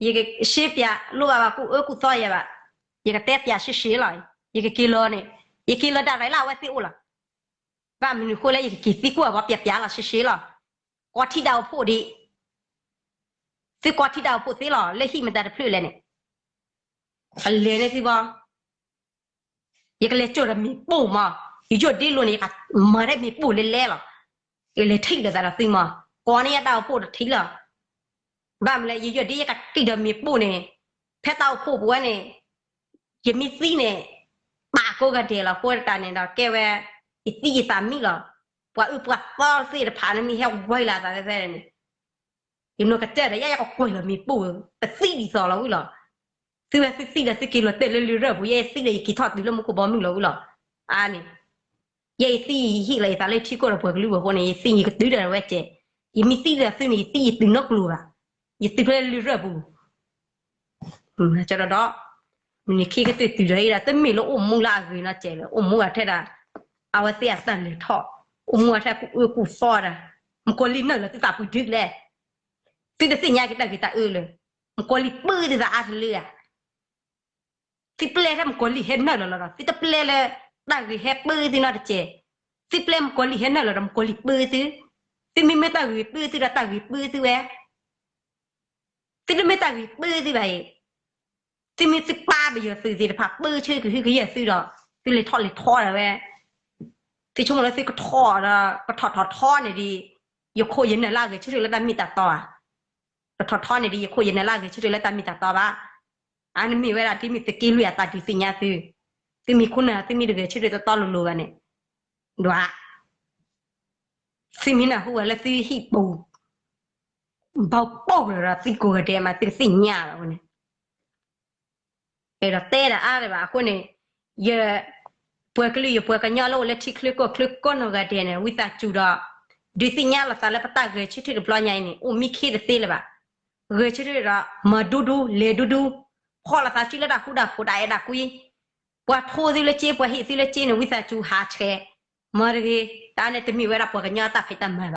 ယကရှင်းပြ လိၣ်ဘၣ်ဘၣ်ကူၣ်အၢကူၣ်သီယၤဘၣ်, ယကတဲပျးရှဲရှဲလီၤ. ယကက့ၤလီၤန့ၣ်, ယက့ၤလီၤဒၣ်ရဲၣ်လၢအဝဲသ့ၣ်အိၣ်လီၤ. ဘၣ်မနုၤဃိလၢယကက့ၤသံကွၢ်ဘၣ်ပျးပျးလီၤရှဲရှဲလီၤ. ကီထံတၢ်အိၣ်ဖှိၣ်ဒံး, သုကီထံတၢ်အိၣ်ဖှိၣ်သ့လီၤ လၢဟံၣ်မတၤတဖျၢၣ်လဲၣ်န့ၣ်, အလဲၤန့ၢ်သုဘီ ယကလဲၤစိာ်ဒီးမ့ၣ်ပိၢ်မး, ယယိၣ်ဒ့လိၤန့ၣ် ယကမၤထဲမ့ၣ်ပိၢ်လဲၤလဲၤလီၤ. ယလဲၤထံၣ်လိာ်သးဒီးသုမး, ကိးန့ၢ်ယတၢ်အိၣ်ဖှိၣ်တထံၣ်လီၤ. ဘၣ်မနုၤလဲၣ် ယယိၣ်ဒ့ယကထံၣ်ဒီးမ့ၣ်ပိၢ်န့ၣ်, ဖဲတၢ်အိၣ်ဖှိၣ်ပူၤဝဲန့ၣ်, ယမ့ၢ်သံန့ၣ်, ပာ်ကိးဂၤဒဲးလီၤ ဃိတၢ်န့ၣ်ဒီးကဲဝဲ, ယသံယသးမံလီၤ. ပှၤအုၣ်ပှၤသီသ့ၣ်တဖၣ်န့ၣ်မ့ၢ်ဟဲဝဲလီၤသးဖဲဖဲန့ၣ် ယနီၢ်ကစၢ်ဒီး ယဲယကကွဲးလီၤမ့ၣ်ပိၢ်, ပသံဒ်သိးလီၤဝံၤလီၤ. သုဝဲသုသံဒီး သုက့ၤလီၤတဲာ်လၢလံာ်ရၢၢ်ပူၤ, ယဲယသံဒီး ယက့ၤထီၣ်တုၤလၢမူခိၣ်ဘီမုၢ်လီၤဝံၤလီၤ. အါန့ၣ်, ယဲယသံယဟ့ၣ်လီၤယသးလၢထံကီၢ်ဒီးပှၤကလုာ်ဘၣ်အဃိန့ၣ်, ယသံယကတုၤဒီးဝဲကဲး, ယမ့ၢ်သံဒီးသုန့ၣ် ယသံယတုၤနီတကျိၤဘၣ်, ယတုၤဖဲလံာ်ရၢၢ်ပူၤ ဒီး, မုၢ်နံၤခံကတၢၢ်တုၤဒီးအံၤဒီး တမ့ၢ်လၢအိၣ်မူလၢအဂ့ၤနီတစဲးလၢၤ, အိၣ်မူအထဲဒၣ်, အဝဲသ့ၣ်အတၢ်လဲၤထီၣ်, အိၣ်မူအထဲကူၣ်အၢကူၣ်သီဒီး, မုၣ်ကီၤလံၢ်နုာ်လီၤသုသးပူၤဒုးလဲၣ်, သုတသ့ၣ်ညါက့ၤတၢ်ဂ့ၤတၢ်အၢလၢၤ, မုၣ်ကီၤလံၢ်ပၢသုသးအါတလၢဧါ, သုပျဲထဲမုၣ်ကီၤလံၢ်ဟဲနုာ်လီၤလီၤဒီး သုတပျဲလၢ, တၢ်ဂ့ၤဟဲပၢသုနီတစဲး, သုပျဲမုၣ်ကီၤလံၢ်ဟဲနုာ်လီၤဒီး မုၣ်ကီၤလံၢ်ပၢသု, သုမ့မ့ၢ်တၢ်ဂ့ၤပၢသုဒီးတၢ်ဂ့ၤပၢသုဝဲ သုတမ့ၢ်တၢ်ဂ့ၤပၢသုဘၣ်အံၤ, သုမ့ၢ်သုပၢ်ပယီၤသုးသ့ၣ်တဖၣ်ပၢဆၢကဟုကယာ်သုဒီး, သုလဲၤထီၣ်လဲၤထီဒီးဝဲ, သုဆိကမိၣ်လၢသုကထီၣ်ဒီး ပထီၣ်ထီၣ်ထီန့ၣ်ဒီး, ယခိၣ်ယနၢ်လၢအဂဲၤဆၢထၢၣ်လၢတၢ်မ့ၢ်တၢ်တီဧါ, ပထီၣ်ထီန့ၣ်ဒီး ယခိၣ်ယနၢ်လၢအဂဲၤဆၢထၢၣ်လၢတၢ်မ့ၢ်တၢ်တီဘၣ်, အန့ၣ်မ့ၢ်ဝဲဒၣ်ဒ်မ့ၢ်သုးက့လွံၢ်အသးဒုးသ့ၣ်ညါသု, သုမ့ၢ်ခိၣ်နၢ် သုမ့ၢ်တဂဲၤဆၢထၢၣ်တီတီလိၤလိၤဘၣ်န့ၣ်, ဒွး သုမ့ၢ်နၢ်ဟူဘၣ်လၢသုဟံၣ်ပူၤ, ဘီပိၢ်လီၤဒီးသံကိးဂၤဒဲးမး သုကသ့ၣ်ညါလီၤအဃိန့ၣ်, အဲၣ်ဒိးတဲတၢ်အါလၢၤဘၣ်အဃိန့ၣ်, ယ, ပှၤကလုာ်ယပှၤကညီလၢအိၣ်လၢထံချၢကီၢ်ချၢကိးနီၢ်ဂၤဒဲးန့ၣ် ဝံသးစူၤဒီး, ဒုးသ့ၣ်ညါလိာ်သးလၢပတၢ်ဂဲၤဆၢထၢၣ်တဘျီညါအံၤန့ၣ် အိၣ်မံခ့တသ့လၢၤဘၣ်, ဂဲၤဆၢထၢၣ်ဒီး မၤဒူဒူ လဲၤဒူဒူ, ဖီၣ်လိာ်သးစုလၢတၢ်ဃူတၢ်ဖိးတၢ်အဲၣ်တၢ်ကွံ, ပှၤထိသုလၢစ့ ပှၤဟ့ၣ်သုလၢစ့န့ၣ် ဝံသးစူၤဟးဆှဲး, မၤတဂ့ၤ, တၢ်န့ၣ်တမ့ၢ်ဝဲဒၣ်ပှၤကညီအတၢ်ဖံးတၢ်မၤ